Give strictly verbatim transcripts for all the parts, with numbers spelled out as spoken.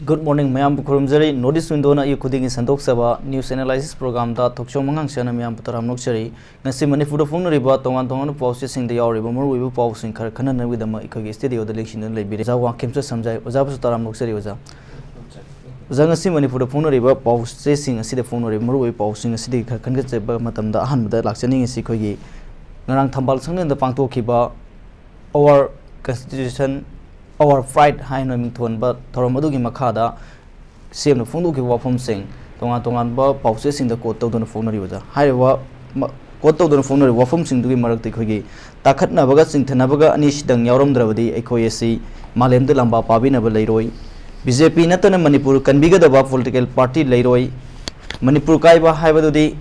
Good morning, ꯃꯌꯥꯝꯕꯨ ꯈꯨꯔꯨꯝꯖꯔꯤ꯫ North East Window-ꯅ ꯑꯌꯨꯛ ꯈꯨꯗꯤꯡꯒꯤ ꯁꯟꯗꯣꯛꯆꯕ news analysis program-ꯗ ꯊꯣꯛꯆꯣꯝ ꯑꯉꯥꯡꯁꯦꯜꯅ ꯃꯌꯥꯝꯕꯨ ꯇꯔꯥꯝꯅ ꯑꯣꯛꯆꯔꯤ꯫ ꯉꯁꯤ ꯃꯅꯤꯄꯨꯔꯗ ꯐꯣꯡꯅꯔꯤꯕ ꯇꯣꯉꯥꯟ ꯇꯣꯉꯥꯟꯕ ꯄꯥꯎꯆꯦꯁꯤꯡꯗ ꯌꯥꯎꯔꯤꯕ ꯃꯔꯨꯑꯣꯏꯕ ꯄꯥꯎꯁꯤꯡ ꯈꯔ ꯈꯟꯅꯅꯕꯒꯤꯗꯃꯛ ꯑꯩꯈꯣꯏꯒꯤ studio-ꯗ ꯂꯦꯡꯁꯤꯟꯗꯨꯅ ꯂꯩꯕꯤꯔꯤ ꯑꯣꯖꯥ ꯋꯥꯡꯈꯦꯝꯆꯠ ꯁꯝꯖꯥꯏ꯫ ꯑꯣꯖꯥꯕꯨꯁꯨ ꯇꯔꯥꯝꯅ ꯑꯣꯛꯆꯔꯤ ꯑꯣꯖꯥ꯫ ꯑꯣꯖꯥ, ꯉꯁꯤ ꯃꯅꯤꯄꯨꯔꯗ ꯐꯣꯡꯅꯔꯤꯕ ꯄꯥꯎꯆꯦꯁꯤꯡ ꯑꯁꯤꯗ ꯐꯣꯡꯅꯔꯤꯕ ꯃꯔꯨꯑꯣꯏꯕ ꯄꯥꯎꯁꯤꯡ ꯑꯁꯤꯗꯒꯤ ꯈꯔ ꯈꯟꯒꯠꯆꯕ ꯃꯇꯝꯗ, ꯑꯍꯥꯟꯕꯗ ꯂꯥꯛꯆꯅꯤꯡꯉꯤꯁꯤ ꯑꯩꯈꯣꯏꯒꯤ ꯉꯔꯥꯡ ꯊꯝꯕꯥꯜ ꯁꯪꯂꯦꯟꯗ ꯄꯥꯡꯊꯣꯛꯈꯤꯕ Our Constitution, Our Pride ꯍꯥꯏꯅ ꯃꯤꯡꯊꯣꯟꯕ ꯊꯧꯔꯝ ꯑꯗꯨꯒꯤ ꯃꯈꯥꯗ ꯁꯤ ꯑꯦꯝꯅ ꯐꯣꯡꯗꯣꯛꯈꯤꯕ ꯋꯥꯐꯝꯁꯤꯡ, ꯇꯣꯉꯥꯟ ꯇꯣꯉꯥꯟꯕ ꯄꯥꯎꯆꯦꯁꯤꯡꯗ quote ꯇꯧꯗꯨꯅ ꯐꯣꯡꯅꯔꯤꯕ ꯑꯣꯖꯥ꯫ ꯍꯥꯏꯔꯤꯕ ꯃ-, quote ꯇꯧꯗꯨꯅ ꯐꯣꯡꯅꯔꯤꯕ ꯋꯥꯐꯝꯁꯤꯡꯗꯨꯒꯤ ꯃꯔꯛꯇ ꯑꯩꯈꯣꯏꯒꯤ ꯇꯥꯈꯠꯅꯕꯒ ꯆꯤꯡꯊꯅꯕꯒ ꯑꯅꯤꯁꯤꯗꯪ ꯌꯥꯎꯔꯝꯗ꯭ꯔꯕꯗꯤ ꯑꯩꯈꯣꯏ ꯑꯁꯤ ꯃꯥꯂꯦꯝꯗ ꯂꯝꯕꯥ ꯄꯥꯕꯤꯅꯕ ꯂꯩꯔꯣꯏ꯫ ꯕꯤ ꯖꯦ ꯄꯤ ꯅꯠꯇꯅ ꯃꯅꯤꯄꯨꯔ ꯀꯟꯕꯤꯒꯗꯕ political party ꯂꯩꯔꯣꯏ꯫ ꯃꯅꯤꯄꯨꯔ ꯀꯥꯏꯕ ꯍꯥꯏꯕꯗꯨꯗꯤ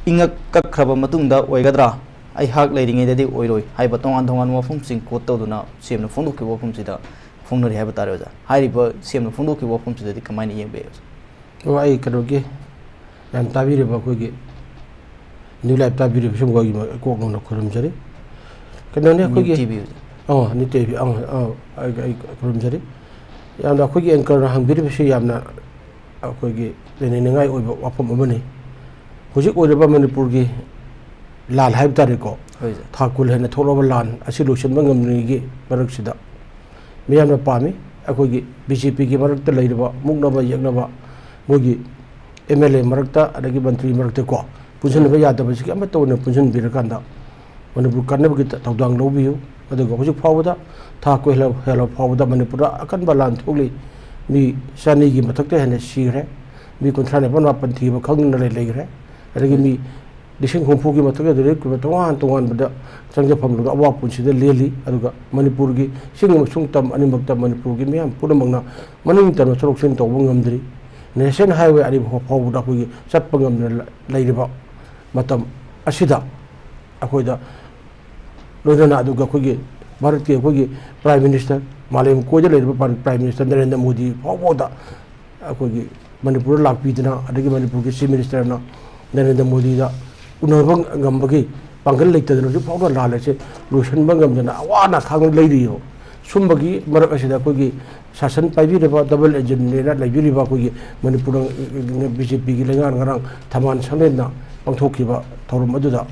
ꯏꯉꯛ ꯀꯛꯈ꯭ꯔꯕ ꯃꯇꯨꯡꯗ ꯑꯣꯏꯒꯗ꯭ꯔꯥ? ꯑꯩꯍꯥꯛ ꯂꯩꯔꯤꯉꯩꯗꯗꯤ ꯑꯣꯏꯔꯣꯏ ꯍꯥꯏꯕ ꯇꯣꯉꯥꯟ ꯇꯣꯉꯥꯟꯕ ꯋꯥꯐꯝꯁꯤꯡ quote ꯇꯧꯗꯨꯅ ꯁꯤ ꯑꯦꯝꯅ ꯐꯣꯡꯗꯣꯛꯈꯤꯕ ꯋꯥꯐꯝꯁꯤꯗ ꯐꯣꯡꯅꯔꯤ ꯍꯥꯏꯕ ꯇꯥꯔꯦ ꯑꯣꯖꯥ꯫ ꯍꯥꯏꯔꯤꯕ ꯁꯤ ꯑꯦꯝꯅ ꯐꯣꯡꯗꯣꯛꯈꯤꯕ ꯋꯥꯐꯝꯁꯤꯗꯗꯤ ꯀꯃꯥꯏꯅ ꯌꯦꯡꯕ ꯌꯥꯏ ꯑꯣꯖꯥ? ꯑꯣ, ꯑꯩ ꯀꯩꯅꯣꯒꯤ ꯃꯌꯥꯝ ꯇꯥꯕꯤꯔꯤꯕ ꯑꯩꯈꯣꯏꯒꯤ New Life ꯇꯥꯕꯤꯔꯤꯕꯁꯤꯡ ꯃꯈꯣꯏꯒꯤ ꯀꯣꯛ ꯅꯧꯅ ꯈꯨꯔꯨꯝꯖꯔꯤ꯫ ꯀꯩꯅꯣꯅꯤ ꯑꯩꯈꯣꯏꯒꯤ New T V ꯑꯣꯖꯥ꯫ ꯑꯣ, New T V, ꯑꯪ, ꯑꯪ, ꯑꯩ, ꯑꯩ ꯈꯨꯔꯨꯝꯖꯔꯤ꯫ ꯌꯥꯝꯅ ꯑꯩꯈꯣꯏꯒꯤ anchor-ꯅ ꯍꯪꯕꯤꯔꯤꯕꯁꯤ ꯌꯥꯝꯅ ꯑꯩꯈꯣꯏꯒꯤ ꯂꯩꯅꯤꯡꯅꯤꯡꯉꯥꯏ ꯑꯣꯏꯕ ꯋꯥꯐꯝ ꯑꯃꯅꯤ꯫ ꯍꯧꯖꯤꯛ ꯑꯣꯏꯔꯤꯕ ꯃꯅꯤꯄꯨꯔꯒꯤ ꯂꯥꯟ ꯍꯥꯏꯕ ꯇꯥꯔꯦꯀꯣ, ꯍꯣꯏ ꯁꯥꯔ꯫ ꯊꯥ ꯀꯨꯟ ꯍꯦꯟꯅ ꯊꯣꯛꯂꯕ ꯂꯥꯟ ꯑꯁꯤ ꯂꯣꯏꯁꯤꯟꯕ ꯉꯝꯗ꯭ꯔꯤꯉꯩꯒꯤ ꯃꯔꯛꯁꯤꯗ ꯃꯤꯌꯥꯝꯅ ꯄꯥꯝꯃꯤ, ꯑꯩꯈꯣꯏꯒꯤ B J P-ꯒꯤ ꯃꯔꯛꯇ ꯂꯩꯔꯤꯕ ꯃꯨꯛꯅꯕ ꯌꯦꯛꯅꯕ, ꯃꯣꯏꯒꯤ M L A ꯃꯔꯛꯇ, ꯑꯗꯒꯤ ꯃꯟꯇ꯭ꯔꯤ ꯃꯔꯛꯇꯀꯣ, ꯄꯨꯟꯁꯤꯟꯅꯕ ꯌꯥꯗꯕꯁꯤꯒꯤ ꯑꯃꯠꯇ ꯑꯣꯏꯅ ꯄꯨꯟꯁꯤꯟꯕꯤꯔꯀꯥꯟꯗ ꯃꯅꯤꯄꯨꯔ ꯀꯟꯅꯕꯒꯤ ꯊ-, ꯊꯧꯗꯥꯡ ꯂꯧꯕꯤꯌꯨ꯫ ꯑꯗꯨꯒ ꯍꯧꯖꯤꯛ ꯐꯥꯎꯕꯗ, ꯊꯥ ꯀꯨꯟ ꯍꯦꯜꯂ-, ꯍꯦꯜꯂꯕ ꯐꯥꯎꯕꯗ ꯃꯅꯤꯄꯨꯔꯗ ꯑꯀꯟꯕ ꯂꯥꯟ ꯊꯣꯛꯂꯤ꯫ ꯃꯤ ꯆꯅꯤꯒꯤ ꯃꯊꯛꯇ ꯍꯦꯟꯅ ꯁꯤꯈ꯭ꯔꯦ꯫ ꯃꯤ ꯀꯨꯟꯊ꯭ꯔꯥ ꯅꯤꯄꯥꯟ ꯃꯥꯄꯟ ꯊꯤꯕ ꯈꯪꯗꯅ ꯂꯩ-, ꯂꯩꯈ꯭ꯔꯦ꯫ ꯑꯗꯒꯤ ꯃꯤ ꯂꯤꯁꯤꯡ ꯍꯨꯝꯐꯨꯒꯤ ꯃꯊꯛꯇ ꯂꯩꯔꯤꯕ ꯇꯣꯉꯥꯟ ꯇꯣꯉꯥꯟꯕꯗ ꯆꯪꯖꯐꯝ ꯂꯩꯕ ꯑꯋꯥ ꯄꯨꯟꯁꯤꯗ ꯂꯦꯜꯂꯤ꯫ ꯑꯗꯨꯒ ꯃꯅꯤꯄꯨꯔꯒꯤ ꯆꯤꯡ ꯑꯃꯁꯨꯡ ꯇꯝ ꯑꯅꯤꯃꯛꯇ ꯃꯅꯤꯄꯨꯔꯒꯤ ꯃꯤꯌꯥꯝ ꯄꯨꯝꯅꯃꯛꯅ ꯃꯅꯤꯡ ꯇꯝꯅ ꯊꯕꯛ ꯊꯧꯁꯤꯟ ꯇꯧꯕ ꯉꯝꯗ꯭ꯔꯤ꯫ National Highway ꯑꯅꯤ ꯐꯥꯎ-, ꯐꯥꯎꯕꯗ ꯑꯩꯈꯣꯏꯒꯤ ꯆꯠꯄ ꯉꯝꯗꯅ ꯂ-, ꯂꯩꯔꯤꯕ ꯃꯇꯝ ꯑꯁꯤꯗ ꯑꯩꯈꯣꯏꯗ ꯂꯣꯏꯅꯅ ꯑꯗꯨꯒ ꯑꯩꯈꯣꯏꯒꯤ ꯚꯥꯔꯠꯀꯤ ꯑꯩꯈꯣꯏꯒꯤ Prime Minister, ꯃꯥꯂꯦꯝ ꯀꯣꯏꯗ ꯂꯩꯔꯤꯕ ꯚꯥꯔꯠ Prime Minister ꯅꯔꯦꯟꯗ꯭ꯔ ꯃꯣꯗꯤ ꯐꯥꯎꯕꯗ ꯑꯩꯈꯣꯏꯒꯤ ꯃꯅꯤꯄꯨꯔꯗ ꯂꯥꯛꯄꯤꯗꯅ, ꯑꯗꯒꯤ ꯃꯅꯤꯄꯨꯔꯒꯤ Chief Minister-ꯅ ꯅꯔꯦꯟꯗ꯭ꯔ ꯃꯣꯗꯤꯗ ꯎꯅꯕ ꯉꯝꯕꯒꯤ ꯄꯥꯡꯒꯜ ꯂꯩꯇꯗꯅ ꯍꯧꯖꯤꯛ ꯐꯥꯎꯕ ꯂꯥꯟ ꯑꯁꯦ ꯂꯣꯏꯁꯤꯟꯕ ꯉꯝꯗꯅ ꯑꯋꯥ ꯑꯅꯥ ꯈꯥꯡꯗꯨꯅ ꯂꯩꯔꯤꯑꯕ꯫ ꯁꯨꯝꯕꯒꯤ ꯃꯔꯛ ꯑꯁꯤꯗ ꯑꯩꯈꯣꯏꯒꯤ ꯁꯥꯁꯟ ꯄꯥꯏꯕꯤꯔꯤꯕ ꯗꯕꯜ ꯏꯟꯖꯤꯟꯅꯦꯅ ꯂꯩꯕꯤꯔꯤꯕ ꯑꯩꯈꯣꯏꯒꯤ ꯃꯅꯤꯄꯨꯔ ꯕꯤ ꯖꯦ ꯄꯤꯒꯤ ꯂꯩꯉꯥꯛꯅ ꯉꯔꯥꯡ ꯊꯝꯕꯥꯜ ꯁꯪꯂꯦꯟꯗ ꯄꯥꯡꯊꯣꯛꯈꯤꯕ ꯊꯧꯔꯝ ꯑꯗꯨꯗ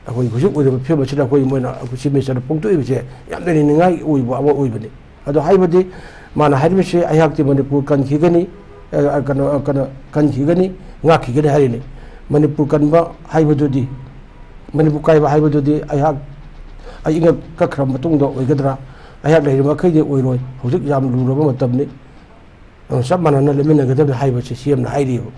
ꯑꯩꯈꯣꯏ ꯍꯧꯖꯤꯛ ꯑꯣꯏꯔꯤꯕ ꯐꯤꯕꯝ ꯑꯁꯤꯗ ꯑꯩꯈꯣꯏ ꯃꯣꯏꯅ ꯑꯩꯈꯣꯏ ꯆꯤꯐ ꯃꯤꯅꯤꯁꯇꯔꯅ ꯐꯣꯡꯗꯣꯛꯏꯕꯁꯦ ꯌꯥꯝꯅ ꯅꯤꯡꯅꯤꯡꯉꯥꯏ ꯑꯣꯏꯕ ꯑꯃ ꯑꯣꯏꯕꯅꯤ꯫ ꯑꯗꯣ ꯍꯥꯏꯕꯗꯤ ꯃꯥꯅ ꯍꯥꯏꯔꯤꯕꯁꯤ ꯑꯩꯍꯥꯛꯇꯤ ꯃꯅꯤꯄꯨꯔ ꯀꯟꯈꯤꯒꯅꯤ, ꯑ, ꯀꯩꯅꯣ, ꯑ, ꯀꯩꯅꯣ, ꯀꯟꯈꯤꯒꯅꯤ, ꯉꯥꯛꯈꯤꯒꯅꯤ ꯍꯥꯏꯔꯤꯅꯤ꯫ ꯃꯅꯤꯄꯨꯔ ꯀꯟꯕ ꯍꯥꯏꯕꯗꯨꯗꯤ, ꯃꯅꯤꯄꯨꯔ ꯀꯥꯏꯕ ꯍꯥꯏꯕꯗꯨꯗꯤ ꯑꯩꯍꯥꯛ, ꯑꯩ ꯏꯉꯛ ꯀꯛꯈ꯭ꯔ ꯃꯇꯨꯡꯗ ꯑꯣꯏꯒꯗ꯭ꯔꯥ? ꯑꯩꯍꯥꯛ ꯂꯩꯔꯤꯕ ꯃꯈꯩꯗꯤ ꯑꯣꯏꯔꯣꯏ꯫ ꯍꯧꯖꯤꯛ ꯌꯥꯝ ꯂꯨꯔꯕ ꯃꯇꯝꯅꯤ꯫ ꯑ, ꯆꯞ ꯃꯥꯟꯅꯅ ꯂꯦꯞꯃꯤꯟꯅꯒꯗꯕꯅꯤ ꯍꯥꯏꯕꯁꯤ ꯁꯤ ꯑꯦꯝꯅ ꯍꯥꯏꯔꯤꯕ꯫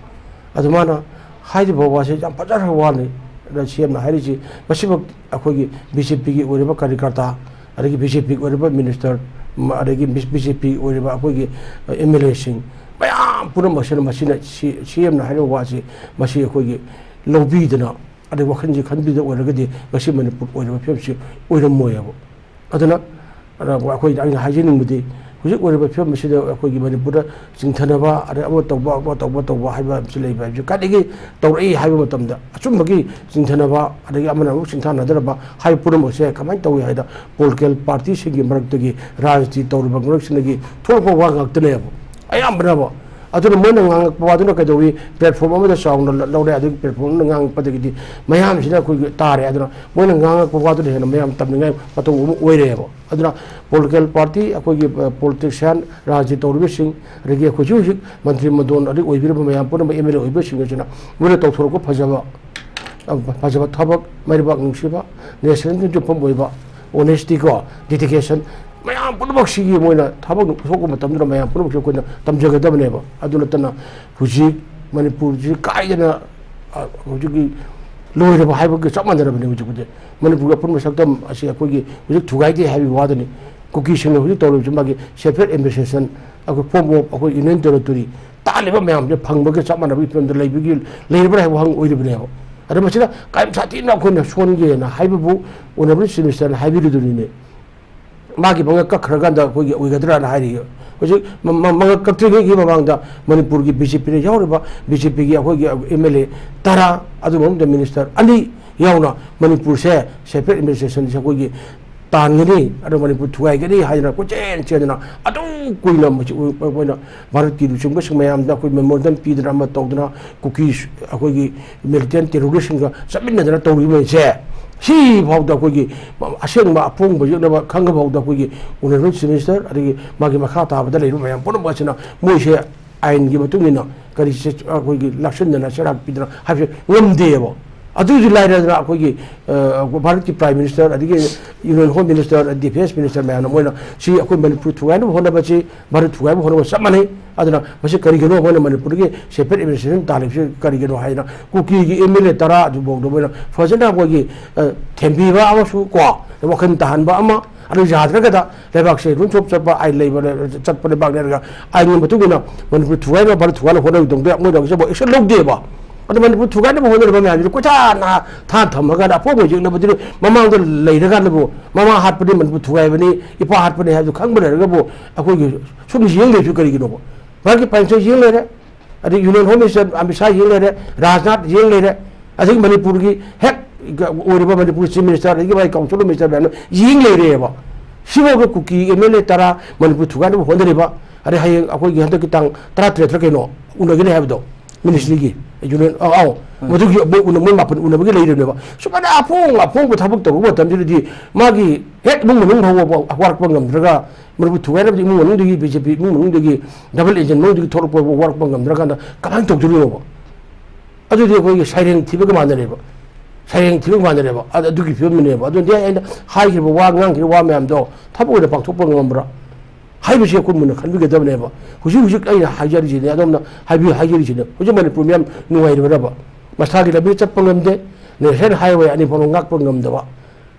ꯑꯗꯨ ꯃꯥꯅ ꯍꯥꯏꯔꯤꯕ ꯋꯥꯁꯦ ꯌꯥꯝ ꯐꯖꯈ꯭ꯔꯕ ꯋꯥꯅꯤ꯫ ꯑꯗ ꯁꯤ ꯑꯦꯝꯅ ꯍꯥꯏꯔꯤꯁꯤ ꯃꯁꯤꯃꯛ ꯑꯩꯈꯣꯏꯒꯤ ꯕꯤ ꯖꯦ ꯄꯤꯒꯤ ꯑꯣꯏꯔꯤꯕ ꯀꯥꯔꯤꯀꯔꯇꯥ, ꯑꯗꯒꯤ ꯕꯤ ꯖꯦ ꯄꯤꯒꯤ ꯑꯣꯏꯔꯤꯕ ꯃꯤꯅꯤꯁꯇꯔ, ꯃ-, ꯑꯗꯒꯤ ꯕꯤ ꯖꯦ ꯄꯤꯒꯤ ꯑꯣꯏꯔꯤꯕ ꯑꯩꯈꯣꯏꯒꯤ ꯑꯦꯝ ꯑꯦꯜ ꯑꯦꯁꯤꯡ ꯃꯌꯥꯝ ꯄꯨꯝꯅꯃꯛꯁꯤꯅ ꯃꯁꯤꯅ ꯁꯤ, ꯁꯤ ꯑꯦꯝꯅ ꯍꯥꯏꯔꯤꯕ ꯋꯥꯁꯤ ꯃꯁꯤ ꯑꯩꯈꯣꯏꯒꯤ ꯂꯧꯕꯤꯗꯅ, ꯑꯗꯩ ꯋꯥꯈꯜꯁꯤ ꯈꯟꯕꯤꯗ ꯑꯣꯏꯔꯒꯗꯤ ꯉꯁꯤ ꯃꯅꯤꯄꯨꯔ ꯑꯣꯏꯔꯤꯕ ꯐꯤꯕꯝꯁꯤ ꯑꯣꯏꯔꯝꯃꯣꯏꯕ꯫ ꯑꯗꯨꯅ, ꯑ, ꯑꯩꯈꯣꯏꯗ ꯑꯩꯅ ꯍꯥꯏꯖꯅꯤꯡꯕꯗꯤ, ꯍꯧꯖꯤꯛ ꯑꯣꯏꯔꯤꯕ ꯐꯤꯕꯝ ꯑꯁꯤꯗ ꯑꯩꯈꯣꯏꯒꯤ ꯃꯅꯤꯄꯨꯔꯗ ꯆꯤꯡꯊꯅꯕ, ꯑꯗꯩ ꯑꯃ ꯇꯧꯕ, ꯑꯃ ꯇꯧꯕ, ꯇꯧꯕ ꯍꯥꯏꯕ ꯑꯃꯁꯨ ꯂꯩꯕ ꯍꯥꯏꯕꯁꯤ ꯀꯥꯏꯗꯒꯤ ꯇꯧꯔꯛꯏ ꯍꯥꯏꯕ ꯃꯇꯝꯗ ꯑꯆꯨꯝꯕꯒꯤ ꯆꯤꯡꯊꯅꯕ, ꯑꯗꯒꯤ ꯑꯃꯅ ꯑꯃꯨꯛ ꯆꯤꯡꯊꯅꯗꯅꯕ ꯍꯥꯏꯕ ꯄꯨꯝꯅꯃꯛꯁꯦ ꯀꯃꯥꯏꯅ ꯇꯧꯏ ꯍꯥꯏꯗ ꯄꯣꯂꯤꯇꯤꯀꯦꯜ ꯄꯥꯔꯇꯤꯁꯤꯡꯒꯤ ꯃꯔꯛꯇꯒꯤ, ꯔꯥꯖꯅꯤꯇꯤ ꯇꯧꯔꯤꯕ ꯃꯔꯛꯁꯤꯡꯗꯒꯤ ꯊꯣꯛꯂꯛꯄ ꯋꯥ ꯉꯥꯛꯇꯅꯦꯕ ꯑꯌꯥꯝꯕꯅꯕ꯫ ꯑꯗꯨꯅ ꯃꯣꯏꯅ ꯉꯥꯡꯉꯛꯄ ꯋꯥꯗꯨꯅ ꯀꯩꯗꯧꯏ, ꯄ꯭ꯂꯦꯠꯐꯣꯝ ꯑꯃꯗ ꯆꯥꯎꯅ ꯂ-, ꯂꯧꯔꯦ, ꯑꯗꯨꯒꯤ ꯄ꯭ꯂꯦꯠꯐꯣꯝ ꯑꯃꯗ ꯉꯥꯡꯉꯛꯄꯗꯒꯤꯗꯤ ꯃꯌꯥꯝꯁꯤꯅ ꯑꯩꯈꯣꯏꯒꯤ ꯇꯥꯔꯦ꯫ ꯑꯗꯨꯅ ꯃꯣꯏꯅ ꯉꯥꯡꯉꯛꯄ ꯋꯥꯗꯨꯅ ꯍꯦꯟꯅ ꯃꯌꯥꯝ ꯇꯝꯅꯤꯡꯉꯥꯏ ꯃꯇꯧ ꯑꯃ ꯑꯣꯏꯔꯦꯕ꯫ ꯑꯗꯨꯅ ꯄꯣꯂꯤꯇꯤꯀꯦꯜ ꯄꯥꯔꯇꯤ, ꯑꯩꯈꯣꯏꯒꯤ, ꯑ, ꯄꯣꯂꯤꯇꯤꯁꯤꯌꯥꯟ, ꯔꯥꯖꯅꯤꯇꯤ ꯇꯧꯔꯤꯕꯁꯤꯡ, ꯑꯗꯒꯤ ꯑꯩꯈꯣꯏ ꯍꯧꯖꯤꯛ ꯍꯧꯖꯤꯛ ꯃꯟꯇ꯭ꯔꯤ ꯃꯟꯗꯣꯟ ꯑꯗꯩ ꯑꯣꯏꯕꯤꯔꯤꯕ ꯃꯌꯥꯝ ꯄꯨꯝꯅꯃꯛ ꯑꯦꯝ ꯑꯦꯜ ꯑꯦ ꯑꯣꯏꯕꯁꯤꯡ ꯑꯁꯤꯅ ꯃꯣꯏꯅ ꯇꯧꯊꯣꯔꯛꯄ ꯐꯖꯕ, ꯑ, ꯐꯖꯕ ꯊꯕꯛ, ꯃꯥꯏꯕꯥꯛ ꯅꯨꯡꯁꯤꯕ, ꯅꯦꯁꯅꯦꯜꯒꯤ ꯌꯨꯝꯐꯝ ꯑꯣꯏꯕ, ꯑꯣꯅꯦꯁꯇꯤꯀꯣ, ꯗꯦꯗꯤꯀꯦꯁꯟ, ꯃꯌꯥꯝ ꯄꯨꯝꯅꯃꯛꯁꯤꯒꯤ ꯃꯣꯏꯅ ꯊꯕꯛ ꯊꯣꯛꯄ ꯃꯇꯝꯗꯨꯗ ꯃꯌꯥꯝ ꯄꯨꯝꯅꯃꯛꯁꯨ ꯑꯩꯈꯣꯏꯅ ꯇꯝꯖꯒꯗꯕꯅꯦꯕ꯫ ꯑꯗꯨ ꯅꯠꯇꯅ ꯍꯧꯖꯤꯛ ꯃꯅꯤꯄꯨꯔꯁꯤ ꯀꯥꯏꯗꯅ, ꯑ, ꯍꯧꯖꯤꯛꯀꯤ ꯂꯣꯏꯔꯕ ꯍꯥꯏꯕꯒ ꯆꯞ ꯃꯥꯟꯅꯔꯕꯅꯦ ꯍꯧꯖꯤꯛꯄꯨꯗꯤ꯫ ꯃꯅꯤꯄꯨꯔꯒꯤ ꯑꯄꯨꯟꯕ ꯁꯛꯇꯝ ꯑꯁꯤ ꯑꯩꯈꯣꯏꯒꯤ ꯍꯧꯖꯤꯛ ꯊꯨꯒꯥꯏꯗꯦ ꯍꯥꯏꯕꯒꯤ ꯋꯥꯗꯅꯤ꯫ ꯀꯨꯀꯤꯁꯤꯡꯅ ꯍꯧꯖꯤꯛ ꯇꯧꯔꯤꯕꯁꯤ ꯃꯥꯒꯤ ꯁꯦꯄꯔꯦꯠ ꯑꯦꯗꯃꯤꯅꯤꯁꯇ꯭ꯔꯦꯁꯟ, ꯑꯩꯈꯣꯏ ꯐꯣꯔꯝ ꯑꯣꯐ ꯑꯩꯈꯣꯏ ꯌꯨꯅꯤꯌꯟ ꯇꯦꯔꯤꯇꯣꯔꯤ ꯇꯥꯜꯂꯤꯕ ꯃꯌꯥꯝꯁꯦ ꯐꯪꯕꯒ ꯆꯞ ꯃꯥꯟꯅꯕꯒꯤ ꯐꯤꯕꯝꯗ ꯂꯩꯕꯒꯤ, ꯂꯩꯔꯕ꯭ꯔꯥ ꯍꯥꯏꯕ ꯋꯥꯍꯪ ꯑꯣꯏꯔꯤꯕꯅꯦꯕ꯫ ꯑꯗꯣ ꯃꯁꯤꯗ ꯀꯔꯤꯝ ꯁꯥꯊꯤꯅ ꯑꯩꯈꯣꯏꯅ ꯁꯣꯟꯒꯦꯅ ꯍꯥꯏꯕꯕꯨ ꯑꯣꯅꯔꯦꯕꯜ ꯆꯤꯐ ꯃꯤꯅꯤꯁꯇꯔꯅ ꯍꯥꯏꯕꯤꯔꯤꯗꯨꯅꯤꯅꯦ꯫ ꯃꯥꯒꯤ ꯃꯉꯛ ꯀꯛꯈ꯭ꯔꯀꯥꯟꯗ ꯑꯩꯈꯣꯏꯒꯤ ꯑꯣꯏꯒꯗ꯭ꯔꯥꯅ ꯍꯥꯏꯔꯤ꯫ ꯍꯧꯖꯤꯛ ꯃ-, ꯃ-, ꯃꯉꯛ ꯀꯛꯇ꯭ꯔꯤꯉꯩꯒꯤ ꯃꯃꯥꯡꯗ ꯃꯅꯤꯄꯨꯔꯒꯤ ꯕꯤ ꯖꯦ ꯄꯤꯗ ꯌꯥꯎꯔꯤꯕ ꯕꯤ ꯖꯦ ꯄꯤꯒꯤ ꯑꯩꯈꯣꯏꯒꯤ ꯑꯦꯝ ꯑꯦꯜ ꯑꯦ ꯇꯔꯥ, ꯑꯗꯨꯒ ꯃꯅꯨꯡꯗ ꯃꯤꯅꯤꯁꯇꯔ ꯑꯅꯤ ꯌꯥꯎꯅ ꯃꯅꯤꯄꯨꯔꯁꯦ ꯁꯦꯄꯔꯦꯠ ꯑꯦꯗꯃꯤꯅꯤꯁꯇ꯭ꯔꯦꯁꯟꯁꯦ ꯑꯩꯈꯣꯏꯒꯤ ꯇꯥꯟꯒꯅꯤ, ꯑꯗꯨ ꯃꯅꯤꯄꯨꯔ ꯊꯨꯒꯥꯏꯒꯅꯤ ꯍꯥꯏꯗꯅ ꯀꯣꯏꯆꯦꯟ ꯆꯦꯟꯗꯅ ꯑꯗꯨꯝ ꯀꯨꯏꯅ ꯃꯁꯤ ꯑꯩꯈꯣꯏꯅ ꯚꯥꯔꯠꯀꯤ ꯂꯨꯆꯤꯡꯕꯁꯤꯡ ꯃꯌꯥꯝꯗ ꯑꯩꯈꯣꯏ memorandum ꯄꯤꯗꯅ ꯑꯃ ꯇꯧꯗꯅ, ꯀꯨꯀꯤ ꯑꯩꯈꯣꯏꯒꯤ militant terroristꯁꯤꯡꯒ ꯆꯠꯃꯤꯟꯅꯗꯅ ꯇꯧꯔꯤꯕꯁꯦ, ꯁꯤ ꯐꯥꯎꯗ ꯑꯩꯈꯣꯏꯒꯤ ꯑꯁꯦꯡꯕ ꯑꯄꯣꯡꯕ ꯌꯦꯛꯅꯕ ꯈꯪꯉ ꯐꯥꯎꯗ ꯑꯩꯈꯣꯏꯒꯤ Honourable Chief Minister ꯑꯗꯒꯤ ꯃꯥꯒꯤ ꯃꯈꯥ ꯇꯥꯕꯗ ꯂꯩꯔꯤꯕ ꯃꯌꯥꯝ ꯄꯨꯝꯅꯃꯛ ꯑꯁꯤꯅ ꯃꯣꯏꯁꯦ ꯑꯥꯏꯟꯒꯤ ꯃꯇꯨꯡ ꯏꯟꯅ ꯀꯔꯤ ꯁꯦ-, ꯑꯩꯈꯣꯏꯒꯤ ꯂꯥꯛꯁꯤꯟꯗꯅ ꯆꯩꯔꯥꯛ ꯄꯤꯗꯅ ꯍꯥꯏꯕꯁꯦ ꯉꯝꯗꯦꯕ꯫ ꯑꯗꯨꯁꯨ ꯂꯥꯏꯔꯗꯅ ꯑꯩꯈꯣꯏꯒꯤ, ꯑ, ꯚꯥꯔꯠꯀꯤ Prime Minister ꯑꯗꯒꯤ Union Home Minister, Defence Minister ꯃꯌꯥꯝꯅ ꯃꯣꯏꯅ ꯁꯤ ꯑꯩꯈꯣꯏ ꯃꯅꯤꯄꯨꯔ ꯊꯨꯒꯥꯏꯅꯕ ꯍꯣꯠꯅꯕꯁꯤ ꯚꯥꯔꯠ ꯊꯨꯒꯥꯏꯅꯕ ꯍꯣꯠꯅꯕ ꯆꯞ ꯃꯥꯟꯅꯩ꯫ ꯑꯗꯨꯅ ꯃꯁꯤ ꯀꯔꯤꯒꯤꯅꯣ ꯃꯣꯏꯅ ꯃꯅꯤꯄꯨꯔꯒꯤ separate administration ꯇꯥꯜꯂꯤꯕꯁꯤ ꯀꯔꯤꯒꯤꯅꯣ ꯍꯥꯏꯗꯅ ꯀꯨꯀꯤꯒꯤ MLA ꯇꯔꯥ ꯑꯗꯨꯐꯥꯎꯗ ꯃꯣꯏꯅ ꯐꯖꯅ ꯑꯩꯈꯣꯏꯒꯤ, ꯑ, ꯊꯦꯝꯕꯤꯕ ꯑꯃꯁꯨ ꯀꯣ ꯋꯥꯈꯜ ꯇꯥꯍꯟꯕ ꯑꯃ, ꯑꯗꯨ ꯌꯥꯗ꯭ꯔꯒꯗ ꯂꯩꯕꯥꯛꯁꯦ ꯔꯨꯜ ꯑꯣꯐ ꯆꯠꯄ ꯑꯥꯏꯟ ꯂꯩꯕ ꯆꯠꯄ ꯂꯩꯕꯥꯛꯅꯤ ꯍꯥꯏꯔꯒ ꯑꯥꯏꯟꯒꯤ ꯃꯇꯨꯡ ꯏꯟꯅ ꯃꯅꯤꯄꯨꯔ ꯊꯨꯒꯥꯏꯅꯕ, ꯚꯥꯔꯠ ꯊꯨꯒꯥꯏꯅꯕ ꯍꯣꯠꯅꯕꯗꯧꯗ ꯃꯣꯏꯅ ꯍꯧꯖꯤꯛꯐꯥꯎ action ꯂꯧꯗꯦꯕ꯫ ꯑꯗꯣ ꯃꯅꯤꯄꯨꯔ ꯊꯨꯒꯥꯏꯅꯕ ꯍꯣꯠꯅꯔꯤꯕ ꯃꯌꯥꯝꯁꯤꯗꯤ ꯀꯣꯏꯊꯥ ꯊꯥ ꯊꯝꯃꯒ ꯑꯄꯣꯛꯄ ꯌꯦꯛꯅꯕꯗꯨꯅ ꯃꯃꯥꯡꯗ ꯂꯩꯔꯀꯥꯟꯗꯕꯨ, ꯃꯃꯥ ꯍꯥꯠꯄꯅꯤ, ꯃꯅꯤꯄꯨꯔ ꯊꯨꯒꯥꯏꯕꯅꯤ, ꯏꯄꯥ ꯍꯥꯠꯄꯅꯤ ꯍꯥꯏꯕꯗꯨ ꯈꯪꯕ ꯂꯩꯔꯒꯕꯨ ꯑꯩꯈꯣꯏꯒꯤ ꯁꯨꯝ ꯌꯦꯡ ꯂꯩꯔꯤꯁꯤ ꯀꯔꯤꯒꯤꯅꯣꯕ? ꯚꯥꯔꯠꯀꯤ Prime Minister ꯌꯦꯡ ꯂꯩꯔꯦ, ꯑꯗꯩ Union Home Minister Amit Shah ꯌꯦꯡ ꯂꯩꯔꯦ, ꯔꯥꯖꯅꯥꯊ ꯌꯦꯡ ꯂꯩꯔꯦ, ꯑꯗꯒꯤ ꯃꯅꯤꯄꯨꯔꯒꯤ ꯍꯦꯛ ꯑꯣꯏꯔꯤꯕ ꯃꯅꯤꯄꯨꯔ Chief Minister, ꯑꯗꯒꯤ ꯃꯥꯒꯤ council minister ꯃꯌꯥꯝꯅ ꯌꯦꯡ ꯂꯩꯔꯦꯕ꯫ ꯁꯤꯐꯥꯎꯗ ꯀꯨꯀꯤ MLA ꯇꯔꯥ ꯃꯅꯤꯄꯨꯔ ꯊꯨꯒꯥꯏꯅꯕ ꯍꯣꯠꯅꯔꯤꯕ, ꯑꯗꯩ ꯍꯌꯦꯡ ꯑꯩꯈꯣꯏꯒꯤ ꯍꯟꯗꯛꯀꯤ ꯇꯥꯡ ꯇꯔꯥꯇꯔꯦꯠꯇ ꯀꯩꯅꯣ ꯎꯅꯒꯅꯤ ꯍꯥꯏꯕꯗꯣ, ministryꯒꯤ, union, ꯑ, ꯑꯧ, ꯃꯗꯨꯒꯤ ꯃꯣꯏ ꯎꯅ-, ꯃꯣꯏ ꯃꯥꯄꯟ ꯎꯅꯕꯒꯤ ꯂꯩꯔꯤꯕꯅꯦꯕ꯫ ꯁꯨꯃꯥꯏꯅ ꯑꯐꯣꯡ ꯑꯐꯣꯡꯕ ꯊꯕꯛ ꯇꯧꯔꯨꯕ ꯃꯇꯝꯁꯤꯗꯗꯤ ꯃꯥꯒꯤ ꯍꯦꯛ ꯏꯃꯨꯡ ꯃꯅꯨꯡ ꯐꯥꯎꯕ ꯋꯥꯔꯛꯄ ꯉꯝꯗ꯭ꯔꯒ, ꯃꯅꯤꯄꯨꯔ ꯊꯨꯒꯥꯏꯅꯕꯗꯤ ꯏꯃꯨꯡ ꯃꯅꯨꯡꯗꯒꯤ, BJP ꯏꯃꯨꯡ ꯃꯅꯨꯡꯗꯒꯤ, double engine ꯃꯅꯨꯡꯗꯒꯤ ꯊꯣꯛꯂꯛꯄ ꯋꯥꯔꯛꯄ ꯉꯝꯗ꯭ꯔꯀꯥꯟꯗ ꯀꯃꯥꯏꯅ ꯇꯧꯗꯣꯔꯤꯅꯣꯕ? ꯑꯗꯨꯗꯤ ꯑꯩꯈꯣꯏꯒꯤ ꯁꯩꯔꯦꯡ ꯊꯤꯕꯒ ꯃꯥꯟꯅꯔꯦꯕ꯫ ꯁꯩꯔꯦꯡ ꯊꯤꯕꯒ ꯃꯥꯟꯅꯔꯦꯕ꯫ ꯑꯗ-, ꯑꯗꯨꯒꯤ ꯐꯤꯕꯝꯗꯨꯅꯦꯕ꯫ ꯑꯗꯨꯗꯤ ꯑꯩꯅ ꯍꯥꯏꯈꯤꯕ ꯋꯥ, ꯉꯥꯡꯈꯤꯕ ꯋꯥ ꯃꯌꯥꯝꯗꯣ ꯊꯕꯛ ꯑꯣꯏꯅ ꯄꯥꯡꯊꯣꯛꯄ ꯉꯝꯕ꯭ꯔꯥ ꯍꯥꯏꯕꯁꯤ ꯑꯩꯈꯣꯏ ꯃꯨꯟꯅ ꯈꯟꯕꯤꯒꯗꯕꯅꯦꯕ꯫ ꯍꯧꯖꯤꯛ ꯍꯧꯖꯤꯛ ꯑꯩꯅ ꯍꯥꯏꯖꯔꯤꯁꯤꯅꯦ, ꯑꯗꯣꯝꯅ ꯍꯥꯏꯕꯤꯌꯨ ꯍꯥꯏꯖꯔꯤꯁꯤꯅꯦ, ꯍꯧꯖꯤꯛ ꯃꯅꯤꯄꯨꯔ ꯃꯤꯌꯥꯝ ꯅꯨꯡꯉꯥꯏꯔꯤꯕ꯭ꯔꯕ? ꯃꯁꯥꯒꯤ ꯂꯝꯕꯤ ꯆꯠꯄ ꯉꯝꯗꯦ, national highway ꯑꯅꯤ ꯐꯥꯎꯕ ꯉꯥꯛꯄ ꯉꯝꯗꯕ,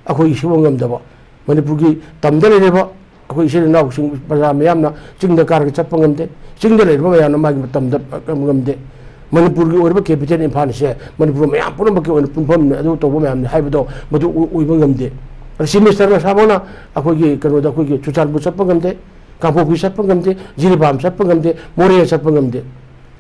ꯑꯩꯈꯣꯏꯒꯤ ꯁꯤꯕ ꯉꯝꯗꯕ, ꯃꯅꯤꯄꯨꯔꯒꯤ ꯇꯝꯗ ꯂꯩꯔꯤꯕ ꯑꯩꯈꯣꯏ ꯏꯆꯤꯜ ꯏꯅꯥꯎꯁꯤꯡ, ꯄ꯭ꯔꯖꯥ ꯃꯌꯥꯝꯅ ꯆꯤꯡꯗ ꯀꯥꯔꯒ ꯆꯠꯄ ꯉꯝꯗꯦ, ꯆꯤꯡꯗ ꯂꯩꯔꯤꯕ ꯃꯌꯥꯝꯅ ꯃꯥꯒꯤ ꯃꯇꯝꯗ ꯉꯝꯗꯦ꯫ ꯃꯅꯤꯄꯨꯔꯒꯤ ꯑꯣꯏꯔꯤꯕ capital ꯏꯝꯐꯥꯜꯁꯦ ꯃꯅꯤꯄꯨꯔ ꯃꯌꯥꯝ ꯄꯨꯝꯅꯃꯛꯀꯤ ꯑꯣꯏꯅ ꯄꯨꯟꯐꯝꯅꯤ, ꯑꯗꯨ ꯇꯧꯕ ꯃꯌꯥꯝꯅꯤ ꯍꯥꯏꯕꯗꯣ ꯃꯗꯨ ꯑꯣꯏ-, ꯑꯣꯏꯕ ꯉꯝꯗꯦ꯫ ꯑꯗ Chief Minister ꯃꯁꯥꯃꯛꯅ ꯑꯩꯈꯣꯏꯒꯤ ꯀꯩꯅꯣꯗ, ꯑꯩꯈꯣꯏꯒꯤ ꯆꯨꯔꯆꯥꯟꯄꯨꯔ ꯆꯠꯄ ꯉꯝꯗꯦ, ꯀꯥꯡꯄꯣꯛꯄꯤ ꯆꯠꯄ ꯉꯝꯗꯦ, ꯖꯤꯔꯤꯕꯥꯝ ꯆꯠꯄ ꯉꯝꯗꯦ, ꯃꯣꯔꯦ ꯆꯠꯄ ꯉꯝꯗꯦ꯫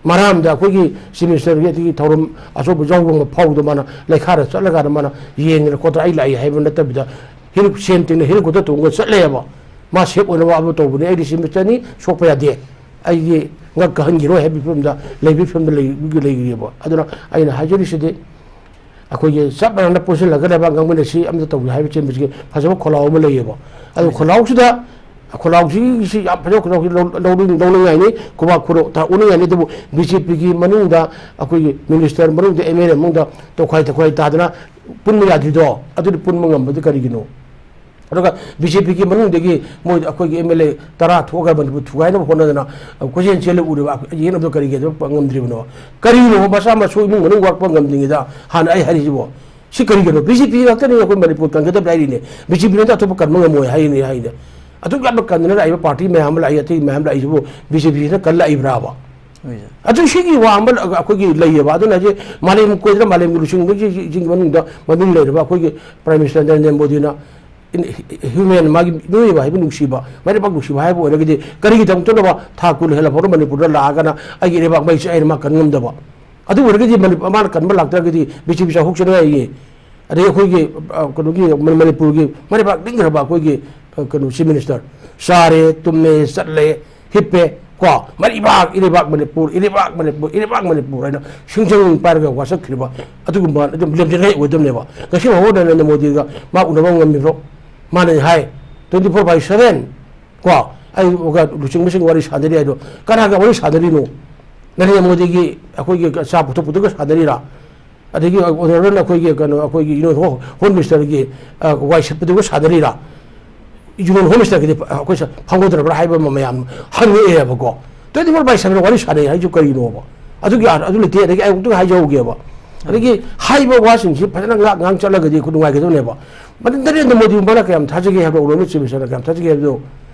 ꯃꯔꯝꯗ ꯑꯩꯈꯣꯏꯒꯤ Chief Ministerꯒꯤ ꯑꯗꯨꯒꯤ ꯊꯧꯔꯝ ꯑꯆꯧꯕ ꯌꯥꯎꯕ ꯐꯥꯎꯕꯗ ꯃꯥꯅ ꯂꯩꯈꯥꯗ ꯆꯠꯂꯀꯥꯟꯗ ꯃꯥꯅ ꯌꯦꯡꯗꯅ ꯈꯣꯠꯇꯅ ꯑꯩ ꯂꯥꯛꯏ ꯍꯥꯏꯕ ꯅꯠꯇꯕꯤꯗ, ꯍꯦꯂꯤ-, ꯁꯦꯝ ꯇꯤꯡꯅ ꯍꯦꯂꯤꯀꯣꯞꯇꯔ ꯇꯣꯡꯉꯒ ꯆꯠꯂꯦꯕ꯫ ꯃꯥ ꯁꯦꯐ ꯑꯣꯏꯅꯕ ꯑꯃ ꯇꯧꯕꯅꯦ, ꯑꯩꯗꯤ ꯁꯤ ꯃꯤꯁꯇꯔꯅꯤ, ꯁꯣꯛꯄ ꯌꯥꯗꯦ, ꯑꯩꯒꯤ ꯉꯛ ꯀꯥꯍꯟꯈꯤꯔꯣꯏ ꯍꯥꯏꯕ ꯐꯤꯕꯝꯗ ꯂꯩꯕꯒꯤ ꯐꯤꯕꯝꯗ ꯂꯩ-, ꯂꯩꯔꯤꯑꯕ꯫ ꯑꯗꯨꯅ ꯑꯩꯅ ꯍꯥꯏꯖꯔꯤꯁꯤꯗꯤ, ꯑꯩꯈꯣꯏꯒꯤ ꯆꯞ ꯃꯥꯟꯅꯅ ꯄꯨꯟꯁꯤꯜꯂꯒ ꯂꯩꯕꯥꯛ ꯉꯥꯡꯃꯤꯟꯅꯁꯤ, ꯑꯃꯇ ꯇꯧꯁꯤ ꯍꯥꯏꯕ ꯆꯦꯟꯕꯁꯤꯒꯤ ꯐꯖꯕ ꯈꯣꯜꯂꯥꯎ ꯑꯃ ꯂꯩꯌꯦꯕ꯫ ꯑꯗꯣ ꯈꯣꯜꯂꯥꯎꯁꯤꯗ, ꯈꯣꯜꯂꯥꯎꯁꯤꯒꯤꯁꯤ ꯌꯥꯝ ꯐꯖꯕ ꯈꯣꯜꯂꯥꯎꯁꯤ ꯂꯧ-, ꯂꯧꯅꯤꯡ-, ꯂꯧꯅꯤꯡꯉꯥꯏꯅꯤ, ꯈꯨꯕꯥꯛ ꯈꯨꯔꯧ ꯊꯥ-, ꯎꯅꯤꯡꯉꯥꯏꯅꯤ꯫ ꯑꯗꯨꯕꯨ ꯕꯤ ꯖꯦ ꯄꯤꯒꯤ ꯃꯅꯨꯡꯗ, ꯑꯩꯈꯣꯏꯒꯤ ꯃꯤꯅꯤꯁꯇꯔ ꯃꯅꯨꯡꯗ, ꯑꯦꯝ ꯑꯦꯜ ꯑꯦ ꯃꯅꯨꯡꯗ ꯇꯣꯈꯥꯏ ꯇꯣꯈꯥꯏ ꯇꯥꯗꯅ ꯄꯨꯟꯕ ꯌꯥꯗ꯭ꯔꯤꯗꯣ, ꯑꯗꯨꯗꯤ ꯄꯨꯟꯕ ꯉꯝꯕꯗꯤ ꯀꯔꯤꯒꯤꯅꯣ? ꯑꯗꯨꯒ ꯕꯤ ꯖꯦ ꯄꯤꯒꯤ ꯃꯅꯨꯡꯗꯒꯤ ꯃꯣꯏ ꯑꯩꯈꯣꯏꯒꯤ ꯑꯦꯝ ꯑꯦꯜ ꯑꯦ ꯇꯔꯥ ꯊꯣꯛꯑꯒ ꯃꯅꯤꯄꯨꯔ ꯊꯨꯒꯥꯏꯅꯕ ꯍꯣꯠꯅꯗꯅ ꯀꯣꯏꯆꯦꯟ ꯆꯦꯜꯂ ꯎꯔꯤꯕ ꯌꯦꯡꯅꯕꯗꯣ ꯀꯔꯤꯒꯤ ꯑꯗꯨ ꯉꯝꯗ꯭ꯔꯤꯕꯅꯣ? ꯀꯔꯤꯅꯣ ꯃꯆꯥ ꯃꯁꯨ ꯏꯃꯨꯡ ꯃꯅꯨꯡ ꯋꯥꯔꯛꯄ ꯉꯝꯗ꯭ꯔꯤꯉꯩꯗ ꯍꯥꯟꯅ ꯑꯩ ꯍꯥꯏꯔꯤꯁꯤꯕꯣ? ꯁꯤ ꯀꯔꯤꯒꯤꯅꯣ? ꯕꯤ ꯖꯦ ꯄꯤ ꯉꯥꯛꯇꯅꯤ ꯑꯩꯈꯣꯏ ꯃꯅꯤꯄꯨꯔ ꯀꯟꯒꯗꯕ ꯍꯥꯏꯔꯤꯅꯦ꯫ ꯕꯤ ꯖꯦ ꯄꯤ ꯅꯠꯇ ꯑꯇꯣꯞꯄ ꯀꯟꯕ ꯉꯝꯃꯣꯏ ꯍꯥꯏꯔꯤꯅꯦ ꯍꯥꯏꯅꯦ꯫ ꯑꯗꯨꯛ ꯌꯥꯝꯅ ꯀꯟꯗꯅ ꯂꯥꯛꯏꯕ ꯄꯥꯔꯇꯤ ꯃꯌꯥꯝ ꯑꯃ ꯂꯥꯛꯏ, ꯑꯇꯩ ꯃꯌꯥꯝ ꯂꯥꯛꯏꯁꯤꯕꯨ ꯕꯤ ꯖꯦ ꯄꯤꯁꯤꯅ ꯀꯜꯂꯛꯏꯕ꯭ꯔꯥꯕ? ꯑꯗꯨ ꯁꯤꯒꯤ ꯋꯥ ꯑꯃ ꯑꯩꯈꯣꯏꯒꯤ ꯂꯩꯌꯦꯕ꯫ ꯑꯗꯨꯅ ꯍꯧꯖꯤꯛ ꯃꯥꯂꯦꯝ ꯀꯣꯏꯗꯅ ꯃꯥꯂꯦꯝꯒꯤ ꯂꯨꯆꯤꯡꯕꯁꯤꯡꯒꯤ ꯃꯅꯨꯡꯗ ꯃꯃꯤꯡ ꯂꯩꯔꯕ ꯑꯩꯈꯣꯏꯒꯤ ꯄ꯭ꯔꯥꯏꯝ ꯃꯤꯅꯤꯁꯇꯔ ꯅꯔꯦꯟꯗ꯭ꯔ ꯃꯣꯗꯤꯅ ꯍ꯭ꯌꯨꯃꯦꯟ, ꯃꯥꯒꯤ ꯃꯤꯑꯣꯏꯕ ꯍꯥꯏꯕ ꯅꯨꯡꯁꯤꯕ, ꯃꯔꯩꯕꯥꯛ ꯅꯨꯡꯁꯤꯕ ꯍꯥꯏꯕ ꯑꯣꯏꯔꯒꯗꯤ ꯀꯔꯤꯒꯤꯗꯃꯛꯇꯅꯣꯕ ꯊꯥ ꯀꯨꯟ ꯍꯦꯜꯂ ꯐꯥꯎꯕ ꯃꯅꯤꯄꯨꯔꯗ ꯂꯥꯛꯑꯒꯅ ꯑꯩꯒꯤ ꯏꯔꯩꯕꯥꯛ ꯃꯩꯁꯦ ꯑꯩꯅ ꯃꯥ ꯀꯟ ꯉꯝꯗꯕ? ꯑꯗꯨ ꯑꯣꯏꯔꯒꯗꯤ ꯃꯅꯤ-, ꯃꯥꯅ ꯀꯟꯕ ꯂꯥꯛꯇ꯭ꯔꯒꯗꯤ ꯕꯤ ꯖꯦ ꯄꯤ ꯆꯥꯎꯊꯣꯛꯆꯅꯤꯡꯉꯥꯏꯒꯤ, ꯑꯗꯩ ꯑꯩꯈꯣꯏꯒꯤ, ꯑ, ꯀꯩꯅꯣꯒꯤ ꯃ-, ꯃꯅꯤꯄꯨꯔꯒꯤ ꯃꯔꯩꯕꯥꯛ ꯅꯤꯡꯈ꯭ꯔꯕ ꯑꯩꯈꯣꯏꯒꯤ, ꯑ, ꯀꯩꯅꯣ ꯆꯤꯐ ꯃꯤꯅꯤꯁꯇꯔ ꯆꯥꯔꯦ, ꯇꯨꯝꯃꯦ, ꯆꯠꯂꯦ, ꯍꯤꯞꯄꯦ, ꯀꯣ, ꯃꯔꯩꯕꯥꯛ, ꯏꯔꯩꯕꯥꯛ ꯃꯅꯤꯄꯨꯔ, ꯏꯔꯩꯕꯥꯛ ꯃꯅꯤꯄꯨꯔ, ꯏꯔꯩꯕꯥꯛ ꯃꯅꯤꯄꯨꯔ ꯍꯥꯏꯅ ꯁꯤꯡꯖꯪ ꯄꯥꯏꯔꯒ ꯋꯥꯁꯛꯈ꯭ꯔꯤꯕ ꯑꯗꯨꯒꯨꯝꯕ ꯑꯗꯨꯝ ꯂꯦꯝꯖꯅꯤꯡꯉꯥꯏ ꯑꯣꯏꯗꯕꯅꯦꯕ꯫ ꯉꯁꯤ ꯐꯥꯎꯕ ꯅꯔꯦꯟꯗ꯭ꯔ ꯃꯣꯗꯤꯒ ꯃꯥ ꯎꯅꯕ ꯉꯝꯃꯤꯕ꯭ꯔꯣ? ꯃꯥꯅ ꯍꯥꯏ, twenty four by seven, ꯀꯣ, ꯑꯩ ꯂꯨꯆꯤꯡꯕꯁꯤꯡ ꯋꯥꯔꯤ ꯁꯥꯟꯅꯔꯤ ꯍꯥꯏꯗꯣ ꯀꯅꯥꯒ ꯋꯥꯔꯤ ꯁꯥꯟꯅꯔꯤꯅꯣ? ꯅꯔꯦꯟꯗ꯭ꯔ ꯃꯣꯗꯤꯒꯤ ꯑꯩꯈꯣꯏꯒꯤ ꯆꯥ ꯄꯨꯊꯣꯛꯄꯗꯨꯒ ꯁꯥꯟꯅꯔꯤꯔꯥ? ꯑꯗꯒꯤ ꯑꯣꯅꯔꯦꯕꯜ ꯑꯩꯈꯣꯏꯒꯤ ꯀꯩꯅꯣ, ꯑꯩꯈꯣꯏꯒꯤ ꯌꯨꯅꯤꯌꯟ ꯍꯣ-, ꯍꯣꯝ ꯃꯤꯅꯤꯁꯇꯔꯒꯤ, ꯑ, ꯋꯥꯏ ꯁꯤꯠꯄꯗꯨꯒ ꯁꯥꯟꯅꯔꯤꯔꯥ? ꯌꯨꯅꯤꯌꯟ ꯍꯣꯝ ꯃꯤꯅꯤꯁꯇꯔꯒꯤꯗꯤ ꯑꯩꯈꯣꯏ ꯁ-, ꯐꯪꯒꯗ꯭ꯔꯕ꯭ꯔꯥ ꯍꯥꯏꯕ ꯑꯃ ꯃꯌꯥꯝ ꯍꯪꯉꯛꯑꯦꯕꯀꯣ꯫ Twenty four by seven ꯋꯥꯔꯤ ꯁꯥꯟꯅꯩ ꯍꯥꯏꯁꯨ ꯀꯔꯤꯅꯣꯕ? ꯑꯗꯨꯒꯤ ꯑꯥꯔ-, ꯑꯗꯨ ꯂꯩꯇꯦ꯫ ꯑꯗꯒꯤ ꯑꯩ ꯑꯃꯨꯛꯇꯪ ꯍꯥꯏꯖꯍꯧꯒꯦꯕ꯫ ꯑꯗꯒꯤ ꯍꯥꯏꯔꯤꯕ ꯋꯥꯁꯤꯡꯁꯤ ꯐꯖꯅ ꯉꯥꯛ ꯉꯥꯡ ꯆꯠꯂꯒꯗꯤ ꯑꯩꯈꯣꯏ ꯅꯨꯡꯉꯥꯏꯒꯗꯕꯅꯦꯕ꯫ ꯃꯗꯨ ꯅꯔꯦꯟꯗ꯭ꯔ ꯃꯣꯗꯤꯕꯨ ꯃꯥꯅ ꯀꯌꯥꯝ ꯊꯥꯖꯒꯦ ꯍꯥꯏꯕꯗꯣ, ꯑꯣꯅꯔꯦꯕꯜ ꯆꯤꯐ ꯃꯤꯅꯤꯁꯇꯔꯅ ꯀꯌꯥꯝ ꯊꯥꯖꯒꯦ ꯍꯥꯏꯕꯗꯣ,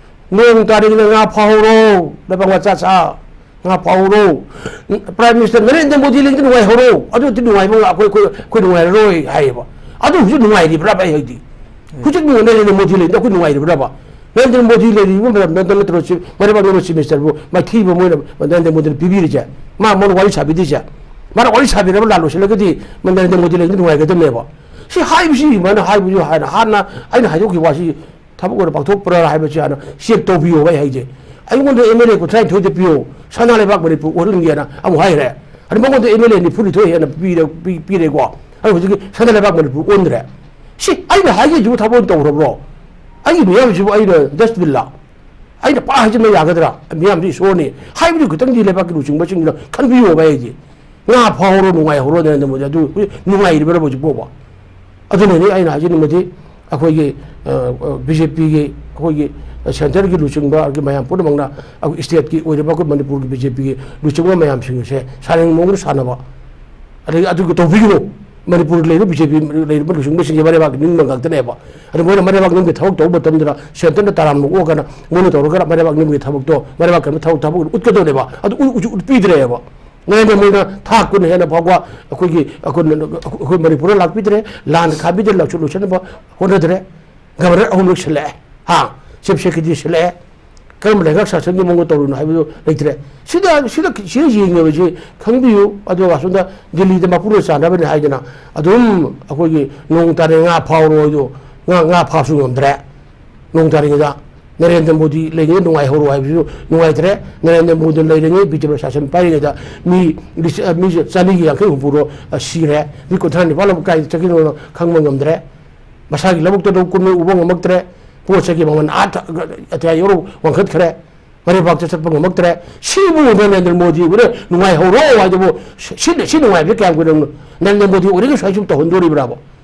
ꯅꯣꯡ ꯇꯥꯔꯤꯉꯩꯗ ꯉꯥ ꯐꯥꯍꯧꯔꯣ, ꯂꯩꯕꯥꯛ ꯃꯆꯥ ꯁꯥ꯫ ꯉꯥ ꯐꯥꯎꯔꯣ꯫ ꯄ꯭ꯔꯥꯏꯝ ꯃꯤꯅꯤꯁꯇꯔ ꯅꯔꯦꯟꯗ꯭ꯔ ꯃꯣꯗꯤ ꯂꯩꯉꯩꯗ ꯅꯨꯡꯉꯥꯏꯍꯧꯔꯣ꯫ ꯑꯗꯨꯗꯤ ꯅꯨꯡꯉꯥꯏꯕ ꯉꯥ-, ꯑꯩꯈꯣꯏ, ꯑꯩꯈꯣꯏ, ꯑꯩꯈꯣꯏ ꯅꯨꯡꯉꯥꯏꯔꯔꯣꯏ ꯍꯥꯏꯌꯦꯕ꯫ ꯑꯗꯨ ꯍꯧꯖꯤꯛ ꯅꯨꯡꯉꯥꯏꯔꯤꯕ꯭ꯔꯕ ꯑꯩ ꯍꯥꯏꯗꯤ? ꯍꯧꯖꯤꯛ ꯅꯨꯡꯉꯥꯏ-, ꯅꯔꯦꯟꯗ꯭ꯔ ꯃꯣꯗꯤ ꯂꯩꯉꯩꯗ ꯑꯩꯈꯣꯏ ꯅꯨꯡꯉꯥꯏꯔꯤꯕ꯭ꯔꯕ? ꯅꯔꯦꯟꯗ꯭ꯔ ꯃꯣꯗꯤ ꯂꯩꯔꯤꯕ ꯃꯇꯝꯗ ꯅꯠꯇ꯭ꯔꯣ ꯁꯤ ꯃꯔꯩꯕꯥꯛ ꯅꯣꯡꯃ ꯆꯤꯐ ꯃꯤꯅꯤꯁꯇꯔꯕꯨ ꯃꯥꯏꯊꯤꯕ ꯃꯣꯏꯅ ꯅꯔꯦꯟꯗ꯭ꯔ ꯃꯣꯗꯤꯅ ꯄꯤꯕꯤꯔꯤꯁꯦ? ꯃꯥ ꯃꯣꯏꯅ ꯋꯥꯔꯤ ꯁꯥꯕꯤꯗꯣꯏꯁꯦ? ꯃꯥꯅ ꯋꯥꯔꯤ ꯁꯥꯕꯤꯔꯕ ꯂꯥꯜ ꯂꯣꯏꯁꯤꯜꯂꯒꯗꯤ ꯃ-, ꯅꯔꯦꯟꯗ꯭ꯔ ꯃꯣꯗꯤ ꯂꯩꯉꯩꯗ ꯅꯨꯡꯉꯥꯏꯒꯗꯕꯅꯦꯕ꯫ ꯁꯤ ꯍꯥꯏꯕꯁꯤ ꯃꯥꯅ ꯍꯥꯏꯕꯁꯨ ꯍꯥꯟꯅ ꯍꯥꯟꯅ ꯑꯩꯅ ꯍꯥꯏꯗꯣꯛꯈꯤꯕ ꯋꯥꯁꯤ ꯊꯕꯛ ꯑꯣꯏꯅ ꯄꯥꯡꯊꯣꯛꯄ꯭ꯔꯥ ꯍꯥꯏꯕꯁꯤ ꯍꯥꯟꯅ ꯆꯦꯛ ꯇꯧꯕꯤꯌꯣ꯫ ꯑꯩ ꯍꯥꯏꯁꯦ, ꯑꯩꯉꯣꯟꯗ ꯑꯦꯝ ꯑꯦꯜ ꯑꯦ ꯀꯨꯟꯊ꯭ꯔꯥꯅꯤꯊꯣꯏꯗ ꯄꯤꯌꯣ, ꯁꯅꯥ ꯂꯩꯕꯥꯛ ꯃꯅꯤꯄꯨꯔ ꯑꯣꯜꯍꯟꯒꯦꯅ ꯑꯃꯨꯛ ꯍꯥꯏꯈ꯭ꯔꯦ꯫ ꯑꯗꯨ ꯃꯉꯣꯟꯗ ꯑꯦꯝ ꯑꯦꯜ ꯑꯦ ꯅꯤꯐꯨꯅꯤꯊꯣꯏ ꯍꯦꯟꯅ ꯄꯤꯔꯦ, ꯄꯤ- ꯄꯤꯔꯦꯀꯣ꯫ ꯑꯗꯨ ꯍꯧꯖꯤꯛꯀꯤ ꯁꯅꯥ ꯂꯩꯕꯥꯛ ꯃꯅꯤꯄꯨꯔ ꯑꯣꯟꯗ꯭ꯔꯦ꯫ ꯁꯤ ꯑꯩꯅ ꯍꯥꯏꯈꯤꯕꯁꯤꯕꯨ ꯊꯕꯛ ꯑꯣꯏꯅ ꯇꯧꯈ꯭ꯔꯕ꯭ꯔꯣ? ꯑꯩꯒꯤ ꯃꯤꯌꯥꯝꯁꯤꯕꯨ ꯑꯩꯅ ꯗꯁꯕꯤꯟꯂ? ꯑꯩꯅ ꯄꯥꯛ ꯍꯥꯏꯖꯤꯟꯕ ꯌꯥꯒꯗ꯭ꯔꯥ? ꯃꯤꯌꯥꯝꯗꯤ ꯏꯁꯣꯔꯅꯤ ꯍꯥꯏꯕꯗꯨ ꯈꯤꯇꯪꯗꯤ ꯂꯩꯕꯥꯛꯀꯤ ꯂꯨꯆꯤꯡꯕꯁꯤꯡꯅ ꯈꯟꯕꯤꯌꯣꯕ꯫ ꯑꯩꯗꯤ ꯉꯥ ꯐꯥꯍꯧꯔꯣ, ꯅꯨꯡꯉꯥꯏꯍꯧꯔꯣ, ꯅꯔꯦꯟꯗ꯭ꯔ ꯃꯣꯗꯤ꯫ ꯑꯗꯨ ꯍꯧꯖꯤꯛ ꯅꯨꯡꯉꯥꯏꯔꯤꯕ꯭ꯔꯕ ꯍꯧꯖꯤꯛ ꯐꯥꯎꯕ? ꯑꯗꯨꯅꯅꯤ ꯑꯩꯅ ꯍꯥꯏꯖꯅꯤꯡꯕꯗꯤ, ꯑꯩꯈꯣꯏꯒꯤ ꯕꯤ ꯖꯦ ꯄꯤꯒꯤ, ꯑꯩꯈꯣꯏꯒꯤ ꯁꯦꯟꯇꯔꯒꯤ ꯂꯨꯆꯤꯡꯕ, ꯑꯩꯈꯣꯏ ꯃꯌꯥꯝ ꯄꯨꯝꯅꯃꯛꯅ, ꯑꯩꯈꯣꯏ ꯁ꯭ꯇꯦꯠꯀꯤ ꯑꯣꯏꯔꯤꯕ ꯑꯩꯈꯣꯏ ꯃꯅꯤꯄꯨꯔꯒꯤ ꯕꯤ ꯖꯦ ꯄꯤꯒꯤ ꯂꯨꯆꯤꯡꯕ ꯃꯌꯥꯝꯁꯤꯡ ꯑꯁꯦ ꯁꯥꯟꯅꯅꯤꯡꯕ ꯃꯑꯣꯡꯗ ꯁꯥꯟꯅꯕ, ꯑꯗꯒꯤ ꯑꯗꯨꯒ ꯇꯧꯕꯤꯒꯅꯨ꯫ ꯃꯅꯤꯄꯨꯔꯗ ꯂꯩꯔꯤꯕ ꯕꯤ ꯖꯦ ꯄꯤ ꯂꯩꯔꯤꯕ ꯂꯨꯆꯤꯡꯕꯁꯤꯡꯁꯦ ꯃꯔꯩꯕꯥꯛ ꯅꯤꯡꯕ ꯉꯥꯛꯇꯅꯦꯕ꯫ ꯑꯗꯨ ꯃꯣꯏꯅ ꯃꯔꯩꯕꯥꯛ ꯅꯤꯡꯕꯒꯤ ꯊꯕꯛ ꯇꯧꯕ ꯃꯇꯝꯗ ꯁꯦꯟꯇꯔꯅ ꯇꯔꯥꯝ ꯑꯣꯛꯑꯒꯅ ꯃꯣꯏꯅ ꯇꯧꯔꯒ ꯃꯔꯩꯕꯥꯛ ꯅꯤꯡꯕꯒꯤ ꯊꯕꯛꯇꯣ, ꯃꯔꯩꯕꯥꯛ ꯀꯟꯕ ꯊꯕꯛ, ꯊꯕꯛ ꯎꯠꯀꯗꯧꯅꯦꯕ꯫ ꯑꯗꯨ ꯎ- ꯎ- ꯎꯠꯄꯤꯗ꯭ꯔꯦꯕ꯫ ꯅꯔꯦꯟꯗ꯭ꯔ ꯃꯣꯗꯤꯅ ꯊꯥ ꯀꯨꯟ ꯍꯦꯟꯅ ꯐꯥꯎꯕ ꯑꯩꯈꯣꯏꯒꯤ, ꯑꯩꯈꯣꯏ, ꯑꯩꯈꯣꯏ ꯃꯅꯤꯄꯨꯔꯗ ꯂꯥꯛꯄꯤꯗ꯭ꯔꯦ, ꯂꯥꯟ ꯈꯥꯕꯤꯗ꯭ꯔꯦ, ꯂꯥꯛꯁꯨ ꯂꯣꯏꯁꯤꯟꯅꯕ ꯍꯣꯠꯅꯗ꯭ꯔꯦ꯫ ꯒꯕꯔꯅꯔ ꯑꯍꯨꯝꯂꯛ ꯁꯤꯜꯂꯛꯑꯦ, ꯍꯥ, ꯆꯤꯐ ꯁꯦꯀ꯭ꯔꯦꯇꯔꯤ ꯁꯤꯜꯂꯛꯑꯦ꯫ ꯀꯔꯝꯕ ꯂꯩꯉꯥꯛ ꯁꯥꯁꯟꯒꯤ ꯃꯑꯣꯡꯗ ꯇꯧꯔꯤꯅꯣ ꯍꯥꯏꯕꯗꯨ ꯂꯩꯇ꯭ꯔꯦ꯫ ꯁꯤꯗ, ꯁꯤꯗ, ꯁꯤꯗ ꯌꯦꯡꯉꯕꯁꯤ ꯈꯪꯕꯤꯌꯨ꯫ ꯑꯗꯨꯒ ꯑꯁꯣꯝꯗ ꯗꯤꯜꯂꯤꯗ ꯃꯄꯨꯅ ꯆꯥꯅꯕꯅꯤ ꯍꯥꯏꯗꯅ ꯑꯗꯨꯝ ꯑꯩꯈꯣꯏꯒꯤ ꯅꯣꯡ ꯇꯥꯔꯦ ꯉꯥ ꯐꯥꯎꯔꯣ ꯍꯥꯏꯗꯣ, ꯉꯥ, ꯉꯥ ꯐꯥꯕꯁꯨ ꯉꯝꯗ꯭ꯔꯦ꯫ ꯅꯣꯡ ꯇꯥꯔꯤꯉꯩꯗ ꯅꯔꯦꯟꯗ꯭ꯔ ꯃꯣꯗꯤ ꯂꯩꯔꯤꯉꯩꯗ ꯅꯨꯡꯉꯥꯏꯍꯧꯔꯣ ꯍꯥꯏꯕꯁꯨ ꯅꯨꯡꯉꯥꯏꯇ꯭ꯔꯦ꯫ ꯅꯔꯦꯟꯗ꯭ꯔ ꯃꯣꯗꯤ ꯂꯩꯔꯤꯉꯩ, ꯕꯤ ꯖꯦ ꯄꯤ ꯁꯥꯁꯟ ꯄꯥꯏꯔꯤꯉꯩꯗ ꯃꯤ ꯂꯤꯁꯤꯡ, ꯃꯤ ꯆꯅꯤꯒ ꯌꯥꯡꯈꯩ ꯍꯨꯝꯐꯨꯔꯣ, ꯑ, ꯁꯤꯔꯦ꯫ ꯃꯤ ꯀꯨꯟꯊ꯭ꯔꯥ ꯅꯤꯄꯥꯟ ꯑꯃꯨꯛ ꯀꯥꯏꯗ ꯆꯠꯈꯤꯗꯣꯏꯅꯣ ꯈꯪꯕ ꯉꯝꯗ꯭ꯔꯦ꯫ ꯃꯁꯥꯒꯤ ꯂꯧꯕꯨꯛꯇ ꯂꯧ ꯀꯨꯝꯃꯤ ꯎꯕ ꯉꯝꯃꯛꯇ꯭ꯔꯦ꯫ ꯄꯣꯠ ꯆꯩꯒꯤ ꯃꯃꯜ ꯑꯥ ꯊ-, ꯑꯇꯤꯌꯥ ꯌꯧꯔ ꯋꯥꯡꯈꯠꯈ꯭ꯔꯦ꯫ ꯃꯔꯩꯕꯥꯛꯇ ꯆꯠꯄ ꯉꯝꯃꯛꯇ꯭ꯔꯦ꯫ ꯁꯤꯕꯨ ꯅꯔꯦꯟꯗ꯭ꯔ ꯃꯣꯗꯤ ꯍꯣꯏꯅ ꯅꯨꯡꯉꯥꯏꯍꯧꯔꯣ ꯍꯥꯏꯗꯨꯕꯨ ꯁꯤ, ꯁꯤ, ꯁꯤ ꯅꯨꯡꯉꯥꯏꯕꯁꯦ ꯀꯌꯥꯝ ꯀꯨꯏꯔꯕꯅꯣ? ꯅꯔꯦꯟꯗ꯭ꯔ ꯃꯣꯗꯤ ꯑꯣꯏꯔꯒ ꯁꯨꯃꯥꯏꯅ ꯁꯨꯝ ꯇꯧꯍꯟꯗꯣꯔꯤꯕ꯭ꯔꯥꯕ?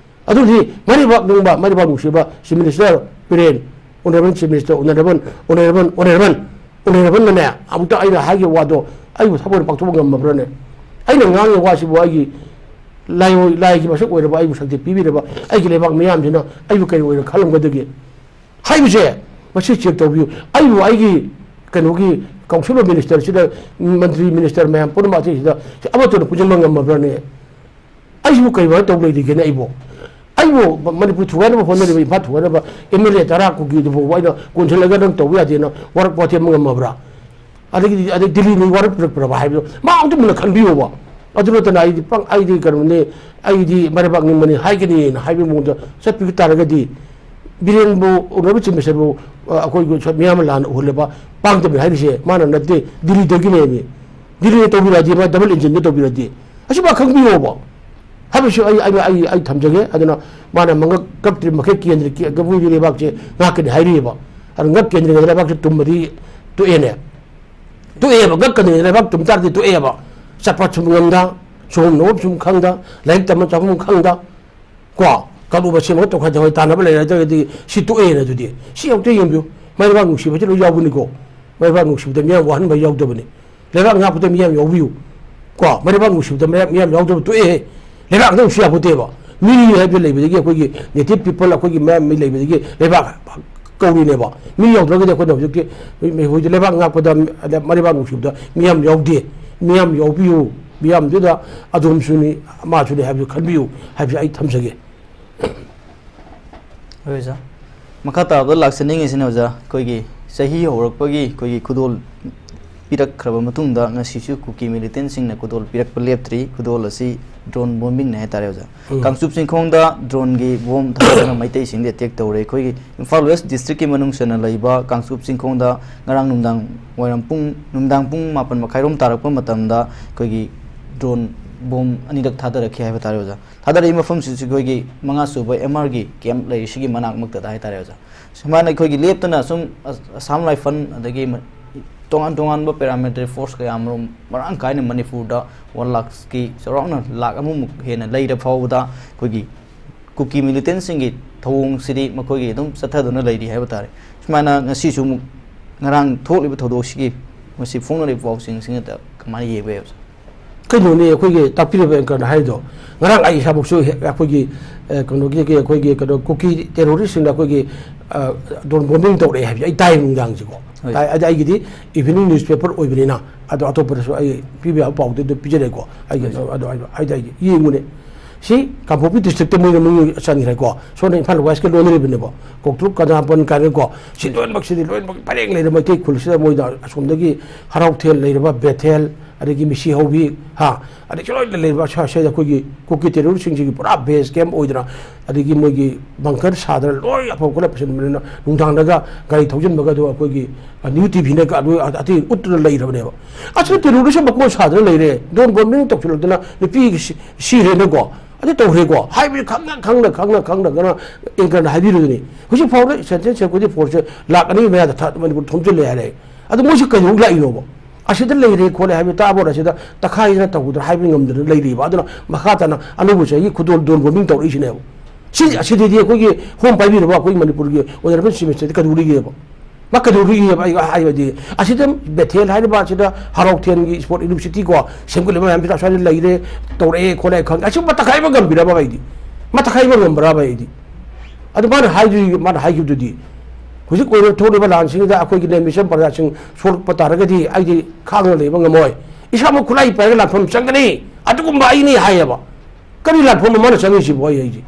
ꯑꯗꯨꯗꯤ ꯃꯔꯩꯕꯥꯛ ꯅꯤꯡꯕ, ꯃꯔꯩꯕꯥꯛ ꯅꯨꯡꯁꯤꯕ Chief Minister Biren, Honourable Chief Minister, Honourable, Honourable, Honourable, Honourable ꯅꯅꯦ, ꯑꯃꯨꯛꯇ ꯑꯩꯅ ꯍꯥꯏꯈꯤꯕ ꯋꯥꯗꯣ ꯑꯩꯕꯨ ꯊꯕꯛ ꯑꯣꯏꯅ ꯄꯥꯡꯊꯣꯛꯄ ꯉꯝꯃꯕ꯭ꯔꯥꯅꯦ? ꯑꯩꯅ ꯉꯥꯡꯉꯤꯕ ꯋꯥꯁꯤꯕꯨ ꯑꯩꯒꯤ ꯂꯥꯏꯑꯣꯏ, ꯂꯥꯏꯒꯤ ꯃꯁꯛ ꯑꯣꯏꯔꯕ ꯑꯩꯕꯨ ꯁꯛꯇꯤ ꯄꯤꯕꯤꯔꯕ ꯑꯩꯒꯤ ꯂꯩꯕꯥꯛ ꯃꯤꯌꯥꯝꯁꯤꯅ ꯑꯩꯕꯨ ꯀꯔꯤ ꯑꯣꯏꯅ ꯈꯜꯂꯝꯒꯗꯒꯦ? ꯍꯥꯏꯕꯁꯦ, ꯃꯁꯤ check ꯇꯧꯕꯤꯌꯨ꯫ ꯑꯩꯕꯨ ꯑꯩꯒꯤ ꯀꯩꯅꯣꯒꯤ Council of Minister ꯁꯤꯗ ꯃꯟꯇ꯭ꯔꯤ minister ꯃꯌꯥꯝ ꯄꯨꯝꯅꯃꯛ ꯑꯇꯩꯁꯤꯗ ꯑꯃꯠꯇꯅ ꯄꯨꯟꯁꯤꯟꯕ ꯉꯝꯃꯕ꯭ꯔꯅꯦ? ꯑꯩꯁꯤꯕꯨ ꯀꯩ ꯋꯥꯔ ꯇꯧ ꯂꯩꯔꯤꯒꯦꯅꯦ ꯑꯩꯕꯨ? ꯑꯩꯕꯨ ꯃꯅꯤꯄꯨꯔ ꯊꯨꯒꯥꯏꯅꯕ ꯍꯣꯠꯅꯔꯤꯕ, ꯏꯝꯐꯥꯜ ꯊꯨꯒꯥꯏꯅꯕ ꯑꯦꯝ ꯑꯦꯜ ꯑꯦ ꯇꯔꯥ ꯀꯨꯟꯒꯤꯗꯨ ꯐꯥꯎꯕ ꯑꯩꯅ ꯀꯣꯟꯁꯤꯜꯂꯒ ꯅꯪ ꯇꯧꯕ ꯌꯥꯗꯦꯅ ꯋꯥꯔꯛ ꯋꯥꯇꯦꯝ ꯉꯝꯃꯕ꯭ꯔꯥ? ꯑꯗꯒꯤꯗꯤ, ꯑꯗꯩ ꯗꯤꯜꯂꯤꯅ ꯋꯥꯔꯛ ꯄꯤꯔꯛꯄ꯭ꯔꯕ ꯍꯥꯏꯕꯗꯣ ꯃꯥ ꯑꯃꯨꯛꯇ ꯃꯨꯟꯅ ꯈꯟꯕꯤꯌꯣꯕ꯫ ꯑꯗꯨ ꯅꯠꯇꯅ ꯑꯩꯗꯤ ꯄꯪ-, ꯑꯩꯗꯤ ꯀꯩꯅꯣꯅꯤ, ꯑꯩꯗꯤ ꯃꯔꯩꯕꯥꯛ ꯅꯤꯡꯕꯅꯤ ꯍꯥꯏꯒꯅꯤꯅ ꯍꯥꯏꯕꯒꯤ ꯃꯑꯣꯡꯗ ꯆꯠꯄꯤꯕ ꯇꯥꯔꯒꯗꯤ, ꯕꯤꯔꯦꯟꯕꯨ ꯎꯅꯕ ꯆꯤꯟꯕꯁꯤꯕꯨ, ꯑ, ꯑꯩꯈꯣꯏꯒꯤ ꯁ-, ꯃꯤꯌꯥꯝꯅ ꯂꯥꯟꯅ ꯎꯍꯜꯂꯦꯕ, ꯄꯥꯡꯗꯕꯅꯤ ꯍꯥꯏꯔꯤꯁꯦ ꯃꯥꯅ ꯅꯠꯇꯦ, ꯗꯤꯜꯂꯤꯗꯒꯤꯅꯦꯃꯤ꯫ ꯗꯤꯜꯂꯤꯅ ꯇꯧꯕꯤꯔꯛꯑꯗꯤ, ꯃꯥ ꯗꯕꯜ ꯏꯟꯖꯤꯟꯗ ꯇꯧꯕꯤꯔꯛꯑꯗꯤ, ꯑꯁꯤ ꯃꯥ ꯈꯪꯕꯤꯌꯣꯕ ꯍꯥꯏꯕꯁꯤ ꯑꯩ, ꯑꯩ, ꯑꯩ, ꯑꯩ ꯊꯝꯖꯒꯦ꯫ ꯑꯗꯨꯅ ꯃꯥꯅ ꯃꯉꯛ ꯀꯛꯇ꯭ꯔꯤ ꯃꯈꯩ ꯀꯦꯟꯗ꯭ꯔ ꯀꯦ-, ꯀꯕꯨꯏꯒꯤ ꯂꯩꯕꯥꯛꯁꯦ ꯉꯥꯛꯀꯅꯤ ꯍꯥꯏꯔꯤꯑꯕ꯫ ꯑꯗꯨ ꯉꯛ ꯀꯦꯟꯗ꯭ꯔꯤꯉꯩꯗ ꯂꯩꯕꯥꯛꯁꯦ ꯇꯨꯝꯕꯗꯤ ꯇꯣꯛꯑꯦꯅꯦ꯫ ꯇꯣꯛꯑꯦꯕ, ꯉꯛꯀꯗꯣꯏꯅꯤ, ꯂꯩꯕꯥꯛ ꯇꯨꯝ ꯇꯥꯔꯗꯤ ꯇꯣꯛꯑꯦꯕ꯫ ꯆꯠꯄ ꯁꯨꯝ ꯉꯝꯗ, ꯁꯨꯝ ꯅꯣꯝ ꯁꯨꯝ ꯈꯪꯗ, ꯂꯥꯏꯔꯤꯛ ꯇꯝꯕ ꯆꯥꯐꯝ ꯈꯪꯗ, ꯀꯣ, ꯀꯥꯡꯂꯨꯞ ꯃꯁꯦꯟ ꯑꯃ ꯇꯧꯈꯥꯏ ꯇꯧꯈꯥꯏ ꯇꯥꯟꯅꯕ ꯂꯩꯔꯦ ꯍꯥꯏꯔꯒꯗꯤ ꯁꯤ ꯇꯣꯛꯑꯦꯅ꯫ ꯑꯗꯨꯗꯤ ꯁꯤ ꯑꯃꯨꯛꯇ ꯌꯦꯡꯕꯤꯌꯨ, ꯃꯔꯩꯕꯥꯛ ꯅꯨꯡꯁꯤꯕꯁꯤ ꯂꯣꯏ ꯌꯥꯎꯕꯅꯤꯀꯣ꯫ ꯃꯔꯩꯕꯥꯛ ꯅꯨꯡꯁꯤꯕꯗ ꯃꯤꯌꯥꯝ ꯋꯥꯍꯟꯕ ꯌꯥꯎꯗꯕꯅꯤ꯫ ꯂꯩꯕꯥꯛ ꯉꯥꯛꯄꯗ ꯃꯤꯌꯥꯝ ꯌꯥꯎꯕꯤꯌꯨ꯫ ꯀꯣ, ꯃꯔꯩꯕꯥꯛ ꯅꯨꯡꯁꯤꯕꯗ ꯃꯌꯥꯝ, ꯃꯤꯌꯥꯝ ꯌꯥꯎꯗꯕ ꯇꯣꯛꯑꯦꯍꯦ꯫ ꯂꯩꯕꯥꯛ ꯉꯥꯛꯇ ꯅꯨꯡꯁꯤ ꯌꯥꯄꯣꯠꯇꯦꯕ꯫ ꯃꯤ ꯍꯥꯏꯕ ꯂꯩꯕꯗꯒꯤ, ꯑꯩꯈꯣꯏꯒꯤ native people, ꯑꯩꯈꯣꯏꯒꯤ ꯃꯌꯥꯝ ꯃꯤ ꯂꯩꯕꯗꯒꯤ ꯂꯩꯕꯥꯛ ꯀꯧꯔꯤꯅꯦꯕ꯫ ꯃꯤ ꯌꯥꯎꯗ꯭ꯔꯒꯗꯤ ꯑꯩꯈꯣꯏꯅ ꯍꯧꯖꯤꯛꯇꯤ, ꯍꯧꯖꯤꯛ ꯂꯩꯕꯥꯛ ꯉꯥꯛꯄꯗ, ꯃꯔꯩꯕꯥꯛ ꯅꯨꯡꯁꯤꯕꯗ ꯃꯤꯌꯥꯝ ꯌꯥꯎꯗꯦ꯫ ꯃꯤꯌꯥꯝ ꯌꯥꯎꯕꯤꯌꯨ꯫ ꯃꯤꯌꯥꯝꯗꯨꯗ ꯑꯗꯣꯝꯁꯨꯅꯤ, ꯃꯥꯁꯨꯅꯤ ꯍꯥꯏꯕꯗꯨ ꯈꯟꯕꯤꯌꯨ ꯍꯥꯏꯕꯁꯤ ꯑꯩ ꯊꯝꯖꯒꯦ꯫ ꯍꯣꯏ ꯑꯣꯖꯥ꯫ ꯃꯈꯥ ꯇꯥꯕꯗ ꯂꯥꯛꯆꯅꯤꯡꯉꯤꯁꯤꯅ ꯑꯣꯖꯥ, ꯑꯩꯈꯣꯏꯒꯤ ꯆꯍꯤ ꯍꯧꯔꯛꯄꯒꯤ ꯑꯩꯈꯣꯏꯒꯤ ꯈꯨꯗꯣꯜ ꯄꯤꯔꯛꯈ꯭ꯔꯕ ꯃꯇꯨꯡꯗ ꯉꯁꯤꯁꯨ ꯀꯨꯀꯤ militantꯁꯤꯡꯅ ꯈꯨꯗꯣꯜ ꯄꯤꯔꯛꯄ ꯂꯦꯞꯇ꯭ꯔꯤ꯫ ꯈꯨꯗꯣꯜ ꯑꯁꯤ drone bombingꯅꯤ ꯍꯥꯏꯇꯥꯔꯦ ꯑꯣꯖꯥ꯫ ꯎꯝ꯫ ꯀꯥꯡꯆꯨꯞ ꯆꯤꯡꯈꯣꯡꯗ droneꯒꯤ bomb ꯊꯥꯗꯗꯨꯅ ꯃꯩꯇꯩꯁꯤꯡꯗ attack ꯇꯧꯔꯦ꯫ ꯑꯩꯈꯣꯏꯒꯤ ꯏꯝꯐꯥꯜ West districtꯀꯤ ꯃꯅꯨꯡ ꯆꯟꯅ ꯂꯩꯕ ꯀꯥꯡꯆꯨꯞ ꯆꯤꯡꯈꯣꯡꯗ ꯉꯔꯥꯡ ꯅꯨꯡꯗꯥꯡ ꯋꯥꯏꯔꯝ ꯄꯨꯡ, ꯅꯨꯡꯗꯥꯡ ꯄꯨꯡ ꯃꯥꯄꯟ ꯃꯈꯥꯏꯔꯣꯝ ꯇꯥꯔꯛꯄ ꯃꯇꯝꯗ ꯑꯩꯈꯣꯏꯒꯤ drone bomb ꯑꯅꯤꯔꯛ ꯊꯥꯗꯔꯛꯈꯤ ꯍꯥꯏꯕ ꯇꯥꯔꯦ ꯑꯣꯖꯥ꯫ ꯊꯥꯗꯔꯛꯏ ꯃꯐꯝꯁꯤꯁꯨ ꯑꯩꯈꯣꯏꯒꯤ ꯃꯉꯥ ꯁꯨꯕ MRꯒꯤ camp ꯂꯩꯔꯤꯁꯤꯒꯤ ꯃꯅꯥꯛꯃꯛꯇꯗ ꯍꯥꯏꯇꯥꯔꯦ ꯑꯣꯖꯥ꯫ ꯁꯨꯃꯥꯏꯅ ꯑꯩꯈꯣꯏꯒꯤ ꯂꯦꯞꯇꯅ ꯁꯨꯝ ꯑꯁ-, Assam Rifle ꯑꯗꯒꯤ ꯃ-, ꯇꯣꯉꯥꯟ ꯇꯣꯉꯥꯟꯕ paramilitary force ꯀꯌꯥ ꯑꯃꯔꯣꯝ ꯃꯔꯥꯡ ꯀꯥꯏꯅ ꯃꯅꯤꯄꯨꯔꯗ one lakhꯀꯤ ꯆꯥꯎꯔꯥꯛꯅ ꯂꯥꯈ ꯑꯃꯃꯨꯛ ꯍꯦꯟꯅ ꯂꯩꯔ ꯐꯥꯎꯕꯗ ꯑꯩꯈꯣꯏꯒꯤ ꯀꯨꯀꯤ militantꯁꯤꯡꯒꯤ ꯊꯧꯑꯣꯡꯁꯤꯗꯤ ꯃꯈꯣꯏꯒꯤ ꯑꯗꯨꯝ ꯆꯠꯊꯗꯨꯅ ꯂꯩꯔꯤ ꯍꯥꯏꯕ ꯇꯥꯔꯦ꯫ ꯁꯨꯃꯥꯏꯅ ꯉꯁꯤꯁꯨ ꯑꯃꯨꯛ ꯉꯔꯥꯡ ꯊꯣꯛꯂꯤꯕ ꯊꯧꯗꯣꯛꯁꯤꯒꯤ ꯃꯁꯤ ꯐꯣꯡꯅꯔꯤꯕ ꯄꯥꯎꯁꯤꯡꯁꯤꯗ ꯀꯃꯥꯏꯅ ꯌꯦꯡꯕ ꯌꯥꯏ ꯑꯣꯖꯥ? ꯀꯩꯅꯣꯅꯦ, ꯑꯩꯈꯣꯏꯒꯤ ꯇꯥꯛꯄꯤꯔꯤꯕ anchorꯅ ꯍꯥꯏꯗꯣ, ꯉꯔꯥꯡ ꯑꯩ ꯏꯁꯥꯃꯛꯁꯨ ꯍꯦꯛ ꯑꯩꯈꯣꯏꯒꯤ, ꯑ, ꯀꯩꯅꯣꯒꯤ, ꯑꯩꯈꯣꯏꯒꯤ ꯀꯩꯅꯣ ꯀꯨꯀꯤ terroristꯁꯤꯡꯅ ꯑꯩꯈꯣꯏꯒꯤ, ꯑ, drone bombing ꯇꯧꯔꯛꯑꯦ ꯍꯥꯏꯕꯁꯦ ꯑꯩ ꯇꯥꯏ ꯅꯨꯡꯗꯥꯡꯁꯤꯀꯣ꯫ ꯍꯣꯏ꯫ ꯇꯥꯏ, ꯑꯗ ꯑꯩꯒꯤꯗꯤ evening newspaper ꯑꯣꯏꯕꯅꯤꯅ, ꯑꯗꯣ ꯑꯇꯣꯞꯄꯗꯁꯨ ꯑꯩ ꯄꯤꯕ ꯌꯥꯕ ꯄꯥꯎꯗꯤ ꯑꯗꯨꯝ ꯄꯤꯖꯔꯦꯀꯣ꯫ ꯑꯩꯒꯤ ꯍꯣꯏ꯫ ꯑꯗꯣ ꯍꯥꯏꯗꯤ, ꯍꯥꯏꯗꯤ ꯌꯦꯡꯉꯨꯅꯦ꯫ ꯁꯤ ꯀꯥꯡꯄꯣꯛꯄꯤ districtꯇ ꯃꯣꯏꯅ ꯃꯅꯨꯡ ꯆꯟꯈ꯭ꯔꯦꯀꯣ꯫ ꯁꯣꯝꯗ ꯏꯝꯐꯥꯜ Westꯀ ꯂꯣꯟꯅꯔꯤꯕꯅꯦꯕ꯫ ꯀꯣꯛꯇ꯭ꯔꯨꯛ, ꯀꯩꯅꯥꯄꯟ ꯀꯥꯏꯅꯀꯣ꯫ ꯁꯤ ꯂꯣꯏꯅꯃꯛꯁꯤꯗꯤ ꯂꯣꯏꯅꯃꯛ ꯄꯔꯦꯡ ꯂꯩꯔꯦ ꯃꯩꯇꯩ ꯈꯨꯜꯁꯤꯗ꯫ ꯃꯣꯏꯗ ꯑꯁꯣꯝꯗꯒꯤ ꯍꯔꯥꯎꯊꯦꯜ ꯂꯩꯔꯕ ꯕꯦꯊꯦꯜ, ꯑꯗꯒꯤ ꯃꯤꯁꯤ ꯍꯧꯕꯤ, ꯍꯥ, ꯑꯗꯒꯤ ꯂꯣꯏꯅ ꯂꯩꯔꯤꯕ ꯑꯁ꯭ꯋꯥꯏ ꯑꯁ꯭ꯋꯥꯏꯗ ꯑꯩꯈꯣꯏꯒꯤ ꯀꯨꯀꯤ ꯇꯦꯔꯣꯔꯤꯁꯁꯤꯡꯁꯤꯒꯤ ꯄꯨꯔꯥ ꯕꯦꯁ ꯀꯦꯝꯞ ꯑꯣꯏꯗꯅ, ꯑꯗꯒꯤ ꯃꯣꯏꯒꯤ ꯕꯪꯀꯔ ꯁꯥꯗꯅ ꯂꯣꯏ ꯑꯐꯕ ꯈꯨꯠꯂꯥꯏ ꯄꯨꯁꯤꯟꯕꯅꯤꯅ, ꯅꯨꯡꯗꯥꯡꯗꯒ ꯒꯥꯔꯤ ꯊꯧꯖꯤꯟꯕꯒ ꯑꯗꯨ ꯑꯩꯈꯣꯏꯒꯤ ꯅ꯭ꯌꯨ ꯇꯤꯚꯤꯅꯒ ꯑꯗꯨ ꯑꯇꯩ ꯎꯠꯇꯨꯅ ꯂꯩꯔꯕꯅꯦꯕ꯫ ꯑꯁꯤꯅ ꯇꯦꯔꯣꯔꯤꯁ ꯃꯀꯣꯟ ꯁꯥꯗꯅ ꯂꯩꯔꯦ, ꯗ꯭ꯔꯣꯟ ꯕꯣꯝꯕꯤꯡ ꯇꯧꯁꯤꯜꯂꯛꯇꯅ ꯅꯨꯄꯤ ꯁꯤ-, ꯁꯤꯔꯦꯅꯀꯣ, ꯑꯗꯨ ꯇꯧꯔꯦꯀꯣ ꯍꯥꯏꯕꯁꯤ ꯈꯪꯅ, ꯈꯪꯅ, ꯈꯪꯅ, ꯈꯪꯅ, ꯈꯪꯅ ꯑꯦꯡꯀꯔꯅ ꯍꯥꯏꯕꯤꯔꯨꯗꯨꯅꯤ꯫ ꯍꯧꯖꯤꯛ ꯐꯥꯎꯗ ꯁꯦꯟꯇ꯭ꯔꯦꯜ ꯁꯦꯀ꯭ꯌꯨꯔꯤꯇꯤ ꯐꯣꯔꯁꯁꯦ ꯂꯥꯛ ꯑꯅꯤ ꯃꯌꯥꯗ ꯊꯥ-, ꯃꯅꯤꯄꯨꯔ ꯊꯣꯝꯖꯤꯜꯂꯦ ꯍꯥꯏꯔꯦ꯫ ꯑꯗꯨ ꯃꯣꯏꯁꯤ ꯀꯩꯗꯧ ꯂꯥꯛꯏꯅꯣꯕ? ꯑꯁꯤꯗ ꯂꯩꯔꯦ ꯈꯣꯠꯂꯦ ꯍꯥꯏꯕ ꯇꯥꯕ ꯑꯣꯏꯔ ꯁꯤꯗ ꯇꯛꯈꯥꯏꯗꯅ ꯇꯧꯗꯅ ꯍꯥꯏꯕ ꯉꯝꯗꯅ ꯂꯩꯔꯤꯕ꯫ ꯑꯗꯨꯅ ꯃꯈꯥ ꯇꯥꯅ ꯑꯅꯧꯕ ꯆꯍꯤꯒꯤ ꯈꯨꯗꯣꯜ ꯗ꯭ꯔꯣꯟ ꯕꯣꯝꯕꯤꯡ ꯇꯧꯔꯛꯏꯁꯤꯅꯦꯕ꯫ ꯁꯤ, ꯑꯁꯤꯗꯗꯤ ꯑꯩꯈꯣꯏꯒꯤ ꯍꯣꯝ ꯄꯥꯏꯕꯤꯔꯕ ꯑꯩꯈꯣꯏ ꯃꯅꯤꯄꯨꯔꯒꯤ ꯑꯣꯅꯔꯦꯕꯜ ꯆꯤꯐ ꯃꯤꯅꯤꯁꯇꯔꯗꯤ ꯀꯩꯗꯧꯔꯤꯒꯦꯕ? ꯃꯥ ꯀꯩꯗꯧꯔꯤꯒꯦꯕ? ꯑꯩ ꯍꯥꯏꯕꯗꯤ ꯑꯁꯤꯗ ꯕꯦꯊꯦꯜ ꯍꯥꯏꯔꯤꯕ ꯑꯁꯤꯗ ꯍꯔꯥꯎꯊꯦꯟꯒꯤ ꯏꯁꯄꯣꯔꯠ ꯌꯨꯅꯤꯚꯔꯁꯤꯇꯤ ꯀꯣ ꯁꯦꯝꯒꯠꯂꯤꯕ ꯃꯌꯥꯝꯁꯤꯗ ꯑꯁ꯭ꯋꯥꯏꯗ ꯂꯩꯔꯦ, ꯇꯧꯔꯛꯑꯦ ꯈꯣꯠꯂꯦ ꯈꯪꯗꯦ꯫ ꯑꯁꯤꯒꯨꯝꯕ ꯇꯛꯈꯥꯏꯕ ꯉꯝꯕꯤꯔꯕ ꯑꯩꯗꯤ? ꯃꯥ ꯇꯛꯈꯥꯏꯕ ꯉꯝꯕ꯭ꯔꯕ ꯑꯩꯗꯤ? ꯑꯗꯨ ꯃꯥꯅ ꯍꯥꯏꯗꯣꯏ-, ꯃꯥꯅ ꯍꯥꯏꯈꯤꯕꯗꯨꯗꯤ, "ꯍꯧꯖꯤꯛ ꯑꯣꯏꯅ ꯊꯣꯛꯂꯤꯕ ꯂꯥꯟꯁꯤꯡꯁꯤꯗ ꯑꯩꯈꯣꯏꯒꯤ ꯅꯦꯃꯤꯁꯟ ꯄ꯭ꯔꯖꯥꯁꯤꯡ ꯁꯣꯛꯂꯛꯄ ꯇꯥꯔꯒꯗꯤ ꯑꯩꯗꯤ ꯈꯥꯡꯅ ꯂꯩꯕ ꯉꯝꯃꯣꯏ꯫ ꯏꯁꯥꯃꯛ ꯈꯨꯠꯂꯥꯏ ꯄꯥꯏꯔꯒ ꯂꯥꯟꯐꯝ ꯆꯪꯒꯅꯤ꯫ ꯑꯗꯨꯒꯨꯝꯕ ꯑꯩꯅꯤ" ꯍꯥꯏꯌꯦꯕ꯫ ꯀꯔꯤ ꯂꯥꯟꯐꯝꯅꯣ ꯃꯥꯅ ꯆꯪꯉꯤꯁꯤꯕꯨ? ꯑꯩ ꯍꯥꯏꯁꯦ,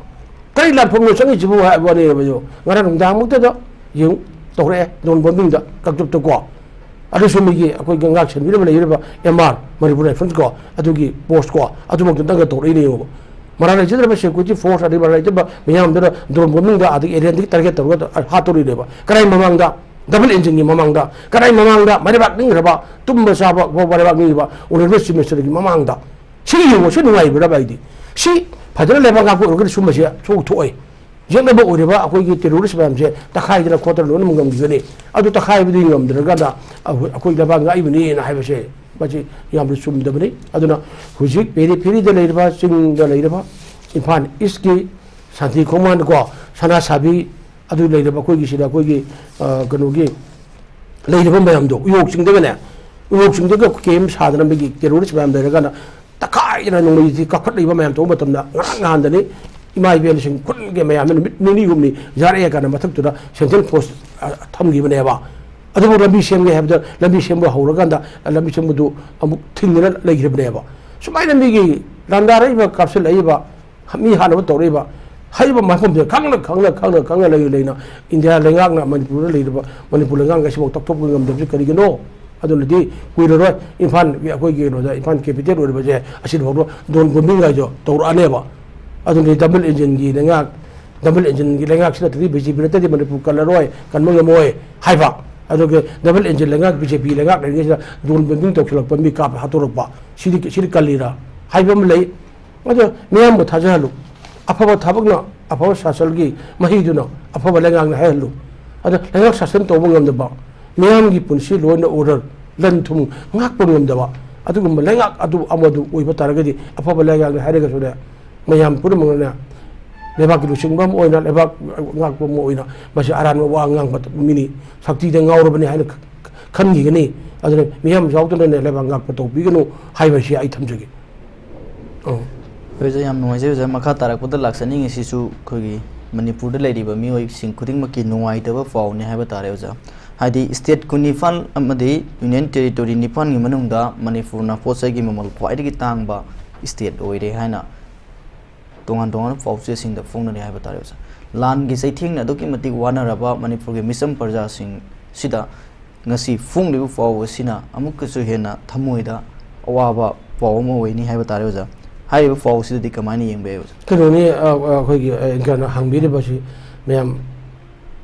ꯀꯔꯤ ꯂꯥꯟꯐꯝꯅꯣ ꯆꯪꯉꯤꯁꯤꯕꯨ ꯍꯥꯏꯕ ꯋꯥꯅꯦꯕ꯫ ꯑꯗꯣ ꯉꯔꯥꯡ ꯅꯨꯡꯗꯥꯡꯃꯛꯇꯗ ꯌꯦꯡꯉꯨ, ꯇꯧꯔꯛꯑꯦ, ꯗ꯭ꯔꯣꯟ ꯕꯣꯝꯕꯤꯡꯗ ꯀꯛꯆꯨꯞꯇꯀꯣ꯫ ꯑꯗꯨꯁꯨ ꯃꯤꯒꯤ ꯑꯩꯈꯣꯏꯒꯤ ꯉꯥꯛ ꯁꯦꯟꯕꯤꯔꯕ ꯂꯩꯔꯤꯕ ꯑꯦꯝ ꯑꯥꯔ, ꯃꯅꯤꯄꯨꯔ ꯔꯥꯏꯐꯜꯁꯀꯣ, ꯑꯗꯨꯒꯤ ꯄꯣꯁꯀꯣ, ꯑꯗꯨꯐꯥꯎꯗ ꯅꯪꯒ ꯇꯧꯔꯛꯏꯅꯦ ꯌꯦꯡꯉꯣꯕ꯫ ꯃꯔꯥꯜ ꯂꯩꯖꯗ꯭ꯔꯕ ꯁꯦꯀ꯭ꯌꯨꯔꯤꯇꯤ ꯐꯣꯔꯁ, ꯑꯗꯩ ꯃꯔꯥꯜ ꯂꯩꯖꯗꯕ ꯃꯤꯌꯥꯝꯗꯨꯅ ꯗ꯭ꯔꯣꯟ ꯕꯣꯝꯕꯤꯡꯗ ꯑꯗꯒꯤ ꯑꯦꯂꯤꯌꯟꯗꯒꯤ ꯇꯥꯔꯒꯦꯠ ꯇꯧꯔꯒ ꯍꯥꯠꯇꯧꯔꯤꯅꯦꯕ꯫ ꯀꯔꯥꯏ ꯃꯃꯥꯡꯗ? ꯗꯕꯜ ꯏꯟꯖꯤꯟꯒꯤ ꯃꯃꯥꯡꯗ꯫ ꯀꯔꯥꯏ ꯃꯃꯥꯡꯗ? ꯃꯔꯩꯕꯥꯛ ꯅꯤꯡꯈ꯭ꯔꯕ, ꯇꯨꯝꯕ ꯆꯥꯕ ꯐꯥꯎ ꯃꯔꯩꯕꯥꯛ ꯅꯤꯡꯈ꯭ꯔꯕ ꯑꯣꯅꯔꯦꯕꯜ ꯆꯤꯐ ꯃꯤꯅꯤꯁꯇꯔꯒꯤ ꯃꯃꯥꯡꯗ꯫ ꯁꯤ ꯌꯦꯡꯉꯣ, ꯁꯤ ꯅꯨꯡꯉꯥꯏꯕ꯭ꯔꯕ ꯑꯩꯗꯤ? ꯁꯤ ꯐꯖꯅ ꯂꯩꯕꯥꯛ ꯉꯥꯛꯄ ꯑꯣꯏꯔꯒꯗꯤ ꯁꯨꯝꯕꯁꯦ ꯁꯣꯛ ꯊꯣꯛꯑꯣꯏ꯫ ꯌꯦꯛꯅꯕ ꯑꯣꯏꯔꯤꯕ ꯑꯩꯈꯣꯏꯒꯤ ꯇꯦꯔꯣꯔꯤꯁ ꯃꯌꯥꯝꯁꯦ ꯇꯛꯈꯥꯏꯗꯅ ꯈꯣꯠꯇꯅ ꯂꯣꯏꯅꯃꯛ ꯉꯝꯈꯤꯒꯅꯤ꯫ ꯑꯗꯨ ꯇꯛꯈꯥꯏꯕꯗꯤ ꯉꯝꯗ꯭ꯔꯀꯥꯟꯗ ꯑꯩꯈꯣꯏ, ꯑꯩꯈꯣꯏ ꯂꯩꯕꯥꯛ ꯉꯥꯛꯏꯕꯅꯤꯅ ꯍꯥꯏꯕꯁꯦ ꯃꯁꯤ ꯌꯥꯝꯅ ꯆꯨꯝꯗꯕꯅꯤ꯫ ꯑꯗꯨꯅ ꯍꯧꯖꯤꯛ ꯄꯦꯔꯤꯐꯦꯔꯤꯗ ꯂꯩꯔꯤꯕ, ꯆꯤꯡꯗ ꯂꯩꯔꯤꯕ, ꯏꯝꯐꯥꯜ ꯏꯁꯀꯤ ꯁꯥꯟꯇꯤ ꯈꯣꯡꯕꯥꯟꯀꯣ, ꯁꯅꯥ ꯁꯥꯕꯤ, ꯑꯗꯨ ꯂꯩꯔꯤꯕ ꯑꯩꯈꯣꯏꯒꯤ ꯁꯤꯗ ꯑꯩꯈꯣꯏꯒꯤ, ꯑ, ꯀꯩꯅꯣꯒꯤ ꯂꯩꯔꯤꯕ ꯃꯌꯥꯝꯗꯣ, ꯎꯌꯣꯛ ꯆꯤꯡꯗꯒꯅꯦ, ꯎꯌꯣꯛ ꯆꯤꯡꯗꯒ ꯀꯦꯝ ꯁꯥꯗꯅ ꯃꯤꯒꯤ ꯇꯦꯔꯣꯔꯤꯁ ꯃꯌꯥꯝ ꯂꯩꯔꯒꯅ ꯇꯛꯈꯥꯏꯗꯅ ꯅꯣꯡꯃꯩꯁꯤ ꯀꯥꯞꯈꯠꯂꯛꯏꯕ ꯃꯌꯥꯝ ꯇꯧꯕ ꯃꯇꯝꯗ, ꯉꯔꯥꯡ ꯅꯍꯥꯟꯗꯅꯤ ꯏꯃꯥ ꯏꯕꯦꯜꯁꯤꯡ ꯈꯨꯟꯒꯤ ꯃꯌꯥꯝꯅ ꯅꯨꯃꯤꯠ ꯅꯤꯅꯤ ꯍꯨꯝꯅꯤ ꯌꯥꯔꯛꯑꯦ ꯀꯥꯟꯗ ꯃꯊꯛꯇꯨꯗ ꯁꯦꯟꯇ꯭ꯔꯦꯜ ꯐꯣꯔꯁ, ꯑ, ꯊꯝꯈꯤꯕꯅꯦꯕ꯫ ꯑꯗꯨꯕꯨ ꯂꯝꯕꯤ ꯁꯦꯝꯒꯦ ꯍꯥꯏꯕꯗ ꯂꯝꯕꯤ ꯁꯦꯝꯕ ꯍꯧꯔꯀꯥꯟꯗ ꯂꯝꯕꯤ ꯁꯦꯝꯕꯗꯨ ꯑꯃꯨꯛ ꯊꯤꯡꯗꯅ ꯂꯩꯈ꯭ꯔꯤꯕꯅꯦꯕ꯫ ꯁꯨꯃꯥꯏꯅ ꯃꯤꯒꯤ ꯂꯥꯟꯗꯥꯔꯛꯏꯕ, ꯀꯥꯞꯁꯤꯜꯂꯛꯏꯕ, ꯃꯤ ꯍꯥꯠꯅꯕ ꯇꯧꯔꯛꯏꯕ, ꯍꯥꯏꯔꯤꯕ ꯃꯐꯝꯁꯤꯗ ꯈꯪꯅ, ꯈꯪꯅ, ꯈꯪꯅ, ꯈꯪꯅ ꯂꯩ ꯂꯩꯅ ꯏꯟꯗꯤꯌꯥ ꯂꯩꯉꯥꯛꯅ ꯃꯅꯤꯄꯨꯔꯗ ꯂꯩꯔꯤꯕ ꯃꯅꯤꯄꯨꯔ ꯂꯩꯉꯥꯛ ꯑꯁꯤꯐꯥꯎ ꯇꯧꯊꯣꯛꯄ ꯉꯝꯗꯕꯁꯤ ꯀꯔꯤꯒꯤꯅꯣ? ꯑꯗꯨꯅꯗꯤ ꯀꯨꯏꯔꯔꯣꯏ ꯏꯝꯐꯥꯜꯒꯤ, ꯑꯩꯈꯣꯏꯒꯤ ꯀꯩꯅꯣꯗ, ꯏꯝꯐꯥꯜ ꯀꯦꯄꯤꯇꯦꯜ ꯑꯣꯏꯔꯤꯕꯁꯦ, ꯑꯁꯤꯗꯐꯥꯎꯗ ꯗ꯭ꯔꯣꯟ ꯕꯣꯝꯕꯤꯡ ꯍꯥꯏꯗꯣ ꯇꯧꯔꯛꯑꯅꯦꯕ꯫ ꯑꯗꯨꯅꯗꯤ ꯗꯕꯜ ꯏꯟꯖꯤꯟꯒꯤ ꯂꯩꯉꯥꯛ, ꯗꯕꯜ ꯏꯟꯖꯤꯟꯒꯤ ꯂꯩꯉꯥꯛꯁꯤ ꯅꯠꯇ꯭ꯔꯗꯤ ꯕꯤ ꯖꯦ ꯄꯤ ꯅꯠꯇ꯭ꯔꯗꯤ ꯃꯅꯤꯄꯨꯔ ꯀꯜꯂꯔꯣꯏ, ꯀꯟꯕ ꯉꯝꯃꯣꯏ ꯍꯥꯏꯕ꯫ ꯑꯗꯨꯒ ꯗꯕꯜ ꯏꯟꯖꯤꯟ ꯂꯩꯉꯥꯛ, ꯕꯤ ꯖꯦ ꯄꯤ ꯂꯩꯉꯥꯛ ꯂꯩꯔꯤꯉꯩꯁꯤꯗ ꯗ꯭ꯔꯣꯟ ꯕꯣꯝꯕꯤꯡ ꯇꯧꯁꯤꯜꯂꯛꯄ, ꯃꯤ ꯀꯥꯞ ꯍꯥꯠꯇꯣꯔꯛꯄ, ꯁꯤꯗꯤ, ꯁꯤꯗꯤ ꯀꯜꯂꯤꯔꯥ ꯍꯥꯏꯕ ꯑꯃ ꯂꯩ꯫ ꯑꯗꯣ ꯃꯤꯌꯥꯝꯕꯨ ꯊꯥꯖꯍꯜꯂꯨ꯫ ꯑꯐꯕ ꯊꯕꯛꯅ, ꯑꯐꯕ ꯁꯥꯁꯟꯒꯤ ꯃꯍꯩꯗꯨꯅ ꯑꯐꯕ ꯂꯩꯉꯥꯛꯅ ꯍꯥꯏꯍꯜꯂꯨ꯫ ꯑꯗꯣ ꯂꯩꯉꯥꯛ ꯁꯥꯁꯟ ꯇꯧꯕ ꯉꯝꯗꯕ, ꯃꯤꯌꯥꯝꯒꯤ ꯄꯨꯟꯁꯤ, law and order, ꯂꯟ ꯊꯨꯝ ꯉꯥꯛꯄ ꯉꯝꯗꯕ ꯑꯗꯨꯒꯨꯝꯕ ꯂꯩꯉꯥꯛ ꯑꯗꯨ ꯑꯃꯗꯨ ꯑꯣꯏꯕ ꯇꯥꯔꯒꯗꯤ, ꯑꯐꯕ ꯂꯩꯉꯥꯛꯅꯤ ꯍꯥꯏꯔꯒꯁꯨꯅꯦ, ꯃꯌꯥꯝ ꯄꯨꯝꯅꯃꯛꯅꯅꯦ, ꯂꯩꯕꯥꯛꯀꯤ ꯂꯨꯆꯤꯡꯕ ꯑꯃ ꯑꯣꯏꯅ, ꯂꯩꯕꯥꯛ ꯉꯥꯛꯄ ꯑꯃ ꯑꯣꯏꯅ ꯃꯁꯤ ꯑꯔꯥꯟꯕ ꯋꯥ ꯉꯥꯡꯕ ꯃꯤꯅꯤ, ꯁꯛꯇꯤꯗ ꯉꯥꯎꯔꯕꯅꯤ ꯍꯥꯏꯅ ꯈꯟꯈꯤꯒꯅꯤ꯫ ꯑꯗꯨꯅ ꯃꯤꯌꯥꯝ ꯌꯥꯎꯗꯅꯅꯦ ꯂꯩꯕꯥꯛ ꯉꯥꯛꯄ ꯇꯧꯕꯤꯒꯅꯨ ꯍꯥꯏꯕꯁꯤ ꯑꯩ ꯊꯝꯖꯒꯦ꯫ ꯑꯣ꯫ ꯑꯣꯖꯥ, ꯌꯥꯝ ꯅꯨꯡꯉꯥꯏꯖꯩ ꯑꯣꯖꯥ꯫ ꯃꯈꯥ ꯇꯥꯔꯛꯄꯗ ꯂꯥꯛꯆꯅꯤꯡꯉꯤꯁꯤꯁꯨ ꯑꯩꯈꯣꯏꯒꯤ ꯃꯅꯤꯄꯨꯔꯗ ꯂꯩꯔꯤꯕ ꯃꯤꯑꯣꯏꯁꯤꯡ ꯈꯨꯗꯤꯡꯃꯛꯀꯤ ꯅꯨꯡꯉꯥꯏꯇꯕ ꯄꯥꯎꯅꯤ ꯍꯥꯏꯕ ꯇꯥꯔꯦ ꯑꯣꯖꯥ꯫ ꯍꯥꯏꯗꯤ state ꯀꯨꯟꯅꯤꯄꯥꯟ ꯑꯃꯗꯤ union territory ꯅꯤꯄꯥꯟꯒꯤ ꯃꯅꯨꯡꯗ ꯃꯅꯤꯄꯨꯔꯅ ꯄꯣꯠ ꯆꯩꯒꯤ ꯃꯃꯜ ꯈ꯭ꯋꯥꯏꯗꯒꯤ ꯇꯥꯡꯕ state ꯑꯣꯏꯔꯦ ꯍꯥꯏꯅ ꯇꯣꯉꯥꯟ ꯇꯣꯉꯥꯟꯕ ꯄꯥꯎꯆꯦꯁꯤꯡꯗ ꯐꯣꯡꯅꯔꯤ ꯍꯥꯏꯕ ꯇꯥꯔꯦ ꯑꯣꯖꯥ꯫ ꯂꯥꯟꯒꯤ ꯆꯩꯊꯦꯡꯅ ꯑꯗꯨꯛꯀꯤ ꯃꯇꯤꯛ ꯋꯥꯅꯔꯕ ꯃꯅꯤꯄꯨꯔꯒꯤ ꯃꯤꯆꯝ ꯄ꯭ꯔꯖꯥꯁꯤꯡꯁꯤꯗ ꯉꯁꯤ ꯐꯣꯡꯂꯤꯕ ꯄꯥꯎ ꯑꯁꯤꯅ ꯑꯃꯨꯛꯀꯁꯨ ꯍꯦꯟꯅ ꯊꯃꯣꯏꯗ ꯑꯋꯥꯕ ꯄꯥꯎ ꯑꯃ ꯑꯣꯏꯅꯤ ꯍꯥꯏꯕ ꯇꯥꯔꯦ ꯑꯣꯖꯥ꯫ ꯍꯥꯏꯔꯤꯕ ꯄꯥꯎ ꯑꯁꯤꯗꯗꯤ ꯀꯃꯥꯏꯅ ꯌꯦꯡꯕ ꯌꯥꯏ ꯑꯣꯖꯥ? ꯀꯩꯅꯣꯅꯤ, ꯑ, ꯑ, ꯑꯩꯈꯣꯏꯒꯤ, ꯑ, ꯑꯦꯡꯀꯔꯅ ꯍꯪꯕꯤꯔꯤꯕꯁꯤ ꯃꯌꯥꯝ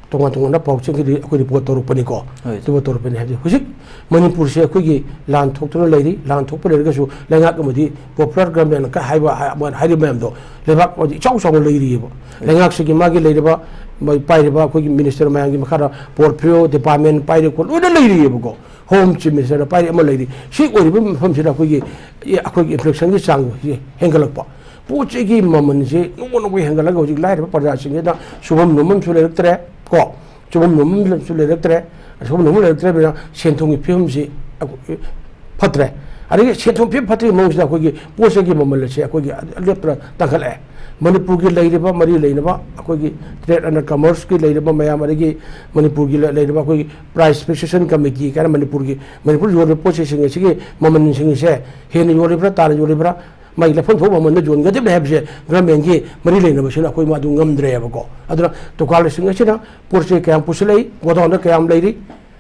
ꯇꯣꯉꯥꯟ ꯇꯣꯉꯥꯟꯕ ꯄꯥꯎꯆꯦꯒꯤꯗꯤ ꯑꯩꯈꯣꯏ ꯔꯤꯄꯣꯔꯠ ꯇꯧꯔꯛꯄꯅꯤꯀꯣ꯫ ꯍꯣꯏ꯫ ꯔꯤꯄꯣꯔꯠ ꯇꯧꯔꯛꯄꯅꯤ ꯍꯥꯏꯕꯗꯤ ꯍꯧꯖꯤꯛ ꯃꯅꯤꯄꯨꯔꯁꯦ ꯑꯩꯈꯣꯏꯒꯤ ꯂꯥꯟ ꯊꯣꯛꯇꯨꯅ ꯂꯩꯔꯤ꯫ ꯂꯥꯟ ꯊꯣꯛꯄ ꯂꯩꯔꯒꯁꯨ ꯂꯩꯉꯥꯛ ꯑꯃꯗꯤ popular government ꯀ ꯍꯥꯏꯕ, ꯍꯥꯏ-, ꯑꯃ ꯍꯥꯏꯔꯤꯕ ꯃꯌꯥꯝꯗꯣ ꯂꯩꯕꯥꯛ ꯑꯃꯗꯤ ꯏꯆꯥꯎ ꯆꯥꯎꯅ ꯂꯩꯔꯤꯑꯕ꯫ ꯂꯩꯉꯥꯛꯁꯤꯒꯤ ꯃꯥꯒꯤ ꯂꯩꯔꯤꯕ, ꯃ-, ꯄꯥꯏꯔꯤꯕ ꯑꯩꯈꯣꯏꯒꯤ minister ꯃꯌꯥꯝꯒꯤ ꯃꯈꯥꯗ portfolio department ꯄꯥꯏꯔꯤ ꯈꯣꯠ ꯂꯣꯏꯅ ꯂꯩꯔꯤꯑꯕꯀꯣ꯫ Home Chief Minister ꯅ ꯄꯥꯏꯔꯤ ꯑꯃ ꯂꯩꯔꯤ꯫ ꯁꯤ ꯑꯣꯏꯔꯤꯕ ꯃꯐꯝꯁꯤꯗ ꯑꯩꯈꯣꯏꯒꯤ, ꯑꯦ, ꯑꯩꯈꯣꯏꯒꯤ inflation ꯒꯤ ꯆꯥꯡ ꯁꯤ ꯍꯦꯟꯒꯠꯂꯛꯄ꯫ ꯄꯣꯠ ꯆꯩꯒꯤ ꯃꯃꯜꯁꯦ ꯅꯣꯡꯃ ꯅꯣꯡꯃꯒꯤ ꯍꯦꯟꯒꯠꯂꯒ ꯍꯧꯖꯤꯛ ꯂꯥꯏꯔꯕ ꯄ꯭ꯔꯖꯥꯁꯤꯡꯁꯤꯗ ꯁꯨꯐꯝ ꯅꯣꯝꯐꯝꯁꯨ ꯂꯩꯔꯛꯇ꯭ꯔꯦ ꯀꯣ꯫ ꯁꯨꯐꯝ ꯅꯣꯝꯐꯝꯁꯨ ꯂꯩꯔꯛꯇ꯭ꯔꯦ꯫ ꯁꯨꯐꯝ ꯅꯣꯝꯐꯝ ꯂꯩꯔꯛꯇ꯭ꯔꯕꯅꯤꯅ ꯁꯦꯟ ꯊꯨꯝꯒꯤ ꯐꯤꯕꯝꯁꯤ ꯐꯠꯇ꯭ꯔꯦ꯫ ꯑꯗꯒꯤ ꯁꯦꯟ ꯊꯨꯝ ꯐꯤꯕꯝ ꯐꯠꯇ꯭ꯔꯤꯕ ꯃꯑꯣꯡꯁꯤꯗ ꯑꯩꯈꯣꯏꯒꯤ ꯄꯣꯠ ꯆꯩꯒꯤ ꯃꯃꯜ ꯑꯁꯦ ꯑꯩꯈꯣꯏꯒꯤ ꯂꯦꯞꯇꯅ ꯇꯥꯡꯈꯠꯂꯛꯑꯦ꯫ ꯃꯅꯤꯄꯨꯔꯒꯤ ꯂꯩꯔꯤꯕ, ꯃꯔꯤ ꯂꯩꯅꯕ ꯑꯩꯈꯣꯏꯒꯤ trade and commerce ꯀꯤ ꯂꯩꯔꯤꯕ ꯃꯌꯥꯝ, ꯑꯗꯒꯤ ꯃꯅꯤꯄꯨꯔꯒꯤ ꯂꯩ-, ꯂꯩꯔꯤꯕ ꯑꯩꯈꯣꯏꯒꯤ Price Fixation Committee ꯀꯥꯏꯅ ꯃꯅꯤꯄꯨꯔꯒꯤ, ꯃꯅꯤꯄꯨꯔꯗ ꯌꯣꯜꯂꯤꯕ ꯄꯣꯠ ꯆꯩꯁꯤꯡ ꯑꯁꯤꯒꯤ ꯃꯃꯜꯁꯤꯡ ꯑꯁꯦ ꯍꯦꯟꯅ ꯌꯣꯜꯂꯤꯕ꯭ꯔꯥ, ꯇꯥꯅ ꯌꯣꯜꯂꯤꯕ꯭ꯔꯥ, ꯃꯥꯒꯤ ꯂꯩꯐꯝ ꯊꯣꯛꯄ ꯃꯃꯜꯗ ꯌꯣꯟꯒꯗꯕꯅꯤ ꯍꯥꯏꯕꯁꯦ government ꯀꯤ ꯃꯔꯤ ꯂꯩꯅꯕꯁꯤꯅ ꯑꯩꯈꯣꯏ ꯃꯗꯨ ꯉꯝꯗ꯭ꯔꯦꯕꯀꯣ꯫ ꯑꯗꯨꯅ ꯗꯨꯀꯥꯟꯁꯤꯡ ꯑꯁꯤꯅ ꯄꯣꯠ ꯆꯩ ꯀꯌꯥꯝ ꯄꯨꯁꯤꯜꯂꯛꯏ, ꯒꯣꯗꯥꯎꯟꯗ ꯀꯌꯥꯝ ꯂꯩꯔꯤ,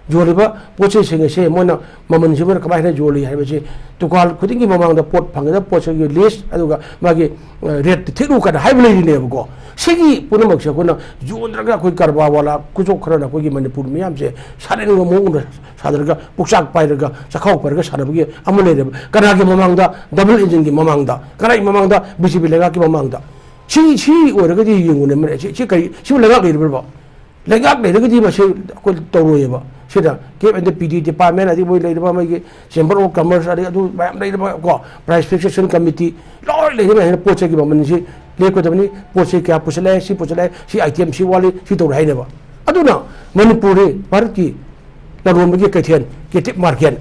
ꯌꯣꯜꯂꯤꯕ ꯄꯣꯠ ꯆꯩꯁꯤꯡ ꯑꯁꯦ ꯃꯣꯏꯅ ꯃꯃꯜꯁꯤ ꯃꯣꯏꯅ ꯀꯃꯥꯏꯅ ꯌꯣꯜꯂꯤ ꯍꯥꯏꯕꯁꯤ ꯗꯨꯀꯥꯟ ꯈꯨꯗꯤꯡꯒꯤ ꯃꯃꯥꯡꯗ ꯄꯣꯠ ꯐꯪꯒꯗꯕ ꯄꯣꯠꯁꯤꯒꯤ ꯂꯤꯁ, ꯑꯗꯨꯒ ꯃꯥꯒꯤ ꯔꯦꯠ ꯊꯤꯠꯂꯨ ꯀꯥꯏꯅ ꯍꯥꯏꯕ ꯂꯩꯔꯤꯅꯦꯕꯀꯣ꯫ ꯁꯤꯒꯤ ꯄꯨꯝꯅꯃꯛꯁꯦ ꯑꯩꯈꯣꯏꯅ ꯌꯣꯟꯗ꯭ꯔꯒ ꯑꯩꯈꯣꯏ ꯀꯔꯕꯥꯔ ꯋꯥꯂꯥ ꯈꯨꯆꯣꯛ ꯈꯔꯅ ꯑꯩꯈꯣꯏꯒꯤ ꯃꯅꯤꯄꯨꯔ ꯃꯤꯌꯥꯝꯁꯦ ꯁꯥꯗꯅꯤꯡꯕ ꯃꯑꯣꯡꯗ ꯁꯥꯗꯔꯒ ꯄꯨꯛꯆꯥꯛ ꯄꯥꯏꯔꯒ ꯆꯥꯛꯈꯥꯎ ꯄꯥꯏꯔꯒ ꯁꯥꯟꯅꯕꯒꯤ ꯑꯃ ꯂꯩꯔꯦꯕ꯫ ꯀꯅꯥꯒꯤ ꯃꯃꯥꯡꯗ? ꯗꯕꯜ ꯏꯟꯖꯤꯟꯒꯤ ꯃꯃꯥꯡꯗ꯫ ꯀꯅꯥꯒꯤ ꯃꯃꯥꯡꯗ? ꯕꯤ ꯖꯦ ꯄꯤ ꯂꯩꯉꯥꯛꯀꯤ ꯃꯃꯥꯡꯗ꯫ ꯁꯤ, ꯁꯤ ꯑꯣꯏꯔꯒꯗꯤ ꯌꯦꯡꯉꯨꯅꯦ, ꯃꯔꯦ-, ꯁꯤ, ꯁꯤ ꯀꯔꯤ, ꯁꯤꯕꯨ ꯂꯩꯉꯥꯛ ꯂꯩꯔꯤꯕ꯭ꯔꯕ? ꯂꯩꯉꯥꯛ ꯂꯩꯔꯒꯗꯤ ꯃꯁꯤ ꯑꯩꯈꯣꯏ ꯇꯧꯔꯣꯏꯌꯦꯕ꯫ ꯁꯤꯗ ꯀꯦꯞ ꯑꯦꯟ ꯄꯤ ꯗꯤ ꯗꯤꯄꯥꯔꯠꯃꯦꯟ, ꯑꯗꯩ ꯃꯣꯏ ꯂꯩꯔꯤꯕ ꯃꯣꯏꯒꯤ ꯆꯦꯝꯕꯔ ꯑꯣꯐ ꯀꯃꯔꯁ, ꯑꯗꯩ ꯑꯗꯨ ꯃꯌꯥꯝ ꯂꯩꯔꯤꯕ ꯀꯣ, ꯄ꯭ꯔꯥꯏꯁ ꯐꯤꯛꯁꯦꯁꯟ ꯀꯃꯤꯇꯤ, ꯂꯣꯏ ꯂꯩꯔꯤꯕ ꯃꯌꯥꯝꯁꯤꯅ ꯄꯣꯠ ꯆꯩꯒꯤ ꯃꯃꯜꯁꯤ ꯂꯦꯞꯀꯗꯕꯅꯤ, ꯄꯣꯠ ꯆꯩ ꯀꯌꯥ ꯄꯨꯁꯤꯜꯂꯛꯑꯦ, ꯁꯤ ꯄꯨꯁꯤꯜꯂꯛꯑꯦ, ꯁꯤ ꯑꯥꯏꯇꯦꯝ ꯁꯤ ꯋꯥꯠꯂꯤ, ꯁꯤ ꯇꯧꯔꯦ ꯍꯥꯏꯅꯦꯕ꯫ ꯑꯗꯨꯅ ꯃꯅꯤꯄꯨꯔꯗꯤ ꯚꯥꯔꯠꯀꯤ ꯂꯂꯣꯟꯕꯒꯤ ꯀꯩꯊꯦꯜ, ꯀꯦꯇꯤꯞ ꯃꯥꯔꯀꯦꯠ,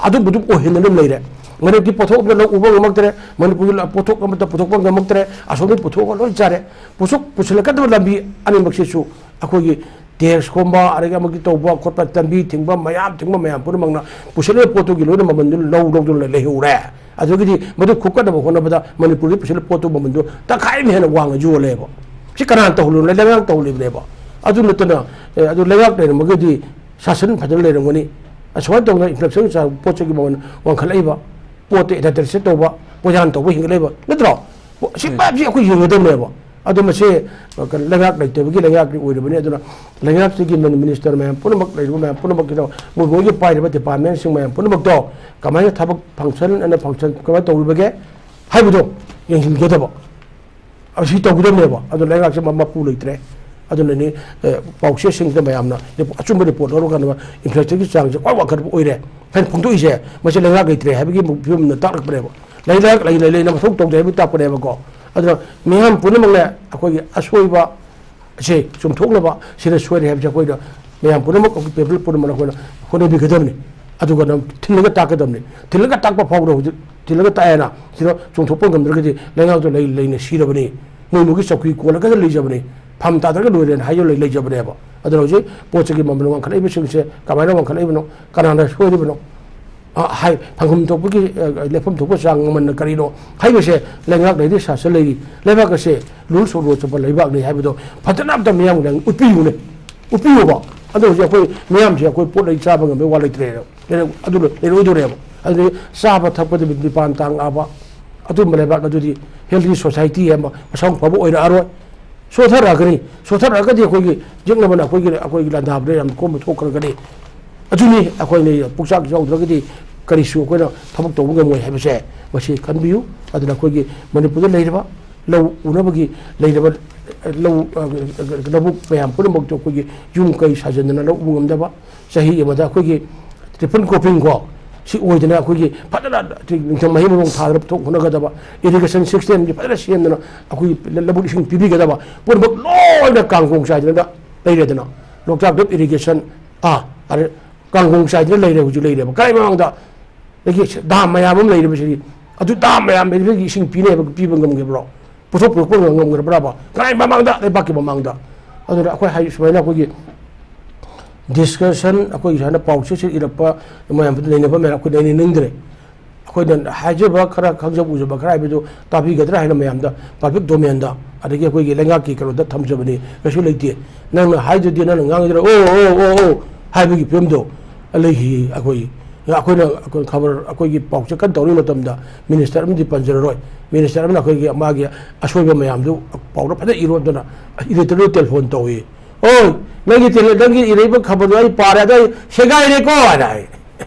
ꯑꯗꯨꯝ ꯑꯗꯨꯝ ꯑꯣꯏꯍꯟꯗꯅ ꯑꯗꯨꯝ ꯂꯩꯔꯦ꯫ ꯃꯅꯤꯄꯨꯔꯒꯤ ꯄꯣꯠꯊꯣꯛ ꯑꯃꯠꯇ ꯂꯧ ꯎꯕ ꯉꯝꯃꯛꯇ꯭ꯔꯦ, ꯃꯅꯤꯄꯨꯔꯒꯤ ꯄꯣꯠꯊꯣꯛ ꯑꯃꯠꯇ ꯄꯨꯊꯣꯛꯄ ꯉꯝꯃꯛꯇ꯭ꯔꯦ, ꯑꯁꯣꯝꯗꯒꯤ ꯄꯨꯊꯣꯛꯑꯒ ꯂꯣꯏ ꯆꯥꯔꯦ꯫ ꯄꯣꯠꯊꯣꯛ ꯄꯨꯁꯤꯜꯂꯛꯀꯗꯕ ꯂꯝꯕꯤ ꯑꯅꯤꯃꯛꯁꯤꯁꯨ ꯑꯩꯈꯣꯏꯒꯤ ꯇꯦꯛꯁ ꯈꯣꯝꯕ, ꯑꯗꯒꯤ ꯑꯃꯒꯤ ꯇꯧꯕ ꯈꯣꯠꯄ, ꯂꯝꯕꯤ ꯊꯤꯡꯕ, ꯃꯌꯥꯝ ꯊꯤꯡꯕ ꯃꯌꯥꯝ ꯄꯨꯝꯅꯃꯛꯅ ꯄꯨꯁꯤꯜꯂꯛꯏꯕ ꯄꯣꯠꯇꯨꯒꯤ ꯂꯣꯏꯅ ꯃꯃꯜꯗꯨ ꯂꯧ ꯂꯧꯗꯨꯅ ꯂꯩꯍꯧꯔꯦ꯫ ꯑꯗꯨꯗꯒꯤꯗꯤ ꯃꯗꯨ ꯈꯨꯀꯠꯅꯕ ꯍꯣꯠꯅꯕꯗ ꯃꯅꯤꯄꯨꯔꯗꯒꯤ ꯄꯨꯁꯤꯜꯂꯛꯄ ꯄꯣꯠꯇꯨ ꯃꯃꯜꯗꯨ ꯇꯪꯈꯥꯏ ꯑꯃ ꯍꯦꯟꯅ ꯋꯥꯡꯅ ꯌꯣꯜꯂꯦꯕ꯫ ꯁꯤ ꯀꯅꯥꯅ ꯇꯧꯍꯜꯂꯤꯅꯣ? ꯂꯩꯉꯥꯛ ꯇꯧꯍꯜꯂꯤꯕꯅꯦꯕ꯫ ꯑꯗꯨ ꯅꯠꯇꯅ, ꯑꯦ, ꯑꯗꯨ ꯂꯩꯉꯥꯛ ꯂꯩꯔꯝꯃꯒꯗꯤ ꯁꯥꯁꯟ ꯐꯖꯅ ꯂꯩꯔꯝꯒꯅꯤ꯫ ꯑꯁꯨꯃꯥꯏꯅ ꯇꯧꯗꯅ ꯏꯟꯐ꯭ꯂꯦꯁꯟ ꯆꯥꯕ ꯄꯣꯠ ꯆꯩꯒꯤ ꯃꯃꯜ ꯋꯥꯡꯈꯠꯂꯛꯏꯕ, ꯄꯣꯠꯇ ꯏꯟꯗꯁꯇ꯭ꯔꯤꯁꯦ ꯇꯧꯕ, ꯄꯣꯠꯌꯥꯟ ꯇꯧꯕ ꯍꯦꯟꯒꯠꯂꯛꯏꯕ ꯅꯠꯇ꯭ꯔꯣ? ꯁꯤ ꯎꯝ꯫ ꯃꯌꯥꯝꯁꯤ ꯑꯩꯈꯣꯏ ꯌꯦꯡꯒꯗꯕꯅꯦꯕ꯫ ꯑꯗꯣ ꯃꯁꯤ, ꯑ, ꯀꯩꯅꯣ, ꯂꯩꯉꯥꯛ ꯂꯩꯇꯕꯒꯤ ꯂꯩꯉꯥꯛꯀꯤ ꯑꯣꯏꯔꯤꯕꯅꯤ꯫ ꯑꯗꯨꯅ ꯂꯩꯉꯥꯛꯁꯤꯒꯤ ꯃꯤꯅꯤ-, ꯃꯤꯅꯤꯁꯇꯔ ꯃꯌꯥꯝ ꯄꯨꯝꯅꯃꯛ, ꯂꯩꯔꯤꯕ ꯃꯌꯥꯝ ꯄꯨꯝꯅꯃꯛꯀꯤꯗꯣ ꯃꯣꯏ ꯃꯣꯏꯒꯤ ꯄꯥꯏꯔꯤꯕ ꯗꯤꯄꯥꯔꯠꯃꯦꯟꯁꯤꯡ ꯃꯌꯥꯝ ꯄꯨꯝꯅꯃꯛꯇꯣ ꯀꯃꯥꯏꯅ ꯊꯕꯛ ꯐꯪꯁꯟ ꯑꯅ ꯐꯪꯁꯟ ꯀꯃꯥꯏꯅ ꯇꯧꯔꯤꯕꯒꯦ ꯍꯥꯏꯕꯗꯣ ꯌꯦꯡꯁꯤꯟꯒꯗꯕ꯫ ꯑꯁꯤ ꯇꯧꯒꯗꯕꯅꯦꯕ꯫ ꯑꯗꯨ ꯂꯩꯉꯥꯛꯁꯦ ꯃ-, ꯃꯄꯨ ꯂꯩꯇ꯭ꯔꯦ꯫ ꯑꯗꯨꯅꯅꯤ, ꯑꯦ, ꯄꯥꯎꯆꯦꯁꯤꯡꯁꯤꯗ ꯃꯌꯥꯝꯅ ꯑꯆꯨꯝꯕ ꯔꯤꯄꯣꯔꯠ ꯂꯧꯔꯀꯥꯟꯗ ꯏꯟꯐ꯭ꯂꯦꯁꯟꯒꯤ ꯆꯥꯡꯁꯦ ꯈ꯭ꯋꯥꯏ ꯋꯥꯡꯈꯠꯄ ꯑꯣꯏꯔꯦ ꯍꯥꯏꯅ ꯐꯣꯡꯗꯣꯛꯏꯁꯦ꯫ ꯃꯁꯤ ꯂꯩꯉꯥꯛ ꯂꯩꯇ꯭ꯔꯦ ꯍꯥꯏꯕꯒꯤ ꯐꯤꯕꯝꯗ ꯇꯥꯛꯂꯛꯄꯅꯦꯕ꯫ ꯂꯩꯉꯥꯛ ꯂꯩ, ꯂꯩ, ꯂꯩꯅ ꯃꯊꯧ ꯇꯧꯗꯦ ꯍꯥꯏꯕꯒꯤ ꯇꯥꯛꯄꯅꯦꯕꯀꯣ꯫ ꯑꯗꯨꯅ ꯃꯤꯌꯥꯝ ꯄꯨꯝꯅꯃꯛꯅ ꯑꯩꯈꯣꯏꯒꯤ ꯑꯁꯣꯏꯕ ꯑꯁꯤ ꯆꯨꯝꯊꯣꯛꯅꯕ, ꯁꯤꯗ ꯁꯣꯏꯔꯦ ꯍꯥꯏꯕꯁꯦ ꯑꯩꯈꯣꯏꯗ ꯃꯌꯥꯝ ꯄꯨꯝꯅꯃꯛ ꯑꯩꯈꯣꯏ ꯄꯦꯄꯔ ꯄꯨꯝꯅꯃꯛ ꯑꯩꯈꯣꯏꯅ ꯍꯣꯠꯅꯕꯤꯒꯗꯕꯅꯤ꯫ ꯑꯗꯨꯒ ꯅꯪ ꯊꯤꯜꯂꯒ ꯇꯥꯛꯀꯗꯕꯅꯤ꯫ ꯊꯤꯜꯂꯒ ꯇꯥꯛꯄ ꯐꯥꯎꯕꯗ ꯍꯧꯖꯤꯛ ꯊꯤꯜꯂꯒ ꯇꯥꯛꯑꯦꯅ ꯁꯤꯗ ꯆꯣꯡꯊꯣꯛꯄ ꯉꯝꯗ꯭ꯔꯒꯗꯤ ꯂꯩꯉꯥꯛꯇꯣ ꯂꯩ ꯂꯩꯅ ꯁꯤꯔꯕꯅꯤ꯫ ꯃꯣꯏ ꯃꯣꯏꯒꯤ ꯆꯧꯀ꯭ꯔꯤ ꯀꯣꯜꯂꯒ ꯂꯩꯖꯕꯅꯤ꯫ ꯐꯝ ꯇꯥꯗ꯭ꯔꯒ ꯂꯣꯏꯔꯦꯅ ꯍꯥꯏꯖ ꯂꯩ-, ꯂꯩꯖꯕꯅꯦꯕ꯫ ꯑꯗꯨꯅ ꯍꯧꯖꯤꯛ ꯄꯣꯠ ꯆꯩꯒꯤ ꯃꯃꯜ ꯋꯥꯡꯈꯠꯂꯛꯏꯕꯁꯤꯡꯁꯦ ꯀꯃꯥꯏꯅ ꯋꯥꯡꯈꯠꯂꯛꯏꯕꯅꯣ? ꯀꯅꯥꯅ ꯁꯣꯏꯔꯤꯕꯅꯣ? ꯑ, ꯍꯥꯏ, ꯐꯪꯐꯝ ꯊꯣꯛꯄꯒꯤ, ꯑ, ꯂꯦꯞꯐꯝ ꯊꯣꯛꯄ ꯆꯥꯡ ꯃꯃꯜꯅ ꯀꯔꯤꯅꯣ ꯍꯥꯏꯕꯁꯦ ꯂꯩꯉꯥꯛ ꯂꯩꯔꯤ, ꯁꯥꯁꯟ ꯂꯩꯔꯤ꯫ ꯂꯩꯕꯥꯛ ꯑꯁꯦ ꯔꯨꯜꯁ ꯑꯣꯐ ꯂꯣ ꯆꯠꯄ ꯂꯩꯕꯥꯛꯅꯤ ꯍꯥꯏꯕꯗꯣ ꯐꯖꯅ ꯑꯝꯇ ꯃꯤꯌꯥꯝꯒꯤ ꯎꯠꯄꯤꯌꯨꯅꯦ꯫ ꯎꯠꯄꯤꯌꯨꯕ꯫ ꯑꯗꯣ ꯍꯧꯖꯤꯛ ꯑꯩꯈꯣꯏ ꯃꯤꯌꯥꯝꯁꯦ ꯑꯩꯈꯣꯏ ꯄꯣꯠ ꯂꯩ ꯆꯥꯕ ꯉꯝꯕꯒꯤ ꯋꯥ ꯂꯩꯇ꯭ꯔꯦꯕ꯫ ꯂꯩꯔ-, ꯑꯗꯨ ꯂꯩꯔꯣꯏꯗꯧꯔꯦꯕ꯫ ꯑꯗꯨꯗꯤ ꯆꯥꯕ ꯊꯛꯄꯗ ꯃꯤꯠ ꯃꯤꯄꯥꯟ ꯇꯥꯡ ꯂꯥꯛꯑꯕ ꯑꯗꯨꯝꯕ ꯂꯩꯕꯥꯛ ꯑꯗꯨꯗꯤ healthy society ꯑꯃ ꯃꯁꯥ ꯐꯕ ꯑꯣꯏꯔꯛꯑꯔꯣꯏ꯫ ꯁꯣꯊꯔꯛꯑꯒꯅꯤ꯫ ꯁꯣꯊꯔꯛꯑꯒꯗꯤ ꯑꯩꯈꯣꯏꯒꯤ ꯌꯦꯛꯅꯕꯅ ꯑꯩꯈꯣꯏꯒꯤ, ꯑꯩꯈꯣꯏꯒꯤ ꯂꯥꯟꯗꯥꯕꯗ ꯌꯥꯝ ꯀꯣꯝꯕ ꯊꯣꯛꯈ꯭ꯔꯒꯅꯤ꯫ ꯑꯗꯨꯅꯤ ꯑꯩꯈꯣꯏꯅ ꯄꯨꯛꯆꯥꯛ ꯌꯥꯎꯗ꯭ꯔꯒꯗꯤ ꯀꯔꯤꯁꯨ ꯑꯩꯈꯣꯏꯅ ꯊꯕꯛ ꯇꯧꯕ ꯉꯝꯃꯣꯏ ꯍꯥꯏꯕꯁꯦ ꯃꯁꯤ ꯈꯟꯕꯤꯌꯨ꯫ ꯑꯗꯨꯅ ꯑꯩꯈꯣꯏꯒꯤ ꯃꯅꯤꯄꯨꯔꯗ ꯂꯩꯔꯤꯕ ꯂꯧ ꯎꯅꯕꯒꯤ ꯂꯩꯔꯕ ꯂꯧ, ꯑ, ꯂꯧꯕꯨꯛ ꯃꯌꯥꯝ ꯄꯨꯝꯅꯃꯛꯇꯨ ꯑꯩꯈꯣꯏꯒꯤ ꯌꯨꯝ ꯀꯩ ꯁꯥꯖꯟꯗꯅ ꯂꯧ ꯎꯕ ꯉꯝꯗꯕ, ꯆꯍꯤ ꯑꯃꯗ ꯑꯩꯈꯣꯏꯒꯤ triple cropping ꯀꯣ, ꯁꯤ ꯑꯣꯏꯗꯅ ꯑꯩꯈꯣꯏꯒꯤ ꯐꯖꯅ ꯅꯤꯡꯊꯝ ꯃꯍꯩ ꯃꯔꯣꯡ ꯊꯥꯗꯅ ꯄꯨꯊꯣꯛ ꯍꯣꯠꯅꯒꯗꯕ, irrigation system ꯁꯤ ꯐꯖꯅ ꯁꯦꯝꯗꯅ ꯑꯩꯈꯣꯏꯒꯤ ꯂ-, ꯂꯧꯕꯨꯛ ꯏꯁꯤꯡ ꯄꯤꯕꯤꯒꯗꯕ ꯄꯨꯝꯅꯃꯛ ꯂꯣꯏꯅ ꯀꯥꯡꯒꯣꯡ ꯆꯥꯏꯗꯅ ꯂꯩꯔꯦꯗꯅ꯫ ꯂꯣꯛꯇꯥꯛ drip irrigation, ꯑꯥ, ꯑꯗ ꯀꯥꯡꯒꯣꯡ ꯆꯥꯏꯗꯅ ꯂꯩꯔꯦ, ꯍꯧꯖꯤꯛ ꯂꯩꯔꯦꯕ꯫ ꯀꯔꯥꯏ ꯃꯃꯥꯡꯗ? ꯑꯗꯒꯤ dam ꯃꯌꯥꯝ ꯑꯃ ꯂꯩꯔꯤꯕꯁꯤꯗꯤ, ꯑꯗꯨ dam ꯃꯌꯥꯝ ꯂꯩꯔꯤꯕꯁꯤꯗꯤ ꯏꯁꯤꯡ ꯄꯤꯅꯦꯕ, ꯄꯤꯕ ꯉꯝꯈꯤꯕ꯭ꯔꯣ? ꯄꯨꯊꯣꯛ ꯄꯨꯔꯛꯄ ꯉꯝꯈ꯭ꯔꯕ꯭ꯔꯕ? ꯀꯅꯥꯏ ꯃꯃꯥꯡꯗ? ꯂꯩꯕꯥꯛꯀꯤ ꯃꯃꯥꯡꯗ꯫ ꯑꯗꯨꯅ ꯑꯩꯈꯣꯏ ꯍꯥꯏ, ꯁꯨꯃꯥꯏꯅ ꯑꯩꯈꯣꯏꯒꯤ discussion, ꯑꯩꯈꯣꯏꯒꯤ ꯁꯨꯃꯥꯏꯅ ꯄꯥꯎꯆꯦꯁꯤ ꯏꯔꯛꯄ ꯃꯌꯥꯝ, ꯅꯩꯅꯕ ꯃꯌꯥꯝ ꯑꯩꯈꯣꯏ ꯅꯩꯅꯅꯤꯡꯗ꯭ꯔꯦ꯫ ꯑꯩꯈꯣꯏꯅ ꯍꯥꯏꯖꯕ ꯈꯔ, ꯈꯪꯖꯕ ꯎꯖꯕ ꯈꯔ ꯍꯥꯏꯕꯗꯨ ꯇꯥꯕꯤꯒꯗ꯭ꯔꯥ ꯍꯥꯏꯅ ꯃꯌꯥꯝꯗ public domain ꯗ, ꯑꯗꯒꯤ ꯑꯩꯈꯣꯏꯒꯤ ꯂꯩꯉꯥꯛꯀꯤ ꯀꯩꯅꯣꯗ ꯊꯝꯖꯕꯅꯤ꯫ ꯀꯩꯁꯨ ꯂꯩꯇꯦ꯫ ꯅꯪꯅ ꯍꯥꯏꯗꯨꯗꯤ, ꯅꯪꯅ ꯉꯥꯡꯉꯤꯗꯨꯅ "ꯑꯣ, ꯑꯣ, ꯑꯣ, ꯑꯣ" ꯍꯥꯏꯕꯒꯤ ꯐꯤꯕꯝꯗꯣ ꯂꯩꯈꯤ꯫ ꯑꯩꯈꯣꯏ, ꯑꯩꯈꯣꯏꯅ, ꯑꯩꯈꯣꯏ ꯈꯕꯔ, ꯑꯩꯈꯣꯏꯒꯤ ꯄꯥꯎꯆꯦ ꯀꯟꯅ ꯇꯧꯔꯤꯉꯩ ꯃꯇꯝꯗ minister ꯑꯃꯗꯤ ꯄꯟꯖꯔꯔꯣꯏ, minister ꯑꯃꯅ ꯑꯩꯈꯣꯏꯒꯤ ꯃꯥꯒꯤ ꯑꯁꯣꯏꯕ ꯃꯌꯥꯝꯗꯨ ꯄꯥꯎꯗ ꯐꯖꯅ ꯏꯔꯣꯗꯅ editor ꯗ telephone ꯇꯧꯏ꯫ "ꯑꯣꯏ, ꯅꯪꯒꯤ tele-, ꯅꯪꯒꯤ ꯏꯔꯛꯏꯕ ꯈꯕꯔꯗꯣ ꯑꯩ ꯄꯥꯔꯦ, ꯑꯗꯣ ꯑꯩ ꯁꯦꯒꯥꯏꯔꯦꯀꯣ" ꯍꯥꯏꯅ ꯍꯥꯏ꯫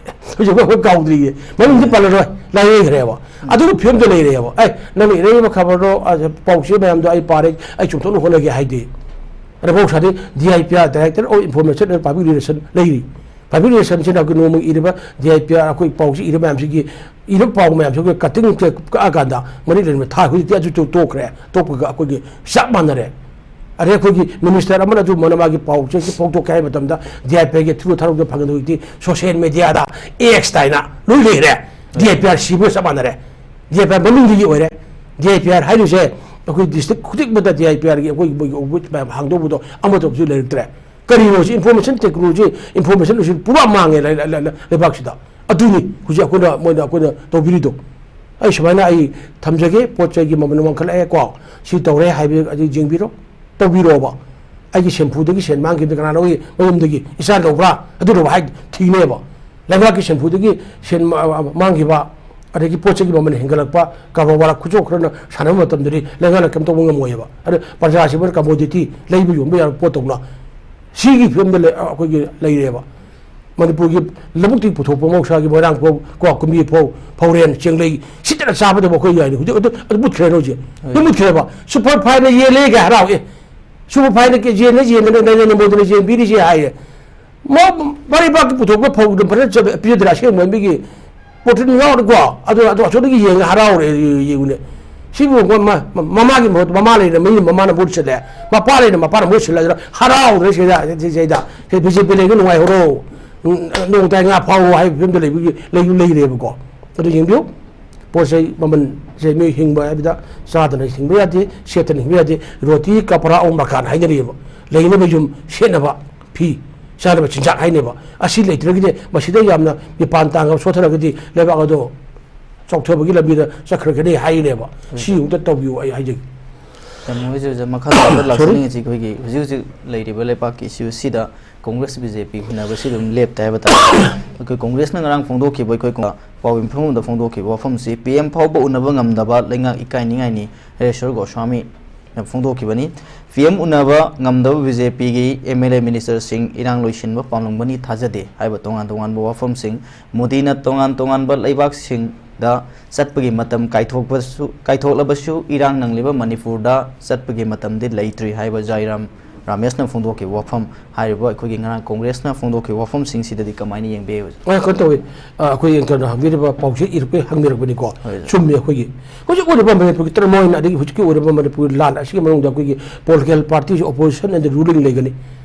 ꯍꯧꯖꯤꯛ ꯑꯩꯈꯣꯏ ꯀꯥꯎꯗ꯭ꯔꯤꯌꯦ, ꯃꯃꯤꯡꯗꯤ ꯄꯜꯂꯔꯣꯏ, ꯂꯥꯏꯌꯦꯡꯈ꯭ꯔꯦꯕ꯫ ꯑꯗꯨꯒꯤ ꯐꯤꯕꯝꯗ ꯂꯩꯔꯦꯕ꯫ "ꯑꯦ, ꯅꯪꯅ ꯏꯔꯛꯏꯕ ꯈꯕꯔꯗꯣ, ꯑ, ꯄꯥꯎꯆꯦ ꯃꯌꯥꯝꯗꯣ ꯑꯩ ꯄꯥꯔꯦ, ꯑꯩ ꯆꯨꯝꯊꯣꯛꯅ ꯍꯣꯠꯅꯒꯦ" ꯍꯥꯏꯗꯦ꯫ ꯑꯗ ꯃꯍꯧꯁꯥꯗꯤ D I P R, Director of Information and Public Relation ꯂꯩꯔꯤ꯫ Public relation ꯁꯤꯅ ꯑꯩꯈꯣꯏ ꯅꯣꯡꯃꯒꯤ ꯏꯔꯤꯕ D I P R, ꯑꯩꯈꯣꯏ ꯄꯥꯎꯆꯦ ꯏꯔꯤꯕ ꯃꯌꯥꯝꯁꯤꯒꯤ, ꯏꯔꯤꯕ ꯄꯥꯎ ꯃꯌꯥꯝꯁꯤ ꯑꯩꯈꯣꯏ cutting ꯀꯛꯑꯀꯥꯟꯗ ꯃꯔꯤ ꯂꯩꯅꯕ ꯊꯥ ꯈꯨꯗꯤꯡꯒꯤ ꯑꯗꯨ ꯇꯣꯛꯈ꯭ꯔꯦ, ꯇꯣꯛꯄꯒ ꯑꯩꯈꯣꯏꯒꯤ ꯆꯞ ꯃꯥꯟꯅꯔꯦ꯫ ꯑꯗꯩ ꯑꯩꯈꯣꯏꯒꯤ minister ꯑꯃꯅꯁꯨ ꯃꯅ-, ꯃꯥꯒꯤ ꯄꯥꯎꯆꯦꯁꯤ ꯐꯣꯡꯗꯣꯛꯀꯦ ꯍꯥꯏꯕ ꯃꯇꯝꯗ D I P R ꯒꯤ ꯊ꯭ꯔꯨ ꯊꯥꯔꯛꯇ ꯐꯪꯒꯗꯕ ꯍꯧꯖꯤꯛꯇꯤ social media ꯗ X ꯍꯥꯏꯅ ꯂꯣꯏ ꯂꯩꯈ꯭ꯔꯦ꯫ D I P R ꯁꯤꯕꯒ ꯆꯞ ꯃꯥꯟꯅꯔꯦ꯫ D I P R ꯃꯃꯤꯡꯗꯒꯤ ꯑꯣꯏꯔꯦ꯫ D I P R ꯍꯥꯏꯔꯤꯁꯦ ꯑꯩꯈꯣꯏ district ꯈꯨꯗꯤꯡꯃꯛꯇ D I P R ꯒꯤ ꯑꯩꯈꯣꯏ ꯃꯣꯏꯒꯤ office ꯃꯌꯥꯝ ꯍꯥꯡꯗꯧꯕꯗꯣ ꯑꯃꯠꯇꯁꯨ ꯂꯩꯔꯛꯇ꯭ꯔꯦ꯫ ꯀꯔꯤꯅꯣ ꯁꯤ information technology, information ꯁꯤ ꯄꯨꯔꯥ ꯃꯥꯡꯉꯦ ꯂꯩ-, ꯂꯩ-, ꯂꯩ-, ꯂꯩꯕꯥꯛꯁꯤꯗ꯫ ꯑꯗꯨꯅꯤ ꯍꯧꯖꯤꯛ ꯑꯩꯈꯣꯏꯅ, ꯃꯣꯏꯅ ꯑꯩꯈꯣꯏꯅ ꯇꯧꯕꯤꯔꯤꯗꯣ꯫ ꯑꯩ ꯁꯨꯃꯥꯏꯅ ꯑꯩ ꯊꯝꯖꯒꯦ, ꯄꯣꯠ ꯆꯩꯒꯤ ꯃꯃꯜ ꯋꯥꯡꯈꯠꯂꯛꯑꯦ ꯀꯣ, ꯁꯤ ꯇꯧꯔꯦ ꯍꯥꯏꯕ ꯑꯗꯨ ꯌꯦꯡꯕꯤꯔꯣ, ꯇꯧꯕꯤꯔꯣꯕ꯫ ꯑꯩꯒꯤ ꯁꯦꯝꯐꯨꯗꯒꯤ ꯁꯦꯟ ꯃꯥꯡꯈꯤꯕꯗ ꯀꯅꯥꯅꯣꯒꯤ ꯃꯌꯨꯝꯗꯒꯤ ꯏꯆꯥ ꯂꯧꯕ꯭ꯔꯥ? ꯑꯗꯨꯅꯕꯨ ꯍꯥꯏ ꯊꯤꯅꯦꯕ꯫ ꯂꯩꯕꯥꯛꯀꯤ ꯁꯦꯝꯐꯨꯗꯒꯤ ꯁꯦꯟ ꯃ-, ꯃ-, ꯃꯥꯡꯈꯤꯕ, ꯑꯗꯒꯤ ꯄꯣꯠ ꯆꯩꯒꯤ ꯃꯃꯜ ꯍꯦꯟꯒꯠꯂꯛꯄ, ꯀꯔꯕꯥꯔ ꯋꯥꯂꯥ ꯈꯨꯠꯆꯧ ꯈꯔꯅ ꯁꯥꯟꯅꯕ ꯃꯇꯝꯗꯗꯤ ꯂꯩꯉꯥꯛꯅ ꯀꯩꯝ ꯇꯧꯕ ꯉꯝꯃꯣꯏꯑꯕ꯫ ꯑꯗ ꯄ꯭ꯔꯖꯥꯁꯤꯕꯨ commodity ꯂꯩꯕ ꯌꯣꯟꯕ ꯌꯥꯕ ꯄꯣꯠ ꯇꯧꯅ ꯁꯤꯒꯤ ꯐꯤꯕꯝꯗ ꯂꯩ-, ꯑꯩꯈꯣꯏꯒꯤ ꯂꯩꯔꯦꯕ꯫ ꯃꯅꯤꯄꯨꯔꯒꯤ ꯂꯧꯕꯨꯛꯇꯒꯤ ꯄꯨꯊꯣꯛꯄ ꯃꯍꯧꯁꯥꯒꯤ ꯃꯣꯏꯔꯥꯡ ꯐꯧ, ꯀꯣ, ꯀꯨꯝꯕꯤ ꯐꯧ, ꯐꯧꯔꯦꯟ, ꯆꯦꯡꯂꯩ, ꯁꯤꯗꯅ ꯆꯥꯕꯗꯕꯨ ꯑꯩꯈꯣꯏ ꯌꯥꯏꯅꯤ꯫ ꯍꯧꯖꯤꯛ ꯑꯗꯨ, ꯑꯗꯨ ꯃꯨꯠꯈ꯭ꯔꯦ ꯍꯧꯖꯤꯛ꯫ ꯑꯗꯨ ꯍꯣꯏ꯫ ꯃꯨꯠꯈ꯭ꯔꯦꯕ꯫ Super fine ꯅ ꯌꯦꯜꯂꯦ ꯀꯥꯏ ꯍꯔꯥꯎ꯫ ꯑꯦ, super fine ꯅ ꯀꯦ-, ꯌꯦꯟꯅ ꯌꯦꯟꯗꯅ ꯅꯔꯦꯟꯗ꯭ꯔ ꯃꯣꯗꯤꯅ ꯌꯦꯟ ꯄꯤꯔꯤꯁꯦ ꯍꯥꯏꯌꯦ꯫ ꯃꯥ ꯃꯔꯩꯕꯥꯛꯀꯤ ꯄꯨꯊꯣꯛꯄ ꯐꯧꯗꯨ ꯐꯖꯅ ꯆꯠ-, ꯄꯤꯖꯗ꯭ꯔꯥ? ꯑꯁꯦꯡꯕ ꯃꯤꯒꯤ protein ꯌꯥꯎꯔꯒꯀꯣ꯫ ꯑꯗꯨ, ꯑꯗꯨ ꯑꯁꯣꯝꯗꯒꯤ ꯌꯦꯡꯉ ꯍꯔꯥꯎꯔꯦ꯫ ꯌꯦꯡꯉꯨꯅꯦ꯫ ꯁꯤꯕꯨ ꯃ-, ꯃ-, ꯃꯃꯥꯒꯤ ꯃꯍꯨꯠ, ꯃꯃꯥ ꯂꯩꯅ ꯃꯤꯅ ꯃꯃꯥꯅ ꯃꯍꯨꯠ ꯁꯤꯜꯂꯦ, ꯃꯄꯥ ꯂꯩꯅ ꯃꯄꯥꯅ ꯃꯍꯨꯠ ꯁꯤꯜꯂꯦ꯫ ꯑꯗꯨꯅ ꯍꯔꯥꯎꯗ꯭ꯔꯦ ꯁꯤꯗ, ꯁꯤ-, ꯁꯤꯗ꯫ ꯁꯤ ꯕꯤ ꯖꯦ ꯄꯤ ꯂꯩꯒ ꯅꯨꯡꯉꯥꯏꯍꯧꯔꯣ꯫ ꯎꯝ, ꯅꯣꯡ ꯇꯥꯏ ꯉꯥ ꯐꯥꯎꯑꯣ ꯍꯥꯏꯕ ꯐꯤꯕꯝꯗ ꯂꯩꯕꯒꯤ, ꯂꯩ-, ꯂꯩꯔꯦꯕꯀꯣ꯫ ꯑꯗꯨ ꯌꯦꯡꯕꯤꯌꯨ꯫ ꯄꯣꯠ ꯆꯩ ꯃꯃꯜꯁꯦ ꯃꯤꯑꯣꯏ ꯍꯤꯡꯕ ꯍꯥꯏꯕꯗ ꯆꯥꯗꯅ ꯍꯤꯡꯕ ꯌꯥꯗꯦ, ꯁꯦꯠꯇꯅ ꯍꯤꯡꯕ ꯌꯥꯗꯦ꯫ ꯔꯣꯇꯤ ꯀꯄꯔꯥ ꯑꯧ ꯃꯀꯥꯟ ꯍꯥꯏꯅꯔꯤꯑꯕ꯫ ꯂꯩꯅꯕ ꯌꯨꯝ, ꯁꯦꯠꯅꯕ ꯐꯤ, ꯆꯥꯅꯕ ꯆꯤꯟꯖꯥꯛ ꯍꯥꯏꯅꯦꯕ꯫ ꯑꯁꯤ ꯂꯩꯇ꯭ꯔꯒꯗꯤ ꯃꯁꯤꯗ ꯌꯥꯝꯅ ꯃꯤꯄꯥꯟ ꯇꯥꯡꯉꯕ ꯁꯣꯠꯊꯔꯒꯗꯤ ꯂꯩꯕꯥꯛ ꯑꯗꯣ ꯆꯥꯎꯊꯕꯒꯤ ꯂꯝꯕꯤꯗ ꯆꯠꯈ꯭ꯔꯒꯅꯤ ꯍꯥꯏꯅꯦꯕ꯫ ꯁꯤ ꯑꯃꯨꯛꯇ ꯇꯧꯕꯤꯌꯨ, ꯑꯩ ꯍꯥꯏꯖꯒꯦ꯫ ꯌꯥꯝ ꯅꯨꯡꯉꯥꯏꯖꯩ ꯑꯣꯖꯥ꯫ ꯃꯈꯥ ꯇꯥꯕꯗ ꯁꯣꯔꯤ꯫ ꯂꯥꯛꯆꯅꯤꯡꯉꯤꯁꯤ ꯑꯩꯈꯣꯏꯒꯤ ꯍꯧꯖꯤꯛ ꯍꯧꯖꯤꯛ ꯂꯩꯔꯤꯕ ꯂꯩꯕꯥꯛꯀꯤ issue ꯁꯤꯗ ꯀꯣꯡꯒ꯭ꯔꯦꯁ ꯕꯤ ꯖꯦ ꯄꯤ ꯍꯨꯟꯅꯕꯁꯤ ꯑꯗꯨꯝ ꯂꯦꯞꯇꯦ ꯍꯥꯏꯕ ꯇꯥꯔꯦ꯫ ꯑꯩꯈꯣꯏ ꯀꯣꯡꯒ꯭ꯔꯦꯁꯅ ꯉꯔꯥꯡ ꯐꯣꯡꯗꯣꯛꯈꯤꯕ, ꯑꯩꯈꯣꯏ ꯄꯥꯎ ꯃꯤꯐꯝ ꯑꯃꯗ ꯐꯣꯡꯗꯣꯛꯈꯤꯕ ꯋꯥꯐꯝꯁꯤ ꯄꯤ ꯑꯦꯝ ꯐꯥꯎꯕ ꯎꯅꯕ ꯉꯝꯗꯕ ꯂꯩꯉꯥꯛ ꯏꯀꯥꯏꯅꯤꯡꯉꯥꯏꯅꯤ, ꯍꯔꯦꯁ꯭ꯋꯔ ꯒꯣꯁ꯭ꯋꯥꯃꯤꯅ ꯐꯣꯡꯗꯣꯛꯈꯤꯕꯅꯤ꯫ ꯄꯤ ꯑꯦꯝ ꯎꯅꯕ ꯉꯝꯗꯕ ꯕꯤ ꯖꯦ ꯄꯤꯒꯤ ꯑꯦꯝ ꯑꯦꯜ ꯑꯦ ꯃꯤꯅꯤꯁꯇꯔꯁꯤꯡ ꯏꯔꯥꯡ ꯂꯣꯏꯁꯤꯟꯕ ꯄꯥꯝꯂꯝꯒꯅꯤ ꯊꯥꯖꯗꯦ ꯍꯥꯏꯕ ꯇꯣꯉꯥꯟ ꯇꯣꯉꯥꯟꯕ ꯋꯥꯐꯝꯁꯤꯡ꯫ ꯃꯣꯗꯤꯅ ꯇꯣꯉꯥꯟ ꯇꯣꯉꯥꯟꯕ ꯂꯩꯕꯥꯛꯁꯤꯡꯗ ꯆꯠꯄꯒꯤ ꯃꯇꯝ ꯀꯥꯏꯊꯣꯛꯄꯁꯨ, ꯀꯥꯏꯊꯣꯛꯂꯕꯁꯨ ꯏꯔꯥꯡ ꯅꯪꯂꯤꯕ ꯃꯅꯤꯄꯨꯔꯗ ꯆꯠꯄꯒꯤ ꯃꯇꯝꯗꯤ ꯂꯩꯇ꯭ꯔꯤ ꯍꯥꯏꯕ ꯖꯥꯏꯔꯥꯝ ꯔꯥꯃꯦꯁꯅ ꯐꯣꯡꯗꯣꯛꯈꯤꯕ ꯋꯥꯐꯝ, ꯍꯥꯏꯔꯤꯕ ꯑꯩꯈꯣꯏꯒꯤ ꯉꯔꯥꯡ ꯀꯣꯡꯒ꯭ꯔꯦꯁꯅ ꯐꯣꯡꯗꯣꯛꯈꯤꯕ ꯋꯥꯐꯝꯁꯤꯡꯁꯤꯗꯗꯤ ꯀꯃꯥꯏꯅ ꯌꯦꯡꯕꯤꯌꯦ ꯍꯧꯖꯤꯛ? ꯑ, ꯀꯩꯅꯣ ꯇꯧꯋꯤ꯫ ꯑ, ꯑꯩꯈꯣꯏ ꯀꯩꯅꯣ ꯍꯪꯕꯤꯔꯤꯕ ꯄꯥꯎꯁꯦ ꯏꯔꯛꯄꯩ ꯍꯪꯕꯤꯔꯛꯄꯅꯤꯀꯣ꯫ ꯍꯣꯏ, ꯁꯥꯔ꯫ ꯆꯨꯝꯃꯤ꯫ ꯑꯩꯈꯣꯏꯒꯤ ꯍꯧꯖꯤꯛ ꯑꯣꯏꯔꯤꯕ ꯃꯅꯤꯄꯨꯔꯒꯤ turmoil ꯑꯗꯒꯤ ꯍꯧꯖꯤꯛꯀꯤ ꯑꯣꯏꯔꯤꯕ ꯃꯅꯤꯄꯨꯔꯒꯤ ꯂꯥꯟ ꯑꯁꯤꯒꯤ ꯃꯅꯨꯡꯗ ꯑꯩꯈꯣꯏꯒꯤ political party ꯁꯤ opposition and ruling ꯂꯩꯒꯅꯤ꯫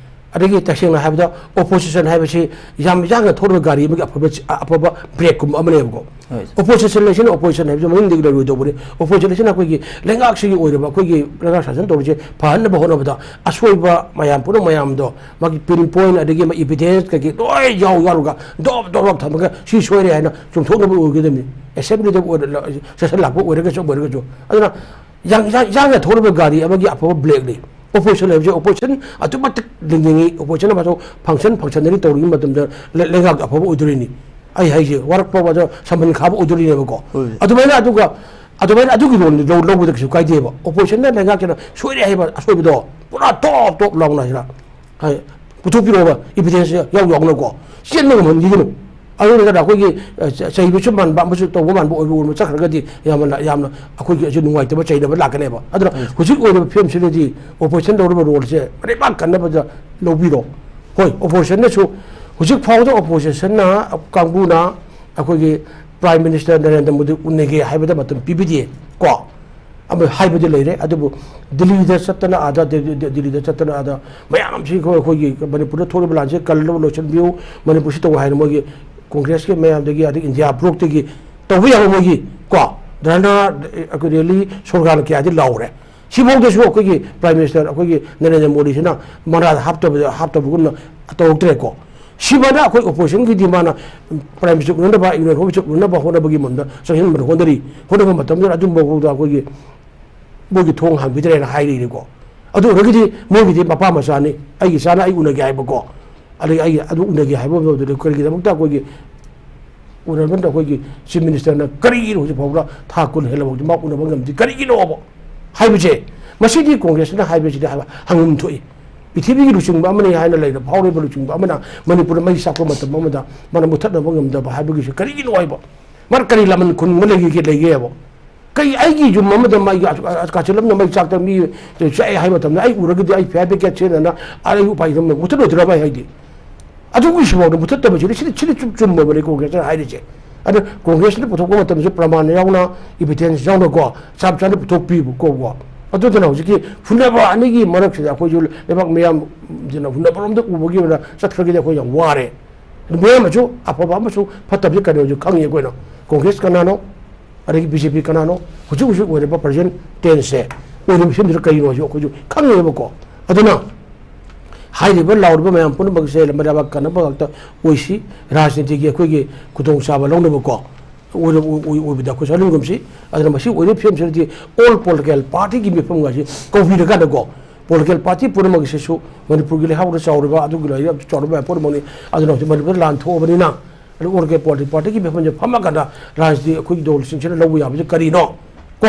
ꯑꯗꯒꯤ ꯇꯁꯦꯡꯅ ꯍꯥꯏꯕꯗ opposition ꯍꯥꯏꯕꯁꯤ ꯌꯥꯝ ꯌꯥꯡꯅ ꯊꯧꯔꯕ ꯒꯥꯔꯤ ꯑꯃꯒꯤ ꯑꯐꯕ, ꯑꯐꯕ brake ꯀꯨꯝꯕ ꯑꯃꯅꯦꯕꯀꯣ꯫ ꯍꯣꯏ, ꯁꯥꯔ꯫ Opposition ꯂꯩꯁꯤꯅ opposition ꯍꯥꯏꯕꯁꯤ ꯃꯅꯤꯡꯗꯒꯤ ꯂꯩꯔꯣꯏꯗꯧꯕꯅꯤ꯫ Opposition ꯂꯩꯁꯤꯅ ꯑꯩꯈꯣꯏꯒꯤ ꯂꯩꯉꯥꯛꯁꯤꯒꯤ ꯑꯣꯏꯔꯕ ꯑꯩꯈꯣꯏꯒꯤ ꯂꯩꯉꯥꯛ ꯁꯥꯁꯟ ꯇꯧꯔꯤꯁꯦ ꯐꯍꯟꯅꯕ ꯍꯣꯠꯅꯕꯗ ꯑꯁꯣꯏꯕ ꯃꯌꯥꯝ ꯄꯨꯝꯅꯃꯛ ꯃꯌꯥꯝꯗꯣ ꯃꯥꯒꯤ pinpoint ꯑꯗꯒꯤ ꯃꯥ evidence ꯀꯩꯀꯩ ꯂꯣꯏ ꯌꯥꯎ ꯌꯥꯎꯔꯒ ꯗꯣꯞ ꯗꯣꯞ ꯗꯣꯞ ꯊꯝꯃꯒ ꯁꯤ ꯁꯣꯏꯔꯦ ꯍꯥꯏꯅ ꯆꯨꯝꯊꯣꯛꯅꯕ ꯑꯣꯏꯒꯗꯕꯅꯤ꯫ Assembly ꯗ ꯑꯣꯏꯔ-, session ꯂꯥꯛꯄ ꯑꯣꯏꯔꯒꯁꯨ ꯑꯃ ꯑꯣꯏꯔꯒꯁꯨ꯫ ꯑꯗꯨꯅ ꯌꯥꯡ-, ꯌꯥꯡ-, ꯌꯥꯡꯅ ꯊꯧꯔꯕ ꯒꯥꯔꯤ ꯑꯃꯒꯤ ꯑꯐꯕ brake ꯂꯩ꯫ ꯑꯣꯄꯣꯖꯤꯁꯟ ꯍꯥꯏꯕꯁꯦ ꯑꯣꯄꯣꯖꯤꯁꯟ ꯑꯗꯨꯛ ꯃꯇꯤꯛ ꯂꯤꯡꯅꯤꯡꯉꯤ, ꯑꯣꯄꯣꯖꯤꯁꯟ ꯑꯃꯁꯨ ꯐꯪꯁꯟ ꯐꯪꯁꯟꯅꯔꯤ ꯇꯧꯔꯤꯉꯩ ꯃꯇꯝꯗ ꯂꯩ- ꯂꯩꯉꯥꯛ ꯑꯐꯕ ꯑꯣꯏꯗꯣꯔꯤꯅꯤ꯫ ꯑꯩ ꯍꯥꯏꯁꯦ ꯋꯥꯔꯛ ꯐꯥꯎꯕꯗ ꯁꯝꯕꯟ ꯈꯥꯕ ꯑꯣꯏꯗꯣꯔꯤꯅꯦꯕꯀꯣ꯫ ꯑꯗꯨꯃꯥꯏꯅ ꯑꯗꯨꯒ ꯑꯗꯨꯃꯥꯏꯅ ꯑꯗꯨꯒꯤ ꯔꯣꯜ ꯂꯧꯕꯗ ꯀꯩꯁꯨ ꯀꯥꯏꯗꯦꯕ꯫ ꯑꯣꯄꯣꯖꯤꯁꯟꯅ ꯂꯩꯉꯥꯛꯁꯤꯅ ꯁꯣꯏꯔꯦ ꯍꯥꯏꯕ ꯑꯁꯣꯏꯕꯗꯣ ꯄꯨꯔꯥ ꯇꯣꯞ ꯇꯣꯞ ꯂꯥꯎꯅ ꯁꯤꯗ ꯍꯥꯏ ꯄꯨꯊꯣꯛꯄꯤꯔꯛꯑꯣꯕ, ꯏꯕꯤꯗꯦꯟꯁ ꯌꯥꯎ ꯌꯥꯎꯅꯀꯣ ꯆꯦꯟꯕ ꯉꯝꯍꯟꯈꯤꯒꯅꯨ꯫ ꯑꯗꯨ ꯅꯠꯇꯅ ꯑꯩꯈꯣꯏꯒꯤ ꯆꯩꯕꯁꯨ ꯃꯥꯟꯕ ꯑꯃꯁꯨ ꯇꯧꯕ ꯃꯥꯟꯕ ꯑꯣꯏꯕ ꯑꯣꯏꯕ ꯆꯠꯈ꯭ꯔꯒꯗꯤ ꯌꯥꯝꯅ ꯌꯥꯝꯅ ꯑꯩꯈꯣꯏꯒꯤ ꯑꯁꯤ ꯅꯨꯡꯉꯥꯏꯇꯕ ꯆꯩꯅꯕ ꯂꯥꯛꯀꯅꯦꯕ꯫ ꯑꯗꯨꯅ ꯍꯧꯖꯤꯛ ꯑꯣꯏꯔꯤꯕ ꯐꯤꯕꯝꯁꯤꯗꯗꯤ ꯑꯣꯄꯣꯖꯤꯁꯟ ꯂꯧꯔꯤꯕ ꯔꯣꯜꯁꯦ ꯂꯩꯕꯥꯛ ꯀꯟꯅꯕꯗ ꯂꯧꯕꯤꯔꯣ꯫ ꯍꯣꯏ, ꯑꯣꯄꯣꯖꯤꯁꯟꯅꯁꯨ ꯍꯧꯖꯤꯛ ꯐꯥꯎꯕꯗ ꯑꯣꯄꯣꯖꯤꯁꯟꯅ ꯀꯥꯡꯕꯨꯅ ꯑꯩꯈꯣꯏꯒꯤ ꯄ꯭ꯔꯥꯏꯝ ꯃꯤꯅꯤꯁꯇꯔ ꯅꯔꯦꯟꯗ꯭ꯔ ꯃꯣꯗꯤ ꯎꯅꯒꯦ ꯍꯥꯏꯕꯗ ꯃꯇꯝ ꯄꯤꯕꯤꯗꯦ ꯀꯣ꯫ ꯑꯃ ꯍꯥꯏꯕꯗꯤ ꯂꯩꯔꯦ, ꯑꯗꯨꯕꯨ ꯗꯤꯜꯂꯤꯗ ꯆꯠꯇꯅ ꯑꯥꯗ ꯗꯤ- ꯗꯤ- ꯗꯤꯜꯂꯤꯗ ꯆꯠꯇꯅ ꯑꯥꯗ ꯃꯌꯥꯝꯁꯤ ꯑꯩꯈꯣꯏ ꯑꯩꯈꯣꯏꯒꯤ ꯃꯅꯤꯄꯨꯔꯗ ꯊꯣꯛꯂꯤꯕ ꯂꯥꯟꯁꯦ ꯀꯜꯂꯕ ꯂꯣꯏꯁꯤꯟꯕꯤꯌꯨ, ꯃꯅꯤꯄꯨꯔꯁꯤ ꯇꯧ ꯍꯥꯏꯅ ꯃꯣꯏꯒꯤ ꯀꯣꯡꯒ꯭ꯔꯦꯁꯀꯤ ꯃꯌꯥꯝꯗꯒꯤ ꯑꯗꯒꯤ ꯏꯟꯗꯤꯌꯥ ꯕ꯭ꯂꯣꯛꯇꯒꯤ ꯇꯧꯕ ꯌꯥꯕ ꯃꯣꯏꯒꯤ ꯀꯣ ꯙꯔꯅꯥ, ꯑꯩꯈꯣꯏ ꯔꯦꯂꯤ ꯁꯣꯔꯒꯥꯟ ꯀꯌꯥꯗꯤ ꯂꯥꯎꯔꯦ꯫ ꯁꯤꯐꯥꯎꯗꯁꯨ ꯑꯩꯈꯣꯏꯒꯤ ꯄ꯭ꯔꯥꯏꯝ ꯃꯤꯅꯤꯁꯇꯔ ꯑꯩꯈꯣꯏꯒꯤ ꯅꯔꯦꯟꯗ꯭ꯔ ꯃꯣꯗꯤꯁꯤꯅ ꯃꯔꯥꯗ ꯍꯥꯞꯇꯕꯗ ꯍꯥꯞꯇꯕꯒꯨꯝꯅ ꯇꯧꯔꯛꯇ꯭ꯔꯦꯀꯣ꯫ ꯁꯤꯃꯅ ꯑꯩꯈꯣꯏ ꯑꯣꯄꯣꯖꯤꯁꯟꯒꯤꯗꯤ ꯃꯥꯅ ꯄ꯭ꯔꯥꯏꯝ ꯃꯤꯅꯤꯁꯇꯔ ꯎꯅꯅꯕ, ꯌꯨꯅꯤꯌꯟ ꯍꯣꯝ ꯃꯤꯅꯤꯁꯇꯔ ꯎꯅꯅꯕ ꯍꯣꯠꯅꯕꯒꯤ ꯃꯔꯝꯗ ꯆꯪꯁꯤꯟꯕꯗ ꯍꯣꯠꯅꯔꯤ꯫ ꯍꯣꯠꯅꯕ ꯃꯇꯝꯗ ꯑꯗꯨꯝꯕ ꯐꯥꯎꯗ ꯑꯩꯈꯣꯏꯒꯤ ꯃꯣꯏꯒꯤ ꯊꯣꯡ ꯍꯥꯡꯕꯤꯗ꯭ꯔꯦꯅ ꯍꯥꯏꯔꯤꯅꯤꯀꯣ꯫ ꯑꯗꯨ ꯑꯣꯏꯔꯒꯗꯤ ꯃꯣꯏꯒꯤꯗꯤ ꯃꯄꯥ ꯃꯆꯥꯅꯤ, ꯑꯩꯒꯤ ꯏꯆꯥꯅ ꯑꯩ ꯎꯅꯒꯦ ꯍꯥꯏꯕꯀꯣ, ꯑꯗꯒꯤ ꯑꯩ ꯑꯗꯨ ꯎꯅꯒꯦ ꯍꯥꯏꯕ ꯃꯇꯝꯗ ꯀꯔꯤꯒꯤꯗꯃꯛꯇ ꯑꯩꯈꯣꯏꯒꯤ ꯎꯅꯕꯗ ꯑꯩꯈꯣꯏꯒꯤ ꯆꯤꯐ ꯃꯤꯅꯤꯁꯇꯔꯅ ꯀꯔꯤꯒꯤꯅꯣ ꯍꯧꯖꯤꯛ ꯐꯥꯎꯕꯗ ꯊꯥ ꯀꯨꯟ ꯍꯦꯜꯂꯕ ꯍꯧꯖꯤꯛ ꯃꯥ ꯎꯅꯕ ꯉꯝꯗꯦ ꯀꯔꯤꯒꯤꯅꯣꯕ ꯍꯥꯏꯕꯁꯦ? ꯃꯁꯤꯗꯤ ꯀꯣꯡꯒ꯭ꯔꯦꯁꯅ ꯍꯥꯏꯕꯁꯤꯗꯤ ꯍꯥꯏꯕ ꯍꯪꯐꯝ ꯊꯣꯛꯏ꯫ ꯄ꯭ꯔꯤꯊꯤꯕꯤꯒꯤ ꯂꯨꯆꯤꯡꯕ ꯑꯃꯅꯤ ꯍꯥꯏꯅ ꯂꯩꯔ ꯐꯥꯎꯔꯤꯕ ꯂꯨꯆꯤꯡꯕ ꯑꯃꯅ ꯃꯅꯤꯄꯨꯔꯗ ꯃꯩ ꯆꯥꯛꯄ ꯃꯇꯝ ꯑꯃꯗ ꯃꯥꯅ ꯃꯨꯊꯠꯅꯕ ꯉꯝꯗꯕ ꯍꯥꯏꯕꯒꯤꯁꯦ ꯀꯔꯤꯒꯤꯅꯣ ꯍꯥꯏꯕ? ꯃꯥꯅ ꯀꯔꯤ ꯂꯃꯟ ꯈꯨꯝꯕ ꯂꯩꯒꯦ ꯂꯩꯒꯦ ꯍꯥꯏꯕ? ꯀꯩ ꯑꯩꯒꯤ ꯌꯨꯝ ꯑꯃꯗ ꯃꯩ ꯀꯥꯆꯤꯜ ꯑꯃꯅ ꯃꯩ ꯆꯥꯛꯇ ꯃꯤ ꯆꯥꯛꯑꯦ ꯍꯥꯏꯕ ꯃꯇꯝꯗ ꯑꯩ ꯎꯔꯒꯗꯤ ꯑꯩ ꯐꯤꯌꯥꯔ ꯕ꯭ꯔꯤꯒꯦꯗ ꯁꯤꯖꯤꯟꯅꯅ ꯑꯩ ꯎꯄꯥꯏ ꯂꯩꯇꯕ ꯃꯨꯊꯠꯂꯣꯏꯗ꯭ꯔꯕ ꯑꯩ ꯍꯥꯏꯗꯤ? ꯑꯗꯨꯒꯤ ꯁꯨꯐꯥꯎꯗ ꯃꯨꯊꯠꯇꯕꯁꯤꯗꯤ ꯁꯤꯗꯤ ꯁꯤꯗꯤ ꯆꯨꯝ ꯆꯨꯝꯃꯕꯅꯤ ꯀꯣꯡꯒ꯭ꯔꯦꯁꯅ ꯍꯥꯏꯔꯤꯁꯦ꯫ ꯑꯗ ꯀꯣꯡꯒ꯭ꯔꯦꯁꯅ ꯄꯨꯊꯣꯛꯄ ꯃꯇꯝꯗꯁꯨ ꯄ꯭ꯔꯃꯥꯟ ꯌꯥꯎꯅ, ꯏꯕꯤꯗꯦꯟꯁ ꯌꯥꯎꯅꯀꯣ ꯆꯞ ꯆꯥꯅ ꯄꯨꯊꯣꯛꯄꯤꯕꯀꯣ꯫ ꯑꯗꯨꯗꯨꯅ ꯍꯧꯖꯤꯛꯀꯤ ꯐꯨꯅꯕ ꯑꯅꯤꯒꯤ ꯃꯔꯛꯁꯤꯗ ꯑꯩꯈꯣꯏꯁꯨ ꯂꯩꯕꯥꯛ ꯃꯤꯌꯥꯝꯁꯤꯅ ꯐꯨꯅꯕꯔꯣꯝꯗ ꯎꯕꯒꯤ ꯑꯣꯏꯅ ꯆꯠꯈ꯭ꯔꯒꯗꯤ ꯑꯩꯈꯣꯏ ꯌꯥꯝ ꯋꯥꯔꯦ꯫ ꯃꯤꯌꯥꯝꯅꯁꯨ ꯑꯐꯕ ꯑꯃꯁꯨ ꯐꯠꯇꯕꯁꯨ ꯀꯩꯅꯣꯁꯨ ꯈꯪꯉꯤ ꯑꯩꯈꯣꯏꯅ꯫ ꯀꯣꯡꯒ꯭ꯔꯦꯁ ꯀꯅꯥꯅꯣ, ꯑꯗꯒꯤ ꯕꯤ ꯖꯦ ꯄꯤ ꯀꯅꯥꯅꯣ, ꯍꯧꯖꯤꯛ ꯍꯧꯖꯤꯛ ꯑꯣꯏꯔꯤꯕ ꯄ꯭ꯔꯖꯦꯟ ꯇꯦꯟꯁꯁꯦ ꯑꯣꯏꯔꯤꯕ ꯐꯤꯕꯝꯁꯤꯗ ꯀꯔꯤꯅꯣ ꯍꯥꯏꯁꯤ ꯑꯩꯈꯣꯏꯁꯨ ꯈꯪꯉꯦꯕꯀꯣ꯫ ꯑꯗꯨꯅ ꯍꯥꯏꯔꯤꯕ ꯂꯥꯎꯔꯤꯕ ꯃꯌꯥꯝ ꯄꯨꯝꯅꯃꯛꯁꯦ ꯃꯔꯥꯏꯕꯥꯛ ꯀꯟꯅꯕ ꯉꯥꯛꯇ ꯑꯣꯏꯁꯤ꯫ ꯔꯥꯖꯅꯤꯇꯤꯒꯤ ꯑꯩꯈꯣꯏꯒꯤ ꯈꯨꯗꯣꯡꯆꯥꯕ ꯂꯧꯅꯕꯀꯣ ꯑꯣꯏꯔ-, ꯑꯣꯏ-, ꯑꯣꯏꯕꯗ ꯑꯩꯈꯣꯏ ꯁꯣꯏꯍꯟꯒꯨꯝꯁꯤ꯫ ꯑꯗꯨꯅ ꯃꯁꯤ ꯑꯣꯏꯔꯤꯕ ꯐꯤꯕꯝꯁꯤꯗꯗꯤ ꯑꯣꯜ ꯄꯣꯂꯤꯇꯤꯀꯦꯜ ꯄꯥꯔꯇꯤꯒꯤ ꯃꯤꯐꯝꯒꯁꯤ ꯀꯧꯕꯤꯔꯀꯥꯟꯗꯀꯣ ꯄꯣꯂꯤꯇꯤꯀꯦꯜ ꯄꯥꯔꯇꯤ ꯄꯨꯝꯅꯃꯛꯁꯤꯁꯨ ꯃꯅꯤꯄꯨꯔꯒꯤ ꯂꯩꯍꯥꯎꯗ ꯆꯥꯎꯔꯤꯕ, ꯑꯗꯨꯒꯤ ꯂꯩꯔꯤꯕ ꯆꯥꯎꯔꯤꯕ ꯃꯌꯥꯝ ꯄꯨꯝꯅꯃꯛꯅꯤ꯫ ꯑꯗꯨꯅ ꯍꯧꯖꯤꯛ ꯃꯅꯤꯄꯨꯔꯗ ꯂꯥꯟ ꯊꯣꯛꯑꯕꯅꯤꯅ, ꯑꯗꯨ ꯄꯣꯂꯤꯇꯤꯀꯦꯜ ꯄꯥꯔꯇꯤ, ꯄꯥꯔꯇꯤꯒꯤ ꯃꯤꯐꯝꯁꯦ ꯐꯝꯃꯀꯥꯟꯗ ꯔꯥꯖꯅꯤꯇꯤ ꯑꯩꯈꯣꯏꯒꯤ ꯗꯣꯜꯁꯤꯡꯁꯤꯅ ꯂꯧꯕ ꯌꯥꯕꯁꯦ ꯀꯔꯤꯅꯣ? ꯀꯣ,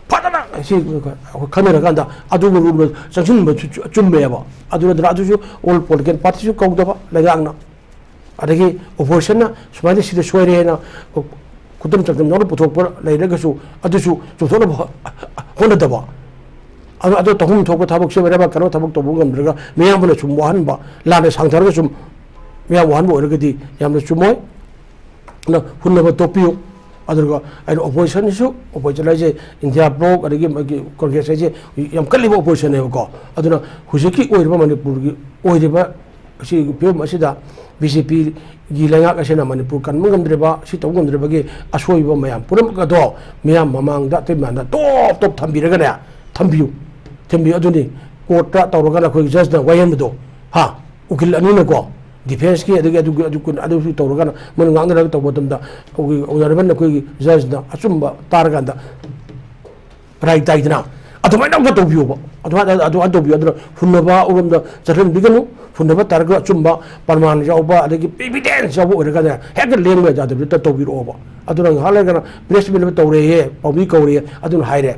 ꯐꯖꯅ ꯁꯤ ꯑꯩꯈꯣꯏ ꯈꯟꯅꯔꯀꯥꯟꯗ ꯑꯗꯨꯒꯨꯝꯕ ꯔꯨꯜꯗꯣ ꯆꯪꯁꯤꯟꯕꯁꯨ ꯆꯨ-, ꯆꯨꯝꯃꯦꯕ꯫ ꯑꯗꯨ ꯅꯠꯇꯅ ꯑꯗꯨꯁꯨ ꯑꯣꯜ ꯄꯣꯂꯤꯇꯤꯀꯦꯜ ꯄꯥꯔꯇꯤꯁꯨ ꯀꯧꯗꯕ ꯂꯩꯉꯥꯛꯅ꯫ ꯑꯗꯒꯤ ꯑꯣꯄꯣꯖꯤꯁꯟꯅ ꯁꯨꯃꯥꯏꯅ ꯁꯤꯗ ꯁꯣꯏꯔꯦꯅ ꯈꯨꯗꯝ ꯆꯥꯡꯗꯝꯅꯧꯅ ꯄꯨꯊꯣꯛꯄ ꯂꯩꯔꯒꯁꯨ ꯑꯗꯨꯁꯨ ꯆꯨꯝꯊꯣꯛꯅꯕ ꯍꯣ-, ꯍꯣꯠꯅꯗꯕ꯫ ꯑꯗꯣ, ꯑꯗꯣ ꯇꯧꯐꯝ ꯊꯣꯛꯄ ꯊꯕꯛꯁꯦ ꯃꯔꯩꯕꯥꯛ ꯀꯟꯅꯕ ꯊꯕꯛ ꯇꯧꯕ ꯉꯝꯗ꯭ꯔꯒ ꯃꯤꯌꯥꯝꯕꯅ ꯁꯨꯝ ꯋꯥꯍꯟꯕ, ꯂꯥꯟꯅ ꯁꯥꯡꯊꯔꯒ ꯁꯨꯝ ꯃꯤꯌꯥꯝ ꯋꯥꯍꯟꯕ ꯑꯣꯏꯔꯒꯗꯤ ꯌꯥꯝꯅ ꯆꯨꯝꯃꯣꯏ꯫ ꯑꯗꯨꯅ ꯍꯨꯟꯅꯕ ꯇꯣꯛꯄꯤꯌꯨ꯫ ꯑꯗꯨꯒ ꯑꯩꯅ ꯑꯣꯄꯣꯖꯤꯁꯟꯁꯨ, ꯑꯣꯄꯣꯖꯤꯁꯟ ꯍꯥꯏꯁꯦ ꯏꯟꯗꯤꯌꯥ ꯕ꯭ꯂꯣꯛ ꯑꯗꯒꯤ ꯃꯥꯒꯤ ꯀꯣꯡꯒ꯭ꯔꯦꯁ ꯍꯥꯏꯁꯦ ꯌꯥꯝ ꯀꯜꯂꯤꯕ ꯑꯣꯄꯣꯖꯤꯁꯟꯅꯦꯕꯀꯣ꯫ ꯑꯗꯨꯅ ꯍꯧꯖꯤꯛꯀꯤ ꯑꯣꯏꯔꯤꯕ ꯃꯅꯤꯄꯨꯔꯒꯤ ꯑꯣꯏꯔꯤꯕ ꯑꯁꯤꯒꯤ ꯐꯤꯕꯝ ꯑꯁꯤꯗ ꯕꯤ ꯖꯦ ꯄꯤꯒꯤ ꯂꯩꯉꯥꯛ ꯑꯁꯤꯅ ꯃꯅꯤꯄꯨꯔ ꯀꯟꯕ ꯉꯝꯗ꯭ꯔꯤꯕ, ꯁꯤ ꯇꯧꯕ ꯉꯝꯗ꯭ꯔꯤꯕꯒꯤ ꯑꯁꯣꯏꯕ ꯃꯌꯥꯝ ꯄꯨꯝꯅꯃꯛ ꯑꯗꯣ ꯃꯤꯌꯥꯝ ꯃꯃꯥꯡꯗ, ꯑꯇꯩ ꯃꯌꯥꯝꯗ ꯇꯣꯞ ꯇꯣꯞ ꯊꯝꯕꯤꯔꯒꯅꯦ, ꯊꯝꯕꯤꯌꯨ, ꯊꯝꯕꯤꯌꯨ꯫ ꯑꯗꯨꯅꯤ ꯀꯣꯔꯠꯇ ꯇꯧꯔꯒꯅ ꯑꯩꯈꯣꯏꯒꯤ ꯖꯖꯅ ꯋꯥꯌꯦꯟꯕꯗꯣ, ꯍꯥ, ꯎꯀꯤꯜ ꯑꯅꯤꯅꯀꯣ, ꯗꯤꯐꯦꯟꯁꯀꯤ ꯑꯗꯒꯤ ꯑꯗꯨꯒꯤ, ꯑꯗꯨ, ꯑꯗꯨꯁꯨ ꯇꯧꯔꯒꯅ ꯃꯣꯏꯅ ꯉꯥꯡꯅꯔꯒ ꯇꯧꯕ ꯃꯇꯝꯗ ꯑꯩꯈꯣꯏꯒꯤ ꯑꯣꯅꯔꯦꯕꯜ ꯑꯩꯈꯣꯏꯒꯤ ꯖꯖꯅ ꯑꯆꯨꯝꯕ ꯇꯥꯔꯀꯥꯟꯗ ꯔꯥꯏ ꯇꯥꯏꯗꯅ, ꯑꯗꯨꯃꯥꯏꯅ ꯑꯝꯇ ꯇꯧꯕꯤꯌꯣꯕ꯫ ꯑꯗꯨꯃꯥꯏꯅ, ꯑꯗꯨꯃꯥꯏꯅ ꯇꯧꯕꯤꯌꯨ꯫ ꯑꯗꯨꯅ ꯍꯨꯟꯅꯕ ꯎꯔꯣꯝꯗ ꯆꯠꯍꯟꯕꯤꯒꯅꯨ꯫ ꯍꯨꯟꯅꯕ ꯇꯥꯔꯒ ꯑꯆꯨꯝꯕ ꯄ꯭ꯔꯃꯥꯟ ꯌꯥꯎꯕ, ꯑꯗꯒꯤ ꯏꯕꯤꯗꯦꯟꯁ ꯌꯥꯎꯕ ꯑꯣꯏꯔꯒꯅ ꯍꯦꯛꯇ ꯂꯦꯡꯕ ꯌꯥꯗꯕꯗꯨ ꯇꯧꯕꯤꯔꯛꯑꯣꯕ꯫ ꯑꯗꯨꯅ ꯉꯥꯏꯍꯥꯛ ꯂꯩꯔꯒꯅ ꯄ꯭ꯔꯦꯁ ꯃꯤꯠ ꯑꯃ ꯇꯧꯔꯦꯌꯦ, ꯄꯥꯎꯃꯤ ꯀꯧꯔꯦ, ꯑꯗꯨꯅ ꯍꯥꯏꯔꯦ꯫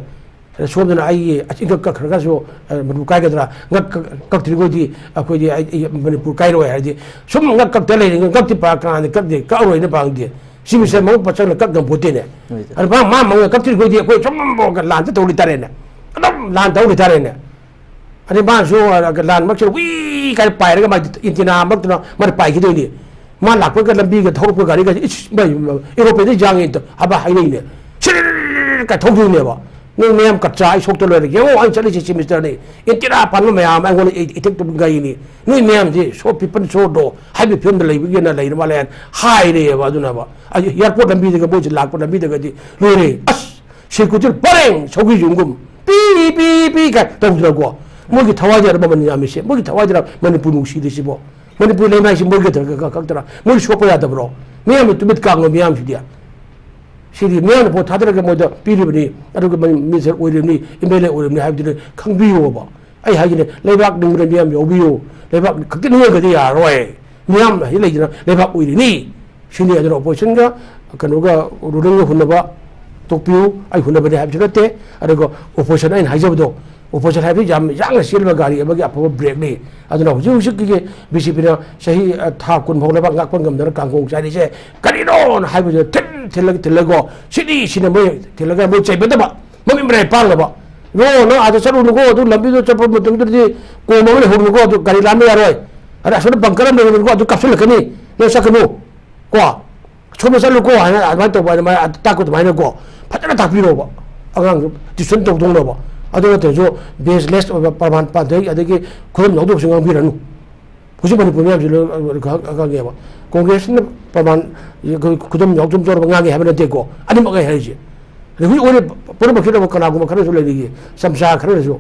ꯑꯗ ꯁꯣꯝꯗꯅ ꯑꯩꯒꯤ ꯏꯪꯀꯛ ꯀꯛꯈ꯭ꯔꯒꯁꯨ, ꯑ, ꯃꯅꯤꯄꯨꯔ ꯀꯥꯏꯒꯗ꯭ꯔꯥ? ꯉꯛ ꯀꯛ-, ꯀꯛꯇ꯭ꯔꯤꯈꯣꯏꯗꯤ ꯑꯩꯈꯣꯏꯗꯤ, ꯑꯩ, ꯑꯩ ꯃꯅꯤꯄꯨꯔ ꯀꯥꯏꯔꯣꯏ ꯍꯥꯏꯔꯗꯤ, ꯁꯨꯝ ꯉꯛ ꯀꯛꯇ ꯂꯩꯔꯤ, ꯉꯛꯇꯤ ꯄꯥ-, ꯀꯅꯥꯅ ꯀꯛꯅꯤ? ꯀꯛꯑꯔꯣꯏꯅ ꯄꯥꯡꯗꯦ꯫ ꯁꯤ ꯃꯤꯁꯦ ꯃꯉꯛ ꯄꯆꯪꯅ ꯀꯛ ꯉꯝꯄꯣꯠꯇꯦꯅꯦ꯫ ꯍꯣꯏ꯫ ꯑꯗ ꯃꯥ, ꯃꯥ ꯃꯉꯛ ꯀꯛꯇ꯭ꯔꯤꯈꯣꯏꯗꯤ ꯑꯩꯈꯣꯏ ꯁꯨꯝ ꯂꯥꯟꯗ ꯇꯧ ꯂꯩꯇꯥꯔꯦꯅꯦ꯫ ꯑꯗꯨꯝ ꯂꯥꯟ ꯇꯧ ꯂꯩꯇꯥꯔꯦꯅꯦ꯫ ꯑꯗꯩ ꯃꯥꯅꯁꯨ ꯂꯥꯟ ꯃꯔꯛꯁꯤꯗ ꯋꯤ ꯀꯥꯏꯅ ꯄꯥꯏꯔꯒ ꯃꯥꯒꯤ ꯑꯦꯟꯇꯤꯅꯥ ꯃꯔꯛꯇꯨꯅ ꯃꯥꯅ ꯄꯥꯏꯈꯤꯗꯣꯏꯅꯤ꯫ ꯃꯥ ꯂꯥꯛꯄꯒ ꯂꯝꯕꯤꯒ ꯊꯧꯔꯛꯄ ꯒꯥꯔꯤꯒ, "ꯏꯁ, ꯃꯥꯏ, ꯑꯦꯔꯣꯄ꯭ꯂꯦꯟꯗ ꯌꯥꯡꯉꯦ" ꯑꯗꯣ ꯍꯥꯏꯕ ꯍꯥꯏꯅꯩꯅꯦ꯫ ꯁꯤꯔ ꯀꯥꯏ ꯊꯧꯗꯣꯏꯅꯦꯕ꯫ ꯅꯣꯏ ꯃꯌꯥꯝ ꯀꯠꯆꯥ ꯑꯩ ꯁꯣꯛꯇ ꯂꯣꯏꯔꯦ꯫ ꯌꯦꯡꯉꯣ, ꯑꯩꯅ ꯆꯠꯂꯤꯁꯦ ꯁꯤꯃꯤꯁꯇꯔꯅꯤ꯫ ꯑꯦꯟꯇꯤꯅꯥ ꯄꯥꯟꯕ ꯃꯌꯥꯝ ꯑꯩꯉꯣꯟꯗ ꯑꯦ-, ꯑꯦꯇꯦꯛ ꯇꯧꯕ ꯒꯥꯔꯤꯅꯤ꯫ ꯅꯣꯏ ꯃꯌꯥꯝꯁꯦ ꯁꯣ ꯄꯤꯄꯜ ꯁꯣꯗꯣ ꯍꯥꯏꯕꯒꯤ ꯐꯤꯕꯝꯗ ꯂꯩꯕꯒꯤꯅ ꯂꯩꯔ ꯃꯥꯜꯂꯦ ꯍꯥꯏꯅ ꯍꯥꯏꯔꯦꯕ꯫ ꯑꯗꯨꯅꯕ ꯑꯩ ꯑꯦꯌꯥꯔꯄꯣꯔꯠ ꯂꯝꯕꯤꯗꯒ ꯃꯣꯏꯁꯦ ꯂꯥꯛꯄ ꯂꯝꯕꯤꯗꯒꯗꯤ ꯂꯣꯏꯔꯦ꯫ ꯑꯁ! ꯁꯦꯀꯨꯔꯤꯇꯤ ꯄꯔꯦꯡ ꯁꯧꯒ꯭ꯔꯤ ꯌꯨꯝꯒꯨꯝ ꯄꯤ, ꯄꯤ, ꯄꯤ ꯀꯥꯏ ꯇꯧꯗꯅꯀꯣ꯫ ꯃꯣꯏꯒꯤ ꯊꯋꯥꯏꯗ ꯃꯃꯜ ꯌꯥꯝꯃꯤꯁꯦ, ꯃꯣꯏꯒꯤ ꯊꯋꯥꯏꯗ ꯃꯅꯤꯄꯨꯔ ꯅꯨꯡꯁꯤꯔꯤꯁꯤꯕꯣ꯫ ꯃꯅꯤꯄꯨꯔ ꯂꯩꯃꯥꯏꯁꯤ ꯃꯣꯏꯒꯤ ꯈꯛꯇ ꯈꯛꯇꯔ? ꯃꯣꯏ ꯁꯣꯛꯄ ꯌꯥꯗꯕ꯭ꯔꯣ? ꯃꯤꯌꯥꯝꯅ ꯇꯨꯃꯤꯠ ꯀꯥꯡꯕ ꯃꯤꯌꯥꯝꯁꯤꯗꯤ꯫ ꯁꯤꯗꯤ ꯃꯤꯌꯥꯝꯅ ꯚꯣꯠ ꯊꯥꯗꯔꯒ ꯃꯣꯏꯗ ꯄꯤꯔꯤꯕꯅꯤ, ꯑꯗꯨꯒ ꯃꯤꯅꯤꯁꯇꯔ ꯑꯣꯏꯔꯤꯕꯅꯤ, ꯑꯦꯝ ꯑꯦꯜ ꯑꯦ ꯑꯣꯏꯔꯤꯕꯅꯤ ꯍꯥꯏꯕꯗꯨꯗꯤ ꯈꯪꯕꯤꯌꯣꯕ꯫ ꯑꯩ ꯍꯥꯏꯒꯅꯤ, ꯂꯩꯕꯥꯛ ꯅꯤꯡꯕꯗ ꯃꯤꯌꯥꯝ ꯌꯥꯎꯕꯤꯌꯨ꯫ ꯂꯩꯕꯥꯛ ꯈꯛꯇ ꯅꯤꯡꯉꯒꯗꯤ ꯌꯥꯔꯣꯏ꯫ ꯃꯤꯌꯥꯝ ꯍꯥꯏꯗꯤ ꯂꯩꯗꯅ ꯂꯩꯕꯥꯛ ꯑꯣꯏꯔꯤꯅꯤ꯫ ꯁꯤꯅꯤ꯫ ꯑꯗꯨꯅ oppositionꯒ ꯀꯩꯅꯣꯒ rulingꯒ ꯍꯨꯟꯅꯕ ꯇꯣꯛꯄꯤꯌꯨ꯫ ꯑꯩ ꯍꯨꯟꯅꯕꯅꯤ ꯍꯥꯏꯕꯁꯨ ꯅꯠꯇꯦ꯫ ꯑꯗꯨꯒ opposition ꯑꯩꯅ ꯍꯥꯏꯖꯕꯗꯣ, opposition ꯍꯥꯏꯕꯁꯤ ꯌꯥꯝ ꯌꯥꯡꯅ ꯆꯦꯜꯂꯤꯕ ꯒꯥꯔꯤ ꯑꯃꯒꯤ ꯑꯐꯕ brakeꯅꯤ꯫ ꯑꯗꯨꯅ ꯍꯧꯖꯤꯛ ꯍꯧꯖꯤꯛꯀꯤ BJPꯅ ꯆꯍꯤ, ꯑ, ꯊꯥ ꯀꯨꯟ ꯐꯥꯎ ꯂꯩꯕꯥꯛ ꯉꯥꯛꯄ ꯉꯝꯗꯅ ꯀꯥꯡꯈꯣꯡ ꯆꯥꯏꯔꯤꯁꯦ ꯀꯔꯤꯅꯣꯅ ꯍꯥꯏꯕꯁꯤꯗ ꯊꯤꯜ ꯊꯤꯜꯂꯒ ꯊꯤꯜꯂꯒꯣ, ꯁꯤꯅꯤ ꯁꯤꯅ ꯃꯣꯏ ꯊꯤꯜꯂꯒ ꯃꯣꯏ ꯆꯩꯕꯗꯕ, ꯃꯃꯤꯠ ꯃꯔꯩ ꯄꯥꯡꯅꯕ꯫ ꯏꯕꯨꯡꯉꯣ, ꯅꯪ ꯑꯥꯗ ꯆꯠꯂꯨꯅꯨꯀꯣ, ꯑꯗꯨ ꯂꯝꯕꯤꯗꯣ ꯆꯠꯄ ꯃꯇꯝꯗꯗꯤ ꯀꯣꯝ ꯑꯃ ꯂꯩꯍꯧꯔꯨꯅꯨꯀꯣ, ꯑꯗꯨ ꯒꯥꯔꯤ ꯂꯥꯟꯕ ꯌꯥꯔꯣꯏ꯫ ꯑꯗ ꯑꯁꯣꯝꯗ bunker ꯑꯃ ꯂꯩꯍꯧꯔꯨꯅꯨꯀꯣ, ꯑꯗꯨ ꯀꯥꯞꯁꯤꯜꯂꯛꯀꯅꯤ, ꯅꯪ ꯆꯠꯀꯅꯨ ꯀꯣ꯫ ꯁꯣꯝꯗ ꯆꯠꯂꯨꯀꯣ ꯍꯥꯏꯅ ꯑꯗꯨꯃꯥꯏꯅ ꯇꯧꯕ, ꯑꯗꯨꯃꯥꯏꯅ ꯇꯥꯛꯄ ꯑꯗꯨꯃꯥꯏꯅꯀꯣ꯫ ꯐꯖꯅ ꯇꯥꯛꯄꯤꯔꯣꯕ ꯑꯉꯥꯡꯗꯨ tuition ꯇꯧꯗꯧꯅꯕ꯫ ꯑꯗꯨ ꯅꯠꯇ꯭ꯔꯁꯨ baseless ꯑꯣꯏꯕ ꯄ꯭ꯔꯃꯥꯟ ꯄꯥꯟꯊꯩ, ꯑꯗꯒꯤ ꯈꯨꯗꯝ ꯂꯧꯗꯕꯁꯨ ꯉꯥꯡꯕꯤꯔꯅꯨ꯫ ꯍꯧꯖꯤꯛ ꯃꯅꯤꯄꯨꯔ ꯃꯌꯥꯝꯁꯤ ꯂꯣꯏ ꯈꯪꯉꯦꯕ꯫ Congressꯅ ꯄ꯭ꯔꯃꯥꯟ, ꯑꯩꯈꯣꯏ ꯈꯨꯗꯝ ꯌꯥꯎꯗꯨꯝ ꯇꯧꯔꯒ ꯉꯥꯡꯉꯦ ꯍꯥꯏꯕ ꯅꯠꯇꯦꯀꯣ, ꯑꯅꯤꯃꯛ ꯑꯩ ꯍꯥꯏꯔꯤꯁꯦ꯫ ꯑꯗꯩ ꯍꯧꯖꯤꯛ ꯑꯣꯏꯅ ꯄꯨꯝꯅꯃꯛꯁꯤꯗ ꯀꯅꯥꯒꯨꯝꯕ ꯈꯔꯁꯨ ꯂꯩꯔꯤꯌꯦ, ꯆꯝꯆꯥ ꯈꯔꯅꯁꯨ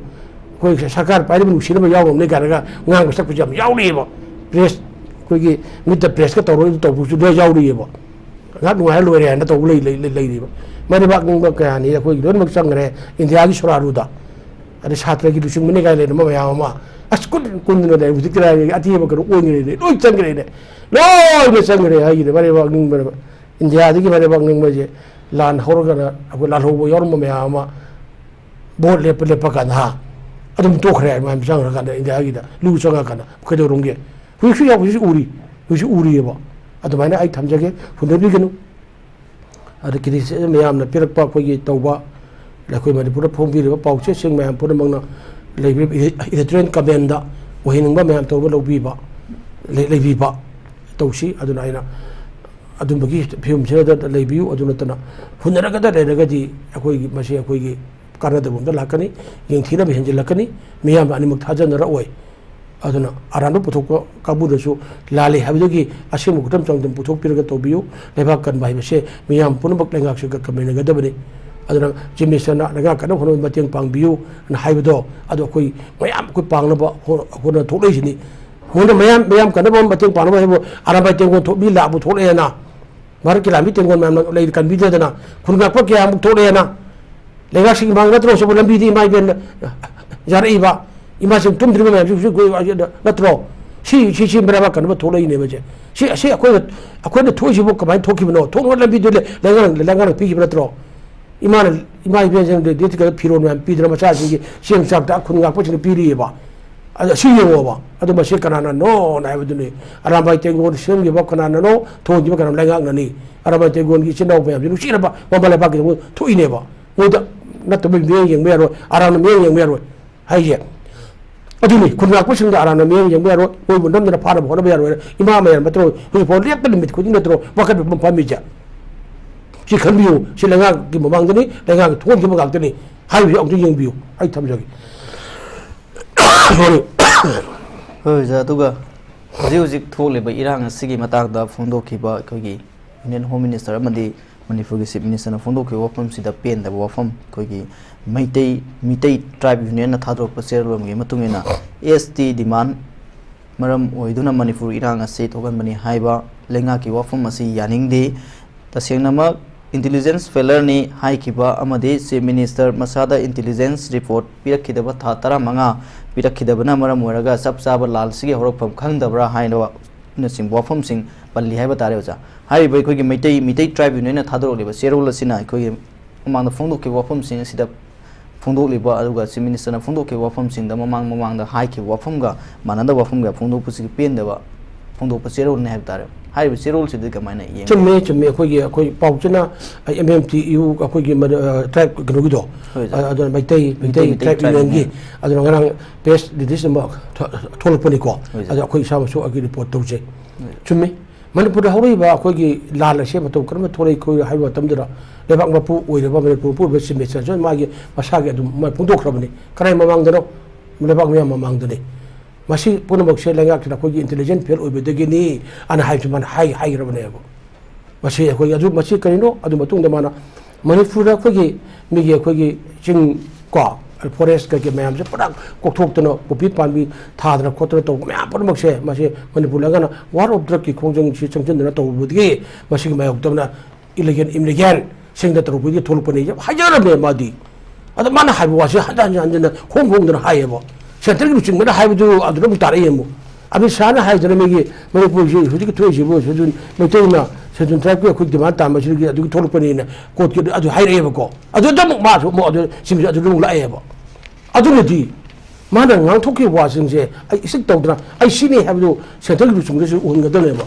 ꯑꯩꯈꯣꯏ ꯁꯔꯀꯥꯔ ꯄꯥꯏꯔꯤꯕ ꯅꯨꯡꯁꯤꯅꯕ ꯌꯥꯎꯔꯝꯅꯤ ꯀꯥꯏꯅꯒ ꯉꯥꯡꯕ ꯁꯛꯄꯁꯨ ꯌꯥꯝ ꯌꯥꯎꯔꯤꯑꯕ꯫ Press, ꯑꯩꯈꯣꯏꯒꯤ ꯃꯤꯠꯇ pressꯀ ꯇꯧꯔꯒ ꯇꯧꯕꯁꯨ ꯂꯣꯏ ꯌꯥꯎꯔꯤꯑꯕ꯫ ꯉꯥꯏꯍꯥꯛ ꯅꯨꯡꯉꯥꯏꯔ ꯂꯣꯏꯔꯦ ꯍꯥꯏꯅ ꯇꯧꯕ ꯂꯩ-, ꯂꯩ-, ꯂꯩ-, ꯂꯩꯔꯤꯕ꯫ ꯃꯥꯏ ꯂꯩꯕꯥꯛ ꯅꯤꯡꯕ ꯀꯌꯥꯅꯤ ꯑꯩꯈꯣꯏꯒꯤ ꯂꯣꯏꯅꯃꯛ ꯆꯪꯈ꯭ꯔꯦ ꯏꯟꯗꯤꯌꯥꯒꯤ ꯁꯣꯔꯥꯔꯨꯗ꯫ ꯑꯗꯩ ꯁꯥꯇ꯭ꯔꯒꯤ ꯂꯨꯆꯤꯡꯕꯅꯤ ꯀꯥꯏꯅ ꯂꯩꯔꯝꯕ ꯃꯌꯥꯝ ꯑꯃ, ꯑꯁ, ꯀꯨꯟ ꯀꯨꯟꯗꯨꯅ ꯂꯩ꯫ ꯍꯧꯖꯤꯛꯇꯤ ꯂꯥꯏꯔꯤ ꯑꯇꯦꯟꯕ ꯀꯩꯅꯣ ꯑꯣꯟꯈ꯭ꯔꯦꯅꯦ, ꯂꯣꯏ ꯆꯪꯈ꯭ꯔꯦꯅꯦ, ꯂꯣꯏꯅ ꯆꯪꯈ꯭ꯔꯦ ꯍꯥꯏꯈꯤꯗꯦ꯫ ꯃꯥꯏ ꯂꯩꯕꯥꯛ ꯅꯤꯡꯕꯅꯦꯕ꯫ ꯏꯟꯗꯤꯌꯥꯗꯒꯤ ꯃꯥꯏ ꯂꯩꯕꯥꯛ ꯅꯤꯡꯕꯁꯦ ꯂꯥꯟ ꯍꯧꯔꯒꯅ ꯑꯩꯈꯣꯏ ꯂꯥꯜꯍꯧꯕ ꯌꯥꯎꯔꯝꯕ ꯃꯌꯥꯝ ꯑꯃ vote ꯂꯦꯞꯄ ꯂꯦꯞꯄ ꯀꯥꯟꯗ, ꯍꯥ, ꯑꯗꯨꯝ ꯇꯣꯛꯈ꯭ꯔꯦ꯫ ꯃꯌꯥꯝ ꯆꯪꯈ꯭ꯔꯀꯥꯟꯗ ꯏꯟꯗꯤꯌꯥꯒꯤꯗ ꯂꯨ ꯆꯪꯉꯀꯥꯟꯗ ꯀꯩꯗꯧꯔꯝꯒꯦ? ꯍꯧꯖꯤꯛꯁꯨ ꯌꯥꯎ-, ꯍꯧꯖꯤꯛꯁꯨ ꯎꯔꯤ, ꯍꯧꯖꯤꯛꯁꯨ ꯎꯔꯤꯑꯕ꯫ ꯑꯗꯨꯃꯥꯏꯅ ꯑꯩ ꯊꯝꯖꯒꯦ, ꯍꯨꯟꯗꯕꯤꯒꯅꯨ꯫ ꯑꯗ criticism ꯃꯌꯥꯝꯅ ꯄꯤꯔꯛꯄ ꯑꯩꯈꯣꯏꯒꯤ ꯇꯧꯕ, ꯑꯩꯈꯣꯏ ꯃꯅꯤꯄꯨꯔꯗ ꯐꯣꯡꯕꯤꯔꯤꯕ ꯄꯥꯎꯆꯦꯁꯤꯡ ꯃꯌꯥꯝ ꯄꯨꯝꯅꯃꯛꯅ ꯂꯩꯕꯤꯔꯤꯕ editorial commentꯗ ꯑꯣꯏꯍꯟꯅꯤꯡꯕ ꯃꯌꯥꯝ ꯇꯧꯕ ꯂꯧꯕꯤꯕ, ꯂꯩ-, ꯂꯩꯕꯤꯕ ꯇꯧꯁꯤ꯫ ꯑꯗꯨꯅ ꯑꯩꯅ ꯑꯗꯨꯝꯕꯒꯤ ꯐꯤꯕꯝꯁꯤꯗ ꯂꯩꯕꯤꯌꯨ꯫ ꯑꯗꯨ ꯅꯠꯇꯅ ꯍꯨꯟꯅꯔꯒꯗ ꯂꯩꯔꯒꯗꯤ ꯑꯩꯈꯣꯏꯒꯤ, ꯃꯁꯤ ꯑꯩꯈꯣꯏꯒꯤ ꯀꯥꯟꯅꯗꯕ ꯑꯃꯗ ꯂꯥꯛꯀꯅꯤ, ꯌꯦꯡꯊꯤꯅꯕ ꯍꯦꯟꯖꯤꯜꯂꯛꯀꯅꯤ, ꯃꯤꯌꯥꯝꯅ ꯑꯅꯤꯃꯛ ꯊꯥꯖꯅꯔꯛꯑꯣꯏ꯫ ꯑꯗꯨꯅ ꯑꯔꯥꯟꯕ ꯄꯨꯊꯣꯛꯄ ꯀꯥꯡꯕꯨꯗꯁꯨ ꯂꯥꯜꯂꯤ ꯍꯥꯏꯕꯗꯒꯤ ꯑꯁꯦꯡꯕ ꯈꯨꯗꯝ ꯆꯥꯡꯗꯝ ꯄꯨꯊꯣꯛꯄꯤꯔꯒ ꯇꯧꯕꯤꯌꯨ꯫ ꯂꯩꯕꯥꯛ ꯀꯟꯕ ꯍꯥꯏꯕꯁꯦ ꯃꯤꯌꯥꯝ ꯄꯨꯝꯅꯃꯛ ꯂꯩꯉꯥꯛꯁꯤꯒ ꯀꯟꯃꯤꯟꯅꯒꯗꯕꯅꯤ꯫ ꯑꯗꯨꯅ Chief Ministerꯅ ꯂꯩꯉꯥꯛ ꯀꯟꯅꯕ ꯍꯣꯠꯅꯕꯗ ꯃꯇꯦꯡ ꯄꯥꯡꯕꯤꯌꯨ ꯑꯅ ꯍꯥꯏꯕꯗꯣ, ꯑꯗꯣ ꯑꯩꯈꯣꯏ ꯃꯌꯥꯝ ꯑꯩꯈꯣꯏ ꯄꯥꯡꯅꯕ ꯍꯣ-, ꯍꯣꯠꯅ ꯊꯣꯛꯂꯛꯏꯁꯤꯅꯤ꯫ ꯃꯣꯏꯅ ꯃꯌꯥꯝ, ꯃꯌꯥꯝ ꯀꯟꯅꯕ ꯃꯇꯦꯡ ꯄꯥꯡꯅꯕ ꯍꯥꯏꯕꯨ ꯑꯔꯥꯝꯕꯥꯏ ꯇꯦꯡꯒꯣꯜ ꯊꯣꯛ-, ꯃꯤ ꯂꯥꯛꯄꯨ ꯊꯣꯛꯂꯛꯑꯦꯅ, ꯚꯥꯔꯠꯀꯤ ꯂꯥꯟꯃꯤ ꯇꯦꯡꯒꯣꯜ ꯃꯌꯥꯝꯅ ꯂꯩ ꯀꯟꯕꯤꯗꯗꯅ ꯈꯨꯟ ꯉꯥꯛꯄ ꯀꯌꯥꯃꯨꯛ ꯊꯣꯛꯂꯛꯑꯦꯅ, ꯂꯩꯉꯥꯛꯁꯤꯒꯤ ꯃꯥꯡ ꯅꯠꯇ꯭ꯔꯣ ꯁꯤꯕꯨ ꯂꯝꯕꯤꯗꯤ ꯏꯃꯥ ꯏꯕꯦꯟꯅ ꯌꯥꯔꯛꯏꯕ? ꯏꯃꯥꯁꯤꯡ ꯇꯨꯝꯗ꯭ꯔꯤꯕ ꯃꯌꯥꯝꯁꯤ ꯍꯧꯖꯤꯛ ꯑꯩꯈꯣꯏ ꯅꯠꯇ꯭ꯔꯣ? ꯁꯤ ꯁꯤ ꯁꯤ ꯃꯔꯥꯏꯕꯥꯛ ꯀꯟꯅꯕ ꯊꯣꯛꯂꯛꯏꯅꯦꯕ꯫ ꯁꯦ ꯁꯤ ꯑꯁꯤ ꯑꯩꯈꯣꯏꯅ ꯑꯩꯈꯣꯏꯅ ꯊꯣꯛꯏꯁꯤꯕꯨ ꯀꯃꯥꯏꯅ ꯊꯣꯛꯈꯤꯕꯅꯣ? ꯊꯣꯛꯅꯕ ꯂꯝꯕꯤꯗꯨ ꯂꯩꯉꯥꯛꯅ ꯂꯩꯉꯥꯛꯅ ꯄꯤꯈꯤꯕ ꯅꯠꯇ꯭ꯔꯣ? ꯏꯃꯥꯅ ꯏꯃꯥ ꯏꯕꯦꯟꯁꯤꯡꯗ ꯗꯦꯠ ꯀꯗ ꯐꯤꯔꯣꯜ ꯃꯌꯥꯝ ꯄꯤꯗꯅ ꯃꯆꯥꯁꯤꯡꯒꯤ ꯆꯦꯡ ꯆꯥꯛꯇ ꯈꯨꯟ ꯉꯥꯛꯄꯁꯤꯡꯅ ꯄꯤꯔꯤꯑꯕ꯫ ꯑꯗ ꯑꯁꯤ ꯌꯦꯡꯉꯣꯕ꯫ ꯑꯗꯨ ꯃꯁꯤ ꯀꯅꯥꯅꯅꯣꯅ ꯍꯥꯏꯕꯗꯨꯅꯤ꯫ ꯑꯔꯥꯝꯕꯥꯏ ꯇꯦꯡꯒꯣꯜ ꯁꯦꯝꯈꯤꯕ ꯀꯅꯥꯅꯅꯣ? ꯊꯣꯡꯈꯤꯕ ꯀꯅꯥꯅꯣ? ꯂꯩꯉꯥꯛꯅꯅꯤ꯫ ꯑꯔꯥꯝꯕꯥꯏ ꯇꯦꯡꯒꯣꯜꯒꯤ ꯏꯆꯤꯟ ꯏꯅꯥꯎ ꯃꯌꯥꯝꯁꯤ ꯅꯨꯡꯁꯤꯔꯕ ꯃꯃꯥ ꯂꯩꯕꯥꯛꯀꯤꯗꯃꯛ ꯊꯣꯛꯏꯅꯦꯕ꯫ ꯃꯣꯏꯗ ꯅꯠꯇꯕ ꯃꯤꯠꯌꯦꯡ ꯌꯦꯡꯕ ꯌꯥꯔꯣꯏ, ꯑꯔꯥꯝꯅ ꯃꯤꯠꯌꯦꯡ ꯌꯦꯡꯕ ꯌꯥꯔꯣꯏ ꯍꯥꯏꯁꯦ꯫ ꯑꯗꯨꯅꯤ ꯈꯨꯟ ꯉꯥꯛꯄꯁꯤꯡꯗ ꯑꯔꯥꯝꯅ ꯃꯤꯠꯌꯦꯡ ꯌꯦꯡꯕ ꯌꯥꯔꯣꯏ, ꯃꯣꯏꯕꯨ ꯅꯝꯗꯅ ꯐꯥꯅꯕ ꯍꯣꯠꯅꯕ ꯌꯥꯔꯣꯏ꯫ ꯏꯃꯥ ꯃꯌꯥꯝ ꯅꯠꯇ꯭ꯔꯣ ꯍꯧꯖꯤꯛꯐꯥꯎ ꯂꯦꯞꯇꯅ ꯅꯨꯃꯤꯠ ꯈꯨꯗꯤꯡ ꯅꯠꯇ꯭ꯔꯣ ꯋꯥꯀꯠꯄ ꯐꯝꯐꯝ ꯐꯝꯃꯤꯁꯦ? ꯁꯤ ꯈꯟꯕꯤꯌꯨ, ꯁꯤ ꯂꯩꯉꯥꯛꯀꯤ ꯃꯃꯥꯡꯗꯅꯤ, ꯂꯩꯉꯥꯛꯀꯤ ꯊꯣꯛꯍꯟꯈꯤꯕ ꯉꯥꯛꯇꯅꯤ꯫ ꯍꯥꯏꯔꯤꯕꯁꯤ ꯑꯃꯨꯛꯇ ꯌꯦꯡꯕꯤꯌꯨ, ꯑꯩ ꯊꯝꯖꯒꯦ꯫ Sorry꯫ ꯍꯣꯏ ꯑꯣꯖꯥ, ꯑꯗꯨꯒ ꯍꯧꯖꯤꯛ ꯍꯧꯖꯤꯛ ꯊꯣꯛꯂꯤꯕ ꯏꯔꯥꯡ ꯑꯁꯤꯒꯤ ꯃꯇꯥꯡꯗ ꯐꯣꯡꯗꯣꯛꯈꯤꯕ ꯑꯩꯈꯣꯏꯒꯤ Union Home Minister ꯑꯃꯗꯤ ꯃꯅꯤꯄꯨꯔꯒꯤ Chief Ministerꯅ ꯐꯣꯡꯗꯣꯛꯈꯤꯕ ꯋꯥꯐꯝꯁꯤꯗ ꯄꯦꯟꯗꯕ ꯋꯥꯐꯝ, ꯑꯩꯈꯣꯏꯒꯤ ꯃꯩꯇꯩ ꯃꯤꯇꯩ Tribe Unionꯅ ꯊꯥꯗꯣꯔꯛꯄ ꯆꯦꯔꯣꯜ ꯑꯃꯒꯤ ꯃꯇꯨꯡ ꯏꯟꯅ S T demand ꯃꯔꯝ ꯑꯣꯏꯗꯨꯅ ꯃꯅꯤꯄꯨꯔ ꯏꯔꯥꯡ ꯑꯁꯤ ꯊꯣꯛꯍꯟꯕꯅꯤ ꯍꯥꯏꯕ ꯂꯩꯉꯥꯛꯀꯤ ꯋꯥꯐꯝ ꯑꯁꯤ ꯌꯥꯅꯤꯡꯗꯦ꯫ ꯇꯁꯦꯡꯅꯃꯛ intelligence failureꯅꯤ ꯍꯥꯏꯈꯤꯕ ꯑꯃꯗꯤ Chief Minister ꯃꯁꯥꯗ intelligence report ꯄꯤꯔꯛꯈꯤꯗꯕ ꯊꯥ ꯇꯔꯥꯃꯉꯥ ꯄꯤꯔꯛꯈꯤꯗꯕꯅ ꯃꯔꯝ ꯑꯣꯏꯔꯒ ꯆꯞ ꯆꯥꯕ ꯂꯥꯜ ꯑꯁꯤꯒꯤ ꯍꯧꯔꯛꯐꯝ ꯈꯪꯗꯕ꯭ꯔꯥ ꯍꯥꯏꯅꯆꯤꯡꯕ ꯋꯥꯐꯝꯁꯤꯡ ꯄꯜꯂꯤ ꯍꯥꯏꯕ ꯇꯥꯔꯦ ꯑꯣꯖꯥ꯫ ꯍꯥꯏꯔꯤꯕ ꯑꯩꯈꯣꯏꯒꯤ ꯃꯩꯇꯩ ꯃꯤꯇꯩ Tribe Unionꯅ ꯊꯥꯗꯣꯔꯛꯂꯤꯕ ꯆꯦꯔꯣꯜ ꯑꯁꯤꯅ ꯑꯩꯈꯣꯏꯒꯤ ꯃꯃꯥꯡꯗ ꯐꯣꯡꯗꯣꯛꯈꯤꯕ ꯋꯥꯐꯝꯁꯤꯡ ꯑꯁꯤꯗ ꯐꯣꯡꯗꯣꯛꯂꯤꯕ, ꯑꯗꯨꯒ Chief Ministerꯅ ꯐꯣꯡꯗꯣꯛꯈꯤꯕ ꯋꯥꯐꯝꯁꯤꯡꯗ ꯃꯃꯥꯡ ꯃꯃꯥꯡꯗ ꯍꯥꯏꯈꯤꯕ ꯋꯥꯐꯝꯒ ꯃꯥꯟꯅꯗꯕ ꯋꯥꯐꯝꯒ ꯐꯣꯡꯗꯣꯛꯄꯁꯤꯒꯤ ꯄꯦꯟꯗꯕ ꯐꯣꯡꯗꯣꯛꯄ ꯆꯦꯔꯣꯜꯅꯤ ꯍꯥꯏꯕ ꯇꯥꯔꯦ꯫ ꯍꯥꯏꯔꯤꯕ ꯆꯦꯔꯣꯜꯁꯤꯗꯤ ꯀꯃꯥꯏꯅ ꯌꯦꯡꯕꯤꯕꯒꯦ? ꯆꯨꯝꯃꯦ, ꯆꯨꯝꯃꯦ꯫ ꯑꯩꯈꯣꯏꯒꯤ ꯑꯩꯈꯣꯏ ꯄꯥꯎꯆꯦꯅ, ꯑꯩ, M M T U ꯑꯩꯈꯣꯏꯒꯤ ꯃ-, ꯑ, Tribe ꯀꯩꯅꯣꯒꯤꯗꯣ, ꯍꯣꯏ, ꯁꯥꯔ꯫ ꯑ, ꯑꯗꯨꯅ Meitei Meitei Meitei Tribe Tribe Unionꯒꯤ, Union꯫ ꯑꯗꯨꯅ ꯉꯔꯥꯡ press release ꯑꯃ ꯊꯣ-, ꯊꯣꯛꯂꯛꯄꯅꯤꯀꯣ꯫ ꯍꯣꯏ, ꯁꯥꯔ꯫ ꯑꯗꯣ ꯑꯩꯈꯣꯏ ꯏꯁꯥꯃꯛꯁꯨ ꯑꯩꯒꯤ report ꯇꯧꯖꯩ꯫ ꯍꯣꯏ꯫ ꯆꯨꯝꯃꯤ꯫ ꯃꯅꯤꯄꯨꯔꯗ ꯍꯧꯔꯛꯏꯕ ꯑꯩꯈꯣꯏꯒꯤ ꯂꯥꯟ ꯑꯁꯦ ꯃꯇꯧ ꯀꯔꯝꯅ ꯊꯣꯛꯂꯛꯏ ꯈꯣꯠꯂꯤ ꯍꯥꯏꯕ ꯃꯇꯝꯗꯨꯗ ꯂꯩꯕꯥꯛ ꯃꯄꯨ ꯑꯣꯏꯔꯕ ꯃꯅꯤꯄꯨꯔ ꯃꯄꯨ ꯑꯣꯏꯕ Chief Ministerꯁꯨ ꯃꯥꯒꯤ ꯃꯁꯥꯒꯤ ꯑꯗꯨꯝ ꯃꯥ ꯐꯣꯡꯗꯣꯛꯈ꯭ꯔꯕꯅꯤ꯫ ꯀꯔꯥꯏ ꯃꯃꯥꯡꯗꯅꯣ? ꯂꯩꯕꯥꯛ ꯃꯌꯥꯝ ꯃꯃꯥꯡꯗꯅꯤ꯫ ꯃꯁꯤ ꯄꯨꯝꯅꯃꯛꯁꯦ ꯂꯩꯉꯥꯛꯁꯤꯅ ꯑꯩꯈꯣꯏꯒꯤ intelligence fail ꯑꯣꯏꯕꯗꯒꯤꯅꯤ ꯑꯅ ꯍꯥꯏꯕꯁꯤ ꯃꯥꯅ ꯍꯥꯏ-, ꯍꯥꯏꯈ꯭ꯔꯕꯅꯦꯕ꯫ ꯃꯁꯤ ꯑꯩꯈꯣꯏ ꯑꯗꯨ ꯃꯁꯤ ꯀꯔꯤꯅꯣ? ꯑꯗꯨ ꯃꯇꯨꯡꯗ ꯃꯥꯅ ꯃꯅꯤꯄꯨꯔꯗ ꯑꯩꯈꯣꯏꯒꯤ ꯃꯤꯒꯤ ꯑꯩꯈꯣꯏꯒꯤ ꯆꯤꯡ ꯀꯣ, forest ꯀꯩꯀꯩ ꯃꯌꯥꯝꯁꯦ ꯄꯨꯔꯥ ꯀꯣꯛꯊꯣꯛꯇꯅ ꯄꯣꯄꯤ ꯄꯥꯝꯕꯤ ꯊꯥꯗꯅ ꯈꯣꯠꯇꯅ ꯇꯧꯕ ꯃꯌꯥꯝ ꯄꯨꯝꯅꯃꯛꯁꯦ ꯃꯁꯤ ꯃꯅꯤꯄꯨꯔ ꯂꯩꯉꯥꯛꯅ war of drugꯀꯤ ꯈꯣꯡꯖꯪꯁꯤ ꯆꯪꯁꯤꯟꯗꯅ ꯇꯧꯕꯗꯒꯤ ꯃꯁꯤꯒꯤ ꯃꯥꯌꯣꯛꯇꯅ illegal immigrant ꯁꯤꯡꯗ ꯇꯧꯔꯛꯄꯒꯤ ꯊꯣꯛꯂꯛꯄꯅꯤ ꯍꯥꯏꯖꯔꯝꯃꯦ ꯃꯥꯗꯤ꯫ ꯑꯗ ꯃꯥꯅ ꯍꯥꯏꯕ ꯋꯥꯁꯦ ꯍꯟꯖꯟ ꯍꯟꯖꯟ ꯍꯟꯖꯟꯅ ꯈꯣꯡ ꯈꯣꯡꯗꯅ ꯍꯥꯏꯌꯦꯕ꯫ ꯁꯦꯟꯇ꯭ꯔꯦꯜꯒꯤ ꯂꯨꯆꯤꯡꯕꯅ ꯍꯥꯏꯕꯗꯨ ꯑꯗꯨꯗ ꯑꯃꯨꯛ ꯇꯥꯔꯛꯑꯦ ꯑꯃꯨꯛ꯫ ꯑꯃꯤꯠ ꯁꯥꯍꯅ ꯍꯥꯏꯗꯅ ꯃꯤꯒꯤ ꯃꯅꯤꯄꯨꯔꯁꯤ ꯍꯧꯖꯤꯛꯀꯤ ꯊꯣꯛꯏꯁꯤꯕꯨ ꯁꯦꯗꯨꯜ ꯃꯩꯇꯩꯅ ꯁꯦꯗꯨꯜ ꯇ꯭ꯔꯥꯏꯕꯀꯤ ꯑꯩꯈꯣꯏ ꯗꯤꯃꯥꯟ ꯇꯥꯟꯕꯁꯤꯗꯒꯤ ꯑꯗꯨꯒꯤ ꯊꯣꯛꯂꯛꯄꯅꯦꯅ ꯀꯣꯔꯠꯀꯤ ꯑꯗꯨ ꯍꯥꯏꯔꯛꯑꯦꯕꯀꯣ꯫ ꯑꯗꯨꯗ ꯑꯃꯨꯛ ꯃꯥꯁꯨ ꯑꯃꯨꯛ ꯑꯗꯨ ꯁꯤꯝꯁꯨ ꯑꯗꯨꯗ ꯑꯃꯨꯛ ꯂꯥꯛꯑꯦꯕ꯫ ꯑꯗꯨꯅꯗꯤ ꯃꯥꯅ ꯉꯥꯡꯊꯣꯛꯈꯤꯕ ꯋꯥꯁꯤꯡꯁꯦ ꯑꯩ ꯏꯁꯤꯛ ꯇꯧꯗꯅ ꯑꯩ ꯁꯤꯅꯤ ꯍꯥꯏꯕꯗꯨ ꯁꯦꯟꯇ꯭ꯔꯦꯜꯒꯤ ꯂꯨꯆꯤꯡꯕꯗꯁꯨ ꯎꯍꯟꯒꯗꯕꯅꯦꯕ꯫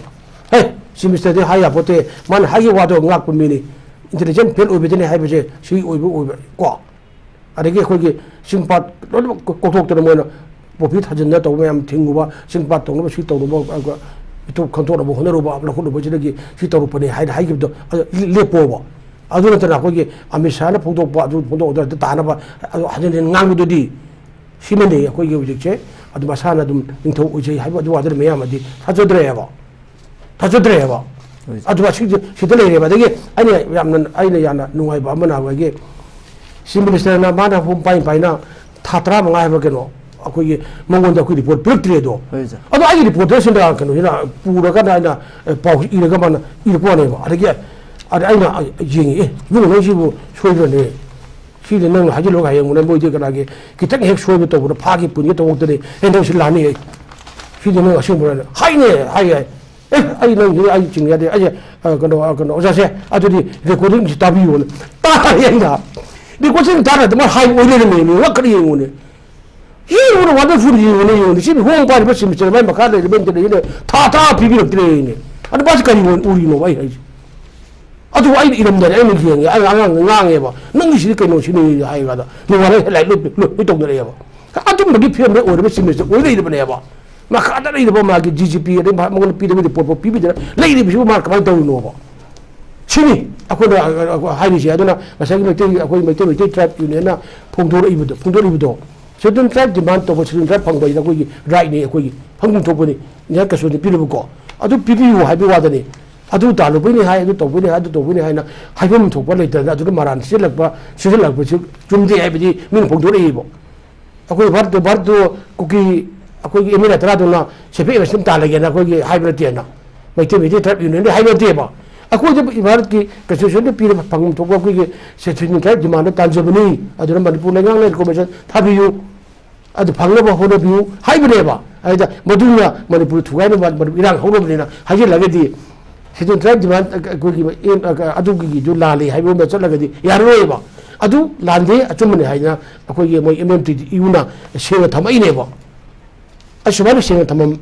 ꯍꯦ, ꯆꯤꯐ ꯃꯤꯅꯤꯁꯇꯔꯗꯤ ꯍꯥꯏ ꯌꯥꯄꯣꯠꯇꯦ꯫ ꯃꯥꯅ ꯍꯥꯏꯈꯤꯕ ꯋꯥꯗꯣ ꯉꯥꯛꯄ ꯃꯤꯅꯤ꯫ ꯏꯟꯇꯦꯂꯤꯖꯦꯟ ꯐꯦꯜ ꯑꯣꯏꯕꯗꯅꯤ ꯍꯥꯏꯕꯁꯦ ꯁꯤ ꯑꯣꯏꯕ ꯑꯣꯏꯕ ꯀꯣ꯫ ꯑꯗꯒꯤ ꯑꯩꯈꯣꯏꯒꯤ ꯆꯤꯡ ꯄꯥꯠ ꯂꯣꯏꯅꯃꯛ ꯀꯣ-, ꯀꯣꯛꯊꯣꯛꯇꯅ ꯃꯣꯏꯅ ꯄꯣꯄꯤ ꯊꯥꯖꯤꯟꯗꯅ ꯇꯧꯕ ꯃꯌꯥꯝ ꯊꯤꯡꯉꯨꯕ, ꯆꯤꯡ ꯄꯥꯠ ꯇꯧꯅꯕ ꯁꯤ ꯇꯧꯅꯕ, ꯑ, ꯏꯊꯣꯛ ꯈꯟꯊꯣꯛꯅꯕ ꯍꯣꯠꯅꯔꯨꯕ, ꯂꯧꯈꯠꯂꯨꯕꯁꯤꯗꯒꯤ ꯁꯤ ꯇꯧꯔꯛꯄꯅꯤ ꯍꯥꯏꯅ ꯍꯥꯏꯈꯤꯕꯗꯣ, ꯑꯗꯨ ꯂꯦꯞꯄꯣꯕ꯫ ꯑꯗꯨ ꯅꯠꯇꯅ ꯑꯩꯈꯣꯏꯒꯤ ꯑꯃꯤꯠ ꯁꯥꯍꯅ ꯐꯣꯡꯗꯣꯛꯄ, ꯑꯗꯨ ꯐꯣꯡꯗꯣꯛꯑꯗ ꯇꯥꯅꯕ ꯑꯗꯨ ꯍꯟꯖꯤꯟ ꯍꯟꯖꯤꯟ ꯉꯥꯡꯕꯗꯨꯗꯤ ꯁꯤꯃꯅꯤ ꯑꯩꯈꯣꯏꯒꯤ ꯍꯧꯖꯤꯛꯁꯦ꯫ ꯑꯗꯨ ꯃꯁꯥꯅ ꯑꯗꯨꯝ ꯅꯤꯡꯊꯧ ꯑꯣꯏꯖꯩ ꯍꯥꯏꯕ ꯑꯗꯨ ꯋꯥꯗꯨꯗꯤ ꯃꯌꯥꯝ ꯑꯗꯤ ꯊꯥꯖꯗ꯭ꯔꯦꯕ꯫ ꯊꯥꯖꯗ꯭ꯔꯦꯕ꯫ ꯍꯣꯏ꯫ ꯑꯗꯨ ꯑꯁꯤꯗꯤ ꯁꯤꯗ ꯂꯩꯔꯦꯕ꯫ ꯑꯗꯒꯤ ꯑꯩꯅ ꯌꯥꯝꯅ, ꯑꯩꯅ ꯌꯥꯝꯅ ꯅꯨꯡꯉꯥꯏꯕ ꯑꯃꯅ ꯑꯩꯈꯣꯏꯒꯤ ꯆꯤꯐ ꯃꯤꯅꯤꯁꯇꯔꯅ ꯃꯥꯅ ꯐꯣꯝ ꯄꯥꯏ ꯄꯥꯏꯅ ꯊꯥ ꯇꯔꯥꯃꯉꯥ ꯍꯥꯏꯕ ꯀꯩꯅꯣ ꯑꯩꯈꯣꯏꯒꯤ ꯃꯉꯣꯟꯗ ꯑꯩꯈꯣꯏ ꯔꯤꯄꯣꯔꯠ ꯄꯤꯔꯛꯇ꯭ꯔꯦꯗꯣ꯫ ꯍꯣꯏ, ꯁꯥꯔ꯫ ꯑꯗꯣ ꯑꯩꯒꯤ ꯔꯤꯄꯣꯔꯠꯇꯨꯁꯤꯅ ꯀꯩꯅꯣꯁꯤꯅ ꯄꯨꯔꯀꯥꯟꯗ ꯑꯩꯅ, ꯑꯦ, ꯄꯥꯎꯁꯤ ꯏꯔꯒ ꯃꯥꯅ ꯏꯔꯛꯄ ꯋꯥꯅꯦꯕ꯫ ꯑꯗꯒꯤ ꯑꯗ ꯑꯩꯅ ꯌꯦꯡꯉꯤ, "ꯑꯦ, ꯏꯕꯨꯡꯉꯣ, ꯅꯪꯁꯤꯕꯨ ꯁꯣꯏꯕ꯭ꯔꯅꯦ? ꯁꯤꯗꯤ ꯅꯪꯅ ꯍꯥꯏꯖꯤꯜꯂꯒ ꯍꯌꯦꯡ ꯃꯣꯏꯗꯤ ꯀꯅꯥꯒꯤ ꯈꯤꯇꯪ ꯍꯦꯛ ꯁꯣꯏꯕ ꯇꯧꯕꯗ ꯐꯥꯒꯤ ꯄꯨꯟꯒꯤ ꯇꯧꯔꯛꯇꯅꯤ꯫ ꯑꯦ, ꯅꯪ ꯁꯤ ꯂꯥꯟꯅꯤ, ꯑꯩ ꯁꯤꯗꯤ ꯅꯪ ꯑꯁꯦꯡꯕ꯭ꯔꯅ?" ꯍꯥꯏꯅꯦ, ꯍꯥꯏ ꯌꯥꯏ꯫ "ꯑꯦ, ꯑꯩ ꯅꯪ ꯑꯩ ꯆꯤꯡ ꯌꯥꯗꯦ꯫ ꯑꯩ, ꯑ, ꯀꯩꯅꯣ, ꯑ, ꯀꯩꯅꯣ, ꯑꯣꯖꯥꯁꯦ, ꯑꯗꯨꯗꯤ ꯔꯦꯀꯣꯔꯗꯤꯡꯁꯤ ꯇꯥꯕꯤꯌꯣꯅ" ꯇꯥꯔꯦ꯫ ꯑꯩꯅ ꯔꯦꯀꯣꯔꯗꯤꯡ ꯇꯥꯔꯗꯤ ꯃꯥ ꯍꯥꯏ ꯑꯣꯏ ꯂꯩꯔꯝꯃꯦ꯫ ꯉꯛꯀꯅꯤ ꯌꯦꯡꯉꯨꯅꯦ꯫ ꯌꯦꯡꯉꯨꯅꯦ, ꯋꯥꯟꯗꯔꯐꯨꯜ ꯌꯦꯡꯉꯨꯅꯦ, ꯌꯦꯡꯉꯨꯅꯦ꯫ ꯁꯤ ꯍꯣꯡ ꯄꯥꯏꯔꯤꯕ ꯁꯤꯃꯤꯁꯇꯔ ꯃꯥꯏ ꯃꯈꯥ ꯂꯩꯔꯤꯕ ꯏꯟꯇꯔꯅꯦꯠꯁꯤꯅ ꯊꯥ ꯊꯥ ꯄꯤꯕꯤꯔꯛꯇ꯭ꯔꯦꯅꯦ꯫ ꯑꯗꯨ ꯃꯥꯁꯤ ꯀꯔꯤ ꯑꯣꯏꯅ ꯎꯔꯤꯅꯣꯕ ꯑꯩ ꯍꯥꯏꯁꯦ? ꯑꯗꯨ ꯑꯩꯅ ꯏꯔꯝꯗꯥꯏꯗ ꯑꯩꯅ ꯌꯦꯡꯉꯦ꯫ ꯑꯩꯅ ꯑꯉꯥꯡꯗ ꯉꯥꯡꯉꯦꯕ, "ꯅꯪꯒꯤꯁꯤꯗꯤ ꯀꯩꯅꯣ ꯁꯤꯅꯤ?" ꯍꯥꯏꯀꯥꯟꯗ ꯅꯣꯡꯉꯥꯜꯂꯒ ꯍꯦꯠꯂꯥꯏꯠ ꯂꯣꯏ, ꯂꯣꯏ, ꯂꯣꯏ ꯇꯧꯅꯔꯛꯑꯦꯕ꯫ ꯑꯗꯨꯝꯕꯒꯤ ꯐꯤꯕꯝꯗ ꯑꯣꯏꯔꯕ ꯁꯤꯃꯤꯁꯇꯔ ꯑꯣꯏ ꯂꯩꯔꯤꯕꯅꯦꯕ꯫ ꯃꯈꯥꯗ ꯂꯩꯔꯤꯕ ꯃꯥꯒꯤ ꯖꯤ ꯖꯤ ꯄꯤ ꯑꯗꯩ ꯃꯥ-, ꯃꯉꯣꯟꯗ ꯄꯤꯗꯕ ꯔꯤꯄꯣꯔꯠꯐꯥꯎ ꯄꯤꯕꯤꯗꯅ ꯂꯩꯔꯤꯕꯁꯤꯕꯨ ꯃꯥ ꯀꯃꯥꯏꯅ ꯇꯧꯔꯤꯅꯣꯕ? ꯁꯤꯅꯤ ꯑꯩꯈꯣꯏꯅ, ꯑ, ꯑ, ꯍꯥꯏꯔꯤꯁꯦ꯫ ꯑꯗꯨꯅ ꯉꯁꯥꯏꯒꯤ ꯃꯩꯇꯩ, ꯑꯩꯈꯣꯏ ꯃꯩꯇꯩ, ꯃꯩꯇꯩ ꯇ꯭ꯔꯥꯏꯕ ꯌꯨꯅꯤꯌꯟꯅ ꯐꯣꯡꯗꯣꯔꯛꯏꯕꯗꯣ, ꯐꯣꯡꯗꯣꯔꯛꯏꯕꯗꯣ, ꯁꯦꯗꯨꯜ ꯇ꯭ꯔꯥꯏꯕ ꯗꯤꯃꯥꯟ ꯇꯧꯕ, ꯁꯦꯗꯨꯜ ꯇ꯭ꯔꯥꯏꯕ ꯐꯪꯕ ꯍꯥꯏꯁꯤꯅ ꯑꯩꯈꯣꯏꯒꯤ ꯔꯥꯏꯠꯅꯤ, ꯑꯩꯈꯣꯏꯒꯤ ꯐꯪꯐꯝ ꯊꯣꯛꯄꯅꯤ, ꯏꯟꯗꯤꯌꯥ ꯀꯟꯁꯇꯤꯇ꯭ꯌꯨꯁꯟꯗ ꯄꯤꯔꯕꯀꯣ꯫ ꯑꯗꯨ ꯄꯤꯕꯤꯌꯨ ꯍꯥꯏꯕꯒꯤ ꯋꯥꯗꯅꯤ꯫ ꯑꯗꯨ ꯇꯥꯜꯂꯨꯕꯩꯅꯤ ꯍꯥꯏ, ꯑꯗꯨ ꯇꯧꯕꯩꯅꯤ ꯍꯥꯏ, ꯑꯗꯨ ꯇꯧꯕꯩꯅꯤ ꯍꯥꯏꯅ ꯍꯥꯏꯐꯝ ꯊꯣꯛꯄ ꯂꯩꯇꯗꯅ ꯑꯗꯨꯒ ꯃꯔꯥꯟ ꯁꯤꯖꯤꯜꯂꯛꯄ, ꯁꯤꯖꯤꯜꯂꯛꯄꯁꯤ ꯆꯨꯝꯗꯦ ꯍꯥꯏꯕꯗꯤ ꯃꯤꯅ ꯐꯣꯡꯗꯣꯔꯛꯏꯕ꯫ ꯑꯩꯈꯣꯏ ꯚꯥꯔꯠꯇꯨ, ꯚꯥꯔꯠꯇꯨ ꯀꯨꯀꯤ, ꯑꯩꯈꯣꯏꯒꯤ ꯑꯦꯝ ꯑꯦꯜ ꯑꯦ ꯇꯔꯥꯗꯨꯅ ꯁꯦꯟꯐꯦ ꯑꯦꯝ ꯑꯦꯁ ꯇꯥꯜꯂꯒꯦꯅ ꯑꯩꯈꯣꯏꯒꯤ ꯍꯥꯏꯕ ꯅꯠꯇꯦꯅ꯫ ꯃꯩꯇꯩ, ꯃꯩꯇꯩ ꯇ꯭ꯔꯥꯏꯕ ꯌꯨꯅꯤꯌꯟꯗꯤ ꯍꯥꯏꯕ ꯅꯠꯇꯦꯕ꯫ ꯑꯩꯈꯣꯏꯗ ꯚꯥꯔꯠꯀꯤ ꯀꯟꯁꯇꯤꯇ꯭ꯌꯨꯁꯟꯗ ꯄꯤꯔꯕ ꯐꯪꯐꯝ ꯊꯣꯛꯄ ꯑꯩꯈꯣꯏꯒꯤ ꯁꯦꯟꯐꯦ ꯇ꯭ꯔꯥꯏꯕ ꯗꯤꯃꯥꯟꯗ ꯇꯥꯟꯖꯕꯅꯤ꯫ ꯑꯗꯨꯅ ꯃꯅꯤꯄꯨꯔ ꯂꯩꯉꯥꯛꯅ ꯔꯤꯀꯣꯃꯦꯟꯗꯦꯁꯟ ꯊꯥꯕꯤꯌꯨ꯫ ꯑꯗꯨ ꯐꯪꯅꯕ ꯍꯣꯠꯅꯕꯤꯌꯨ ꯍꯥꯏꯕꯅꯦꯕ꯫ ꯑꯗꯨꯗ ꯃꯗꯨꯅ ꯃꯅꯤꯄꯨꯔ ꯊꯨꯒꯥꯏꯅꯕ, ꯃꯅꯤꯄꯨꯔ ꯏꯔꯥꯡ ꯍꯧꯅꯕꯅꯤꯅ ꯍꯥꯏꯖꯤꯜꯂꯒꯗꯤ, ꯁꯦꯗꯨꯜ ꯇ꯭ꯔꯥꯏꯕ ꯗꯤꯃꯥꯟ ꯑꯩꯈꯣꯏꯒꯤ ꯑꯦꯝ-, ꯑꯗꯨꯒꯤꯗꯨ ꯂꯥꯜꯂꯤ ꯍꯥꯏꯕ ꯑꯃ ꯆꯠꯂꯒꯗꯤ ꯌꯥꯔꯔꯣꯏꯕ꯫ ꯑꯗꯨ ꯂꯥꯟꯗꯦ, ꯑꯆꯨꯝꯕꯅꯤ ꯍꯥꯏꯗꯅ ꯑꯩꯈꯣꯏꯒꯤ ꯃꯣꯏ ꯑꯦꯝ ꯑꯦꯝ ꯇꯤ ꯌꯨꯅ ꯁꯦꯡꯅ ꯊꯝꯃꯛꯏꯅꯦꯕ꯫ ꯑꯩ ꯁꯨꯃꯥꯏꯅ ꯁꯦꯡꯅ ꯊꯝꯃꯝ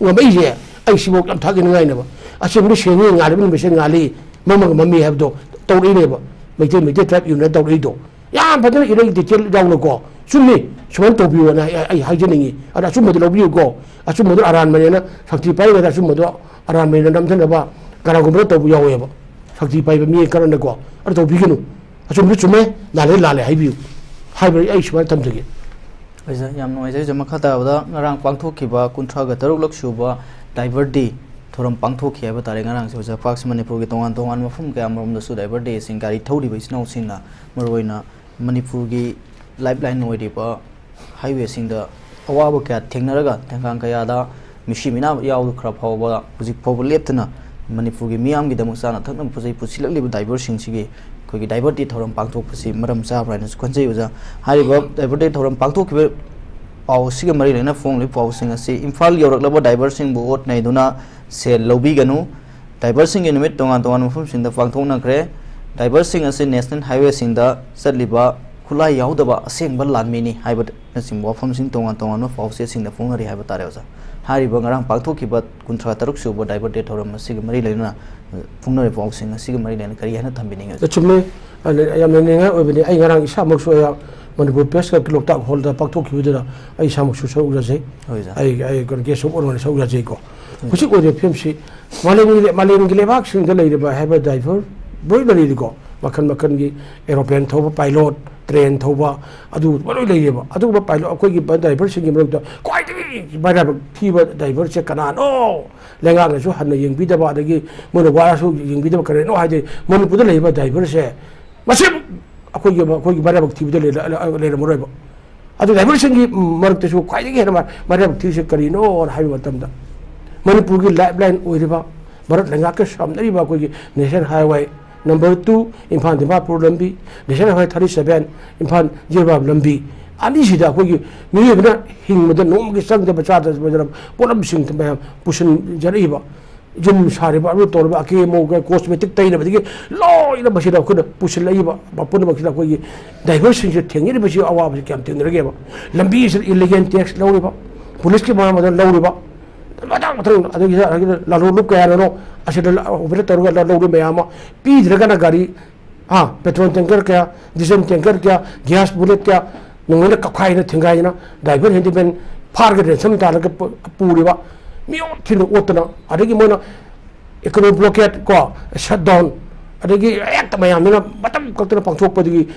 ꯉꯝꯃꯛꯏꯁꯦ, ꯑꯩ ꯁꯤꯐꯥꯎ ꯌꯥꯝ ꯊꯥꯒꯠꯅꯤꯡꯉꯥꯏꯅꯦꯕ꯫ ꯑꯁꯦꯡꯕꯗꯤ ꯁꯦꯡꯉꯤ, ꯉꯥꯜꯂꯤꯕ ꯅꯨꯃꯤꯠꯁꯦ ꯉꯥꯜꯂꯤ, ꯃꯝꯃꯒ ꯃꯝꯃꯤ ꯍꯥꯏꯕꯗꯣ ꯇꯧꯔꯛꯏꯅꯦꯕ꯫ ꯃꯩꯇꯩ, ꯃꯩꯇꯩ ꯇ꯭ꯔꯥꯏꯕ ꯌꯨꯅꯤꯌꯟ ꯇꯧꯔꯛꯏꯗꯣ ꯌꯥꯝ ꯐꯖꯅ ꯏꯔꯩ ꯗꯤꯇꯦꯜ ꯌꯥꯎꯅꯀꯣ꯫ ꯆꯨꯝꯃꯤ, ꯁꯨꯃꯥꯏꯅ ꯇꯧꯕꯤꯌꯣꯅ ꯑꯩ, ꯑꯩ ꯍꯥꯏꯖꯅꯤꯡꯉꯤ꯫ ꯑꯗ ꯑꯆꯨꯝꯕꯗꯨ ꯂꯧꯕꯤꯌꯨꯀꯣ꯫ ꯑꯆꯨꯝꯕꯗꯣ ꯑꯔꯥꯟꯕꯅꯦꯅ ꯁꯛꯇꯤ ꯄꯥꯏꯔꯤꯉꯩꯗ ꯑꯆꯨꯝꯕꯗꯣ ꯑꯔꯥꯟꯕꯅꯦꯅ ꯅꯝꯊꯅꯕ ꯀꯅꯥꯒꯨꯝꯕꯅ ꯇꯧꯕ ꯌꯥꯎꯋꯦꯕ꯫ ꯁꯛꯇꯤ ꯄꯥꯏꯕ ꯃꯤ ꯈꯔꯅꯀꯣ꯫ ꯑꯗꯨ ꯇꯧꯕꯤꯒꯅꯨ꯫ ꯑꯆꯨꯝꯕꯗꯨ ꯆꯨꯝꯃꯦ, ꯂꯥꯜꯂꯦ ꯂꯥꯜꯂꯦ ꯍꯥꯏꯕꯤꯌꯨ꯫ ꯍꯥꯏꯕ ꯑꯩ ꯁꯨꯃꯥꯏꯅ ꯊꯝꯖꯒꯦ꯫ ꯑꯣꯖꯥ, ꯌꯥꯝ ꯅꯨꯡꯉꯥꯏꯖꯩ꯫ ꯑꯣꯖꯥ, ꯃꯈꯥ ꯇꯥꯕꯗ ꯉꯔꯥꯡ ꯄꯥꯡꯊꯣꯛꯈꯤꯕ ꯀꯨꯟꯊ꯭ꯔꯥꯒ ꯇꯔꯨꯛꯂꯛ ꯁꯨꯕ ꯗꯥꯏꯕꯔ ꯗꯦ ꯊꯧꯔꯝ ꯄꯥꯡꯊꯣꯛꯈꯤ ꯍꯥꯏꯕ ꯇꯥꯔꯦ꯫ ꯉꯔꯥꯡꯁꯦ ꯑꯣꯖꯥ, ꯄꯥꯛꯁꯤ ꯃꯅꯤꯄꯨꯔꯒꯤ ꯇꯣꯉꯥꯟ ꯇꯣꯉꯥꯟꯕ ꯃꯐꯝ ꯀꯌꯥꯃꯔꯣꯝꯗꯁꯨ ꯗꯥꯏꯕꯔ ꯗꯦꯁꯤꯡ ꯒꯥꯔꯤ ꯊꯧꯔꯤꯕ ꯏꯆꯤꯟ ꯏꯅꯥꯎꯁꯤꯡꯅ, ꯃꯔꯨꯑꯣꯏꯅ ꯃꯅꯤꯄꯨꯔꯒꯤ ꯂꯥꯏꯐ ꯂꯥꯏꯟ ꯑꯣꯏꯔꯤꯕ ꯍꯥꯏꯋꯦꯁꯤꯡꯗ ꯑꯋꯥꯕ ꯀꯌꯥ ꯊꯦꯡꯅꯔꯒ, ꯊꯦꯡꯒꯥꯡ ꯀꯌꯥꯗ ꯃꯤꯁꯤ ꯃꯤꯅꯥ ꯌꯥꯎꯈ꯭ꯔ ꯐꯥꯎꯕ, ꯍꯧꯖꯤꯛ ꯐꯥꯎꯕ ꯂꯦꯞꯇꯅ ꯃꯅꯤꯄꯨꯔꯒꯤ ꯃꯤꯌꯥꯝꯒꯤꯗꯃꯛ ꯆꯥꯅ ꯊꯛꯅꯕ ꯄꯣꯠ ꯆꯩ ꯄꯨꯁꯤꯜꯂꯛꯂꯤꯕ ꯗꯥꯏꯕꯔꯁꯤꯡꯁꯤꯒꯤ, ꯑꯩꯈꯣꯏꯒꯤ ꯗꯥꯏꯕꯔ ꯗꯦ ꯊꯧꯔꯝ ꯄꯥꯡꯊꯣꯛꯄꯁꯤ ꯃꯔꯝ ꯆꯥꯕ꯭ꯔꯥ ꯍꯥꯏꯅꯁꯨ ꯈꯟꯖꯩ ꯑꯣꯖꯥ꯫ ꯍꯥꯏꯔꯤꯕ ꯗꯥꯏꯕꯔ ꯗꯦ ꯊꯧꯔꯝ ꯄꯥꯡꯊꯣꯛꯈꯤꯕ ꯄꯥꯎ ꯑꯁꯤꯒ ꯃꯔꯤ ꯂꯩꯅꯅ ꯐꯣꯡꯂꯤꯕ ꯄꯥꯎꯁꯤꯡ ꯑꯁꯤ ꯏꯝꯐꯥꯜ ꯌꯧꯔꯛꯂꯕ ꯗꯥꯏꯕꯔꯁꯤꯡꯕꯨ ꯑꯣꯠ ꯅꯩꯗꯨꯅ ꯁꯦꯜ ꯂꯧꯕꯤꯒꯅꯨ, ꯗꯥꯏꯕꯔꯁꯤꯡꯒꯤ ꯅꯨꯃꯤꯠ ꯇꯣꯉꯥꯟ ꯇꯣꯉꯥꯟꯕ ꯃꯐꯝꯁꯤꯡꯗ ꯄꯥꯡꯊꯣꯛꯅꯈ꯭ꯔꯦ, ꯗꯥꯏꯕꯔꯁꯤꯡ ꯑꯁꯤ ꯅꯦꯁꯅꯦꯜ ꯍꯥꯏꯋꯦꯁꯤꯡꯗ ꯆꯠꯂꯤꯕ ꯈꯨꯠꯂꯥꯏ ꯌꯥꯎꯗꯕ ꯑꯁꯦꯡꯕ ꯂꯥꯟꯃꯤꯅꯤ ꯍꯥꯏꯕꯅꯆꯤꯡꯕ ꯋꯥꯐꯝꯁꯤꯡ ꯇꯣꯉꯥꯟ ꯇꯣꯉꯥꯟꯕ ꯄꯥꯎꯆꯦꯁꯤꯡꯗ ꯐꯣꯡꯅꯔꯤ ꯍꯥꯏꯕ ꯇꯥꯔꯦ ꯑꯣꯖꯥ꯫ ꯍꯥꯏꯔꯤꯕ ꯉꯔꯥꯡ ꯄꯥꯡꯊꯣꯛꯈꯤꯕ ꯀꯨꯟꯊ꯭ꯔꯥ ꯇꯔꯨꯛ ꯁꯨꯕ ꯗꯥꯏꯕꯔ ꯗꯦ ꯊꯧꯔꯝ ꯑꯁꯤꯒ ꯃꯔꯤ ꯂꯩꯅꯅ, ꯐꯣꯡꯅꯔꯤꯕ ꯄꯥꯎꯁꯤꯡ ꯑꯁꯤꯒ ꯃꯔꯤ ꯂꯩꯅꯅ ꯀꯔꯤ ꯍꯥꯏꯅ ꯊꯝꯕꯤꯅꯤꯡꯉꯤ ꯑꯣꯖꯥ? ꯑꯆꯨꯝꯃꯦ꯫ ꯑꯗ ꯌꯥꯝꯅ ꯅꯤꯡꯉꯥꯏ ꯑꯣꯏꯕꯅꯤ꯫ ꯑꯩ ꯉꯔꯥꯡ ꯏꯁꯥꯃꯛꯁꯨ ꯑꯩ ꯃꯅꯤꯄꯨꯔ ꯄ꯭ꯔꯦꯁ ꯀ꯭ꯂꯕꯀꯤ ꯂꯣꯛꯇꯥꯛ ꯍꯣꯜꯗ ꯄꯥꯡꯊꯣꯛꯈꯤꯕꯗꯨꯗ ꯑꯩ ꯏꯁꯥꯃꯛꯁꯨ ꯁꯔꯨꯛ ꯌꯥꯖꯩ꯫ ꯍꯣꯏ ꯑꯣꯖꯥ꯫ ꯑꯩ, ꯑꯩ ꯀꯩꯅꯣ, ꯒꯦꯁ ꯑꯣꯐ ꯑꯣꯅꯔ ꯁꯔꯨꯛ ꯌꯥꯖꯩꯀꯣ꯫ ꯎꯝ꯫ ꯍꯧꯖꯤꯛ ꯑꯣꯏꯔꯤꯕ ꯐꯤꯕꯝꯁꯤ ꯃꯥꯂꯦꯝꯒꯤ, ꯃꯥꯂꯦꯝꯒꯤ ꯂꯩꯕꯥꯛꯁꯤꯡꯗ ꯂꯩꯔꯤꯕ ꯍꯥꯏꯕ ꯗ꯭ꯔꯥꯏꯚꯔ ꯂꯣꯏ ꯂꯩꯔꯤꯀꯣ꯫ ꯃꯈꯜ ꯃꯈꯜꯒꯤ ꯑꯦꯔꯣꯄ꯭ꯂꯦꯟ ꯊꯧꯕ ꯄꯥꯏꯂꯣꯠ, ꯇ꯭ꯔꯦꯟ ꯊꯧꯕ, ꯑꯗꯨꯒꯨꯝꯕ ꯂꯣꯏ ꯂꯩꯌꯦꯕ꯫ ꯑꯗꯨꯒꯨꯝꯕ ꯄꯥꯏꯂꯣꯠ, ꯑꯩꯈꯣꯏꯒꯤ ꯗ꯭ꯔꯥꯏꯚꯔꯁꯤꯡꯒꯤ ꯃꯔꯛꯇ ꯈ꯭ꯋꯥꯏꯗꯒꯤ ꯃꯔꯥꯏꯕꯛ ꯊꯤꯕ ꯗ꯭ꯔꯥꯏꯚꯔꯁꯦ ꯀꯅꯥꯅꯣ? ꯂꯩꯉꯥꯛꯅꯁꯨ ꯍꯟꯅ ꯌꯦꯡꯕꯤꯗꯕ, ꯑꯗꯒꯤ ꯃꯣꯏꯅ ꯋꯥꯔꯁꯨ ꯌꯦꯡꯕꯤꯗꯕ ꯀꯔꯤꯅꯣ ꯍꯥꯏꯗꯤ, ꯃꯅꯤꯄꯨꯔꯗ ꯂꯩꯔꯤꯕ ꯗ꯭ꯔꯥꯏꯚꯔꯁꯦ ꯃꯁꯤ ꯑꯩꯈꯣꯏꯒꯤ, ꯑꯩꯈꯣꯏꯒꯤ ꯃꯔꯥꯏꯕꯛ ꯊꯤꯕꯗ ꯂꯩꯔ-, ꯂꯩꯔꯝꯃꯔꯣꯏꯕ꯫ ꯑꯗꯨ ꯗ꯭ꯔꯥꯏꯚꯔꯁꯤꯡꯒꯤ ꯃꯔꯛꯇꯁꯨ ꯈ꯭ꯋꯥꯏꯗꯒꯤ ꯍꯦꯟꯅ ꯃ-, ꯃꯔꯥꯏꯕꯛ ꯊꯤꯔꯤꯁꯦ ꯀꯔꯤꯅꯣ ꯍꯥꯏꯕ ꯃꯇꯝꯗ, ꯃꯅꯤꯄꯨꯔꯒꯤ ꯂꯥꯏꯐ ꯂꯥꯏꯟ ꯑꯣꯏꯔꯤꯕ, ꯚꯥꯔꯠ ꯂꯩꯉꯥꯛꯀ ꯁꯝꯅꯔꯤꯕ ꯑꯩꯈꯣꯏꯒꯤ national highway number two, Imphal Dimapur ꯂꯝꯕꯤ, national highway thirty seven, Imphal Jiribam ꯂꯝꯕꯤ, ꯑꯅꯤꯁꯤꯗ ꯑꯩꯈꯣꯏꯒꯤ ꯃꯤꯑꯣꯏꯕꯅ ꯍꯤꯡꯕꯗ ꯅꯣꯡꯃꯒꯤ ꯆꯪꯗꯕ ꯆꯥꯗꯕ ꯄꯣꯠꯂꯝꯁꯤꯡ ꯃꯌꯥꯝ ꯄꯨꯁꯤꯟꯖꯔꯛꯏꯕ, ꯌꯨꯝ ꯁꯥꯔꯤꯕ, ꯑꯗꯨ ꯇꯧꯔꯤꯕ, ꯑꯀꯦ ꯑꯃꯧꯒ cosmetic ꯇꯩꯅꯕꯗꯒꯤ ꯂꯣꯏꯅ ꯃꯁꯤꯗ ꯑꯩꯈꯣꯏꯅ ꯄꯨꯁꯤꯜꯂꯛꯏꯕ ꯄꯨꯝꯅꯃꯛꯁꯤꯗ ꯑꯩꯈꯣꯏꯒꯤ driverꯁꯤꯡꯁꯦ ꯊꯦꯡꯅꯔꯤꯕꯁꯤ ꯑꯋꯥꯕꯁꯤ ꯀꯌꯥꯝ ꯊꯦꯡꯅꯔꯒꯦꯕ? ꯂꯝꯕꯤꯁꯤꯗ illegal tax ꯂꯧꯔꯤꯕ, ꯄꯨꯂꯤꯁꯀꯤ ꯃꯔꯝꯗ ꯂꯧꯔꯤꯕ, ꯃꯊꯪ ꯃꯊꯪ, ꯑꯗꯒꯤ ꯂꯂꯣꯟꯂꯨꯞ ꯀꯌꯥꯅꯅꯣ ꯑꯁꯤꯗ operate ꯇꯧꯔꯒ ꯂꯧꯔꯤ ꯃꯌꯥꯝ ꯑꯃ, ꯄꯤꯗ꯭ꯔꯒꯅ ꯒꯥꯔꯤ, ꯍꯥ, petrol tanker ꯀꯌꯥ, diesel tanker ꯀꯌꯥ, gas bullet ꯀꯌꯥ, ꯅꯨꯡꯉꯥꯏꯅ ꯀꯞꯈꯥꯏꯅ ꯊꯤꯡꯒꯥꯏꯗꯅ driver handyman ꯐꯥꯔꯒ ransom ꯇꯥꯜꯂꯒ ꯄꯨ-, ꯄꯨꯔꯤꯕ, ꯃꯤꯑꯣꯠ ꯊꯤꯅ ꯑꯣꯠꯇꯅ, ꯑꯗꯒꯤ ꯃꯣꯏꯅ economic blockade ꯀꯣ, shutdown, ꯑꯗꯒꯤ ꯍꯦꯛꯇ ꯃꯌꯥꯝꯗꯨꯅ ꯃꯇꯝ ꯀꯛꯇꯅ ꯄꯥꯡꯊꯣꯛꯄꯗꯒꯤ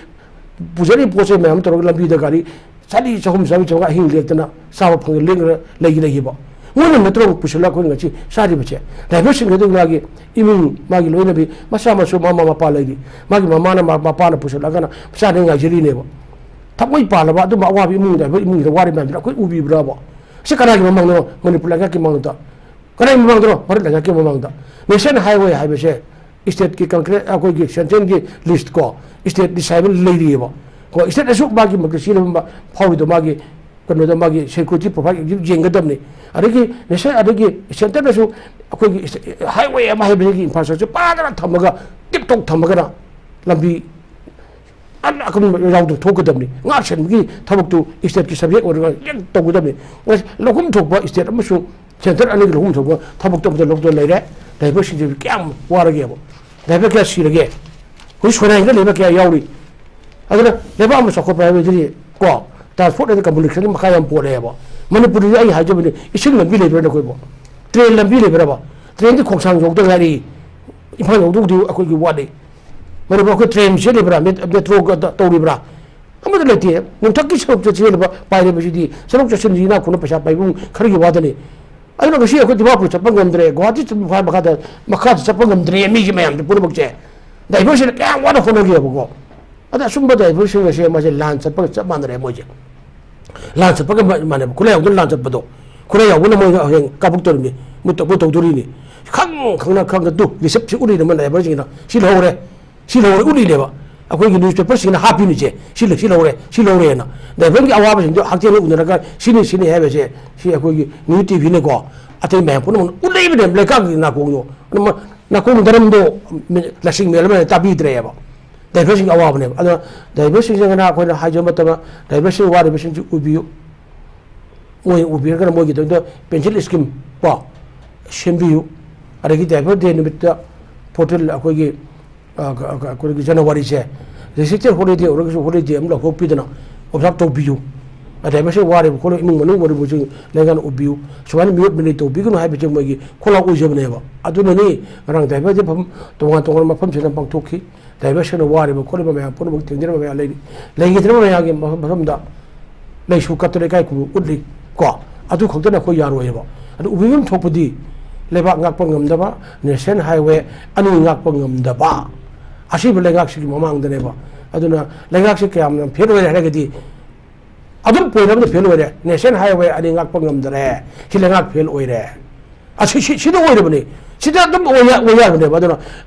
ꯄꯨꯖꯔꯤꯕ ꯄꯣꯠ ꯆꯩ ꯃꯌꯥꯝ ꯇꯧꯔꯒ ꯂꯝꯕꯤꯗ ꯒꯥꯔꯤ ꯆꯅꯤ, ꯆꯍꯨꯝ, ꯆꯥꯝꯃꯔꯤ, ꯆꯥꯝꯃꯉꯥ ꯑꯍꯤꯡ ꯂꯦꯛꯇꯅ ꯆꯥꯕ ꯐꯪꯗꯅ ꯂꯦꯡꯗꯅ ꯂꯩꯒꯤ ꯂꯩꯈꯤꯕ꯫ ꯃꯣꯏꯅ ꯅꯠꯇ꯭ꯔꯣ ꯄꯨꯁꯤꯜꯂꯒ ꯑꯩꯈꯣꯏꯅ ꯉꯁꯤ ꯆꯥꯔꯤꯕꯁꯦ? Driverꯁꯤꯡ ꯑꯗꯨ ꯃꯥꯒꯤ ꯏꯃꯨꯡ, ꯃꯥꯒꯤ ꯂꯣꯏꯅꯕꯤ, ꯃꯆꯥ ꯃꯁꯨ, ꯃꯃꯥ ꯃꯄꯥ ꯂꯩꯔꯤ꯫ ꯃꯥꯒꯤ ꯃꯃꯥꯅ ꯃ-, ꯃꯄꯥꯅ ꯄꯨꯁꯤꯜꯂꯛꯑꯒꯅ ꯃꯆꯥꯗ ꯉꯥꯏꯖꯔꯤꯅꯦꯕ꯫ ꯊꯃꯣꯏ ꯄꯥꯜꯂꯕ ꯑꯗꯨꯝꯕ ꯑꯋꯥꯕ ꯏꯃꯨꯡꯗ, ꯑꯩꯈꯣꯏ ꯏꯃꯨꯡꯗ ꯋꯥꯔꯤꯕ ꯃꯌꯥꯝꯗꯨꯅ ꯑꯩꯈꯣꯏ ꯎꯕꯤꯕ꯭ꯔꯕ? ꯁꯤ ꯀꯅꯥꯒꯤ ꯃꯃꯥꯡꯗꯅꯣ? ꯃꯅꯤꯄꯨꯔ ꯂꯩꯉꯥꯛꯀꯤ ꯃꯃꯥꯡꯗ꯫ ꯀꯔꯤ ꯃꯃꯥꯡꯗꯅꯣ? ꯚꯥꯔꯠ ꯂꯩꯉꯥꯛꯀꯤ ꯃꯃꯥꯡꯗ꯫ National highway ꯍꯥꯏꯕꯁꯦ stateꯀꯤ concrete, ꯑꯩꯈꯣꯏꯒꯤ centralꯒꯤ list ꯀꯣ, state list ꯍꯥꯏꯕ ꯂꯩꯔꯤꯑꯕ꯫ ꯀꯣ, state ꯑꯁꯨꯛ ꯃꯥꯒꯤ ꯃꯥꯒꯤ ꯁꯤ ꯂꯩꯕ ꯐꯥꯎꯔꯤꯗꯣ ꯃꯥꯒꯤ ꯀꯩꯅꯣꯗ ꯃꯥꯒꯤ security profile ꯌꯦꯡꯒꯗꯕꯅꯤ꯫ ꯑꯗꯒꯤ national, ꯑꯗꯒꯤ centreꯗꯁꯨ ꯑꯩꯈꯣꯏꯒꯤ highway ꯑꯃ ꯍꯥꯏꯕꯁꯤꯒꯤ infrastructure ꯐꯖꯅ ꯊꯝꯃꯒ, ꯇꯤꯞ ꯇꯣꯞ ꯊꯝꯃꯒꯅ ꯂꯝꯕꯤ ꯑꯟ-, ꯑꯀꯟꯕ ꯌꯥꯎꯗꯅ ꯊꯣꯛꯀꯗꯕꯅꯤ꯫ ꯉꯥꯛ ꯁꯦꯟꯕꯒꯤ ꯊꯕꯛꯇꯨ stateꯀꯤ subject ꯑꯣꯏꯔꯒ ꯍꯦꯛ ꯇꯧꯒꯗꯕꯅꯤ꯫ ꯉꯁꯤ ꯂꯧꯐꯝ ꯊꯣꯛꯄ state ꯑꯃꯁꯨꯡ centre ꯑꯅꯤꯒꯤ ꯂꯧꯐꯝ ꯊꯣꯛꯄ ꯊꯕꯛꯇꯣ ꯑꯃꯇ ꯂꯧꯗꯅ ꯂꯩꯔꯦ꯫ Driverꯁꯤꯡꯁꯤ ꯀꯌꯥꯝ ꯋꯥꯔꯒꯦꯕ? Driver ꯀꯌꯥ ꯁꯤꯔꯒꯦ? ꯍꯧꯖꯤꯛ ꯁꯣꯏꯅꯥꯏꯗ ꯂꯩꯕ ꯀꯌꯥ ꯌꯥꯎꯔꯤ? ꯑꯗꯨꯅ ꯂꯩꯕꯥꯛ ꯑꯃ ꯆꯥꯎꯈꯠꯄ ꯍꯥꯏꯕꯁꯤꯗꯤ ꯀꯣ, transport ꯑꯗꯨ communication ꯃꯈꯥ ꯌꯥꯝ ꯄꯣꯜꯂꯦꯕ꯫ ꯃꯅꯤꯄꯨꯔꯗꯗꯤ ꯑꯩ ꯍꯥꯏꯖꯕꯅꯤ, ꯏꯁꯤꯡ ꯂꯝꯕꯤ ꯂꯩꯕ꯭ꯔꯥ ꯅꯈꯣꯏꯕꯣ? Train ꯂꯝꯕꯤ ꯂꯩꯕ꯭ꯔꯕ? Trainꯗꯤ ꯈꯣꯡꯁꯥꯡ ꯌꯧꯗ ꯉꯥꯏꯔꯤ, ꯏꯝꯐꯥꯜ ꯌꯧꯗꯧꯗꯤ ꯑꯩꯈꯣꯏꯒꯤ ꯋꯥꯠꯂꯤ꯫ ꯃꯅꯤꯄꯨꯔ ꯑꯩꯈꯣꯏ train ꯆꯦꯜꯂꯤꯕ꯭ꯔꯥ? Met-, metroꯒ ꯇ-, ꯇꯧꯔꯤꯕ꯭ꯔꯥ? ꯑꯃꯠꯇ ꯂꯩꯇꯦ꯫ ꯅꯣꯡꯊꯛꯀꯤ ꯁꯔꯨꯛꯇ ꯆꯦꯜꯂꯤꯕ ꯄꯥꯏꯔꯤꯕꯁꯤꯗꯤ ꯁꯔꯨꯛ ꯆꯠꯁꯤꯟꯁꯤ ꯏꯅꯥꯛ ꯈꯨꯟꯕ ꯄꯩꯁꯥ ꯄꯥꯏꯕ ꯏꯃꯨꯡ ꯈꯔꯒꯤ ꯋꯥꯗꯅꯤ꯫ ꯑꯗꯨꯅ ꯉꯁꯤ ꯑꯩꯈꯣꯏ ꯗꯤꯃꯥꯄꯨꯔ ꯆꯠꯄ ꯉꯝꯗ꯭ꯔꯦ, ꯒꯨꯋꯥꯍꯥꯇꯤ ꯆꯠꯄ ꯃꯈꯥ-, ꯃꯈꯥꯗ, ꯃꯈꯥꯗ ꯆꯠꯄ ꯉꯝꯗ꯭ꯔꯦ ꯃꯤꯁꯦ ꯃꯌꯥꯝꯁꯦ ꯄꯨꯝꯅꯃꯛꯁꯦ꯫ Driverꯁꯤꯡꯅ ꯀꯌꯥꯝ ꯋꯥꯅ ꯍꯣꯠꯅꯒꯦꯕꯀꯣ꯫ ꯑꯗ ꯑꯁꯨꯝꯕ driverꯁꯤꯡ ꯑꯁꯦ ꯃꯥꯁꯦ ꯂꯥꯟ ꯆꯠꯄꯒ ꯆꯞ ꯃꯥꯟꯅꯔꯦ ꯃꯣꯏꯁꯦ꯫ ꯂꯥꯟ ꯆꯠꯄꯒ ꯃꯥ-, ꯃꯥꯟꯅꯩꯕ꯫ ꯈꯨꯠꯂꯥꯏ ꯌꯥꯎꯗꯅ ꯂꯥꯟ ꯆꯠꯄꯗꯣ꯫ ꯈꯨꯠꯂꯥꯏ ꯌꯥꯎꯕꯅ ꯃꯣꯏ ꯍꯌꯦꯡ ꯀꯥꯞꯄꯛꯇꯣꯔꯤꯕꯅꯤ꯫ ꯃꯣꯏ ꯇꯧ-, ꯃꯣꯏ ꯇꯧꯗꯣꯔꯤꯅꯤ꯫ ꯈꯪ-, ꯈꯪꯅ, ꯈꯪꯅ ꯇꯨ, receiptꯁꯤ ꯎꯠꯂꯤꯅꯦ ꯃꯣꯏ driverꯁꯤꯡꯅ꯫ ꯁꯤ ꯂꯧꯍꯧꯔꯦ꯫ ꯁꯤ ꯂꯧꯍꯧꯔꯦ ꯎꯠꯂꯤꯅꯦꯕ꯫ ꯑꯩꯈꯣꯏꯒꯤ ꯅ꯭ꯌꯨꯁ ꯄꯦꯄꯔꯁꯤꯡꯅ ꯍꯥꯞꯄꯤꯅꯤꯁꯦ, ꯁꯤ ꯂꯩ, ꯁꯤ ꯂꯧꯔꯦ, ꯁꯤ ꯂꯧꯔꯦꯅ꯫ ꯗ꯭ꯔꯥꯏꯚꯔꯒꯤ ꯑꯋꯥꯕꯁꯤꯡꯗꯣ ꯍꯛꯊꯦꯡꯅ ꯎꯅꯔꯒ ꯁꯤꯅꯤ, ꯁꯤꯅꯤ ꯍꯥꯏꯕꯁꯦ ꯁꯤ ꯑꯩꯈꯣꯏꯒꯤ ꯅ꯭ꯌꯨꯁ ꯇꯤ ꯚꯤꯅꯀꯣ ꯑꯇꯩ ꯃꯌꯥꯝ ꯄꯨꯝꯅꯃꯛ ꯎꯠꯂꯛꯏꯕꯅꯦꯕ, ꯂꯩꯀꯥꯛꯀꯤ ꯅꯥꯀꯣꯡꯗꯣ꯫ ꯑꯗꯨ ꯃ-, ꯅꯥꯀꯣꯡ ꯗꯔꯝꯗꯣ ꯃꯤ-, ꯂꯁꯤꯡ ꯃꯦꯜ ꯑꯃꯅ ꯇꯥꯕꯤꯗ꯭ꯔꯦꯕ꯫ ꯗ꯭ꯔꯥꯏꯚꯔꯁꯤꯡꯒꯤ ꯑꯋꯥꯕꯅꯦꯕ꯫ ꯑꯗꯣ ꯗ꯭ꯔꯥꯏꯚꯔꯁꯤꯡꯁꯤꯅ ꯑꯩꯈꯣꯏꯅ ꯍꯥꯏꯖꯕ ꯃꯇꯝꯗ ꯗ꯭ꯔꯥꯏꯚꯔꯁꯤꯡ ꯋꯥꯔꯤꯕꯁꯤꯡꯁꯤ ꯎꯕꯤꯌꯨ꯫ ꯃꯣꯏ ꯎꯕꯤꯔꯒꯅ ꯃꯣꯏꯒꯤꯗꯃꯛꯇ ꯄꯦꯟꯁꯤꯜ ꯁ꯭ꯀꯤꯝ ꯀꯣ ꯁꯦꯝꯕꯤꯌꯨ꯫ ꯑꯗꯒꯤ ꯗ꯭ꯔꯥꯏꯚꯔ ꯗꯦ ꯅꯨꯃꯤꯠꯇ ꯐꯣꯔꯇꯤꯟ ꯑꯩꯈꯣꯏꯒꯤ, ꯑ, ꯀ-, ꯀ-, ꯑꯩꯈꯣꯏꯒꯤ ꯖꯅꯋꯥꯔꯤꯁꯦ ꯔꯦꯁꯇ꯭ꯔꯤꯛꯇꯦꯠ ꯍꯣꯂꯤꯗꯦ ꯑꯣꯏꯔꯒꯁꯨ ꯍꯣꯂꯤꯗꯦ ꯑꯃ ꯂꯧꯊꯣꯛꯄꯤꯗꯅ ꯑꯣꯞꯖꯥꯔꯕ ꯇꯧꯕꯤꯌꯨ꯫ ꯗ꯭ꯔꯥꯏꯚꯔꯁꯦ ꯋꯥꯔꯤꯕ ꯈꯣꯠꯂꯤꯕ ꯏꯃꯨꯡ ꯃꯅꯨꯡ ꯑꯣꯏꯔꯤꯕꯁꯤꯡ ꯂꯩꯉꯥꯛꯅ ꯎꯕꯤꯌꯨ꯫ ꯁꯨꯃꯥꯏꯅ ꯃꯤꯑꯣꯠ ꯃꯤꯅꯩ ꯇꯧꯕꯤꯒꯅꯨ ꯍꯥꯏꯕꯁꯦ ꯃꯣꯏꯒꯤ ꯈꯣꯜꯂꯥꯎ ꯑꯣꯏꯖꯕꯅꯦꯕ꯫ ꯑꯗꯨꯅꯅꯤ ꯉꯔꯥꯡ ꯗ꯭ꯔꯥꯏꯚꯔ ꯗꯦ ꯐꯝ-, ꯇꯣꯉꯥꯟ ꯇꯣꯉꯥꯟꯕ ꯃꯐꯝꯁꯤꯗ ꯄꯥꯡꯊꯣꯛꯈꯤ꯫ ꯗ꯭ꯔꯥꯏꯚꯔꯁꯤꯡꯅ ꯋꯥꯔꯤꯕ ꯈꯣꯠꯂꯤꯕ ꯃꯌꯥꯝ ꯄꯨꯝꯅꯃꯛ ꯊꯦꯡꯅꯔꯤꯕ ꯃꯌꯥꯝ ꯂꯩꯔꯤ-, ꯂꯩꯈꯤꯗ꯭ꯔꯕ ꯃꯌꯥꯝꯒꯤ ꯃꯐꯝ-, ꯃꯐꯝꯗ ꯂꯩꯁꯨ ꯀꯠꯇꯅ ꯏꯀꯥꯏ ꯈꯨꯝꯅꯕ ꯎꯠꯂꯤ ꯀꯣ꯫ ꯑꯗꯨ ꯈꯛꯇꯅ ꯑꯩꯈꯣꯏ ꯌꯥꯔꯣꯏꯑꯕ꯫ ꯑꯗꯨ ꯎꯕꯤꯐꯝ ꯊꯣꯛꯄꯗꯤ ꯂꯩꯕꯥꯛ ꯉꯥꯛꯄ ꯉꯝꯗꯕ, ꯅꯦꯁꯅꯦꯜ ꯍꯥꯏꯋꯦ ꯑꯅꯤ ꯉꯥꯛꯄ ꯉꯝꯗꯕ, ꯑꯁꯤꯕ ꯂꯩꯉꯥꯛꯁꯤꯒꯤ ꯃꯃꯥꯡꯗꯅꯦꯕ꯫ ꯑꯗꯨꯅ ꯂꯩꯉꯥꯛꯁꯤ ꯀꯌꯥꯝ ꯌꯥꯝ ꯐꯦꯜ ꯑꯣꯏꯔꯦ ꯍꯥꯏꯔꯒꯗꯤ ꯑꯗꯨꯝ ꯄꯣꯏꯟ ꯑꯃꯗ ꯐꯦꯜ ꯑꯣꯏꯔꯦ꯫ ꯅꯦꯁꯅꯦꯜ ꯍꯥꯏꯋꯦ ꯑꯅꯤ ꯉꯥꯛꯄ ꯉꯝꯗꯔꯦ꯫ ꯁꯤ ꯂꯩꯉꯥꯛ ꯐꯦꯜ ꯑꯣꯏꯔꯦ꯫ ꯑꯁꯤ, ꯁꯤ, ꯁꯤꯗ ꯑꯣꯏꯔꯕꯅꯤ꯫ ꯁꯤꯗ ꯑꯗꯨꯝ ꯑꯣꯏ ꯌꯥ-, ꯑꯣꯏ ꯌꯥꯔꯕꯅꯦꯕ꯫ ꯑꯗꯨꯅ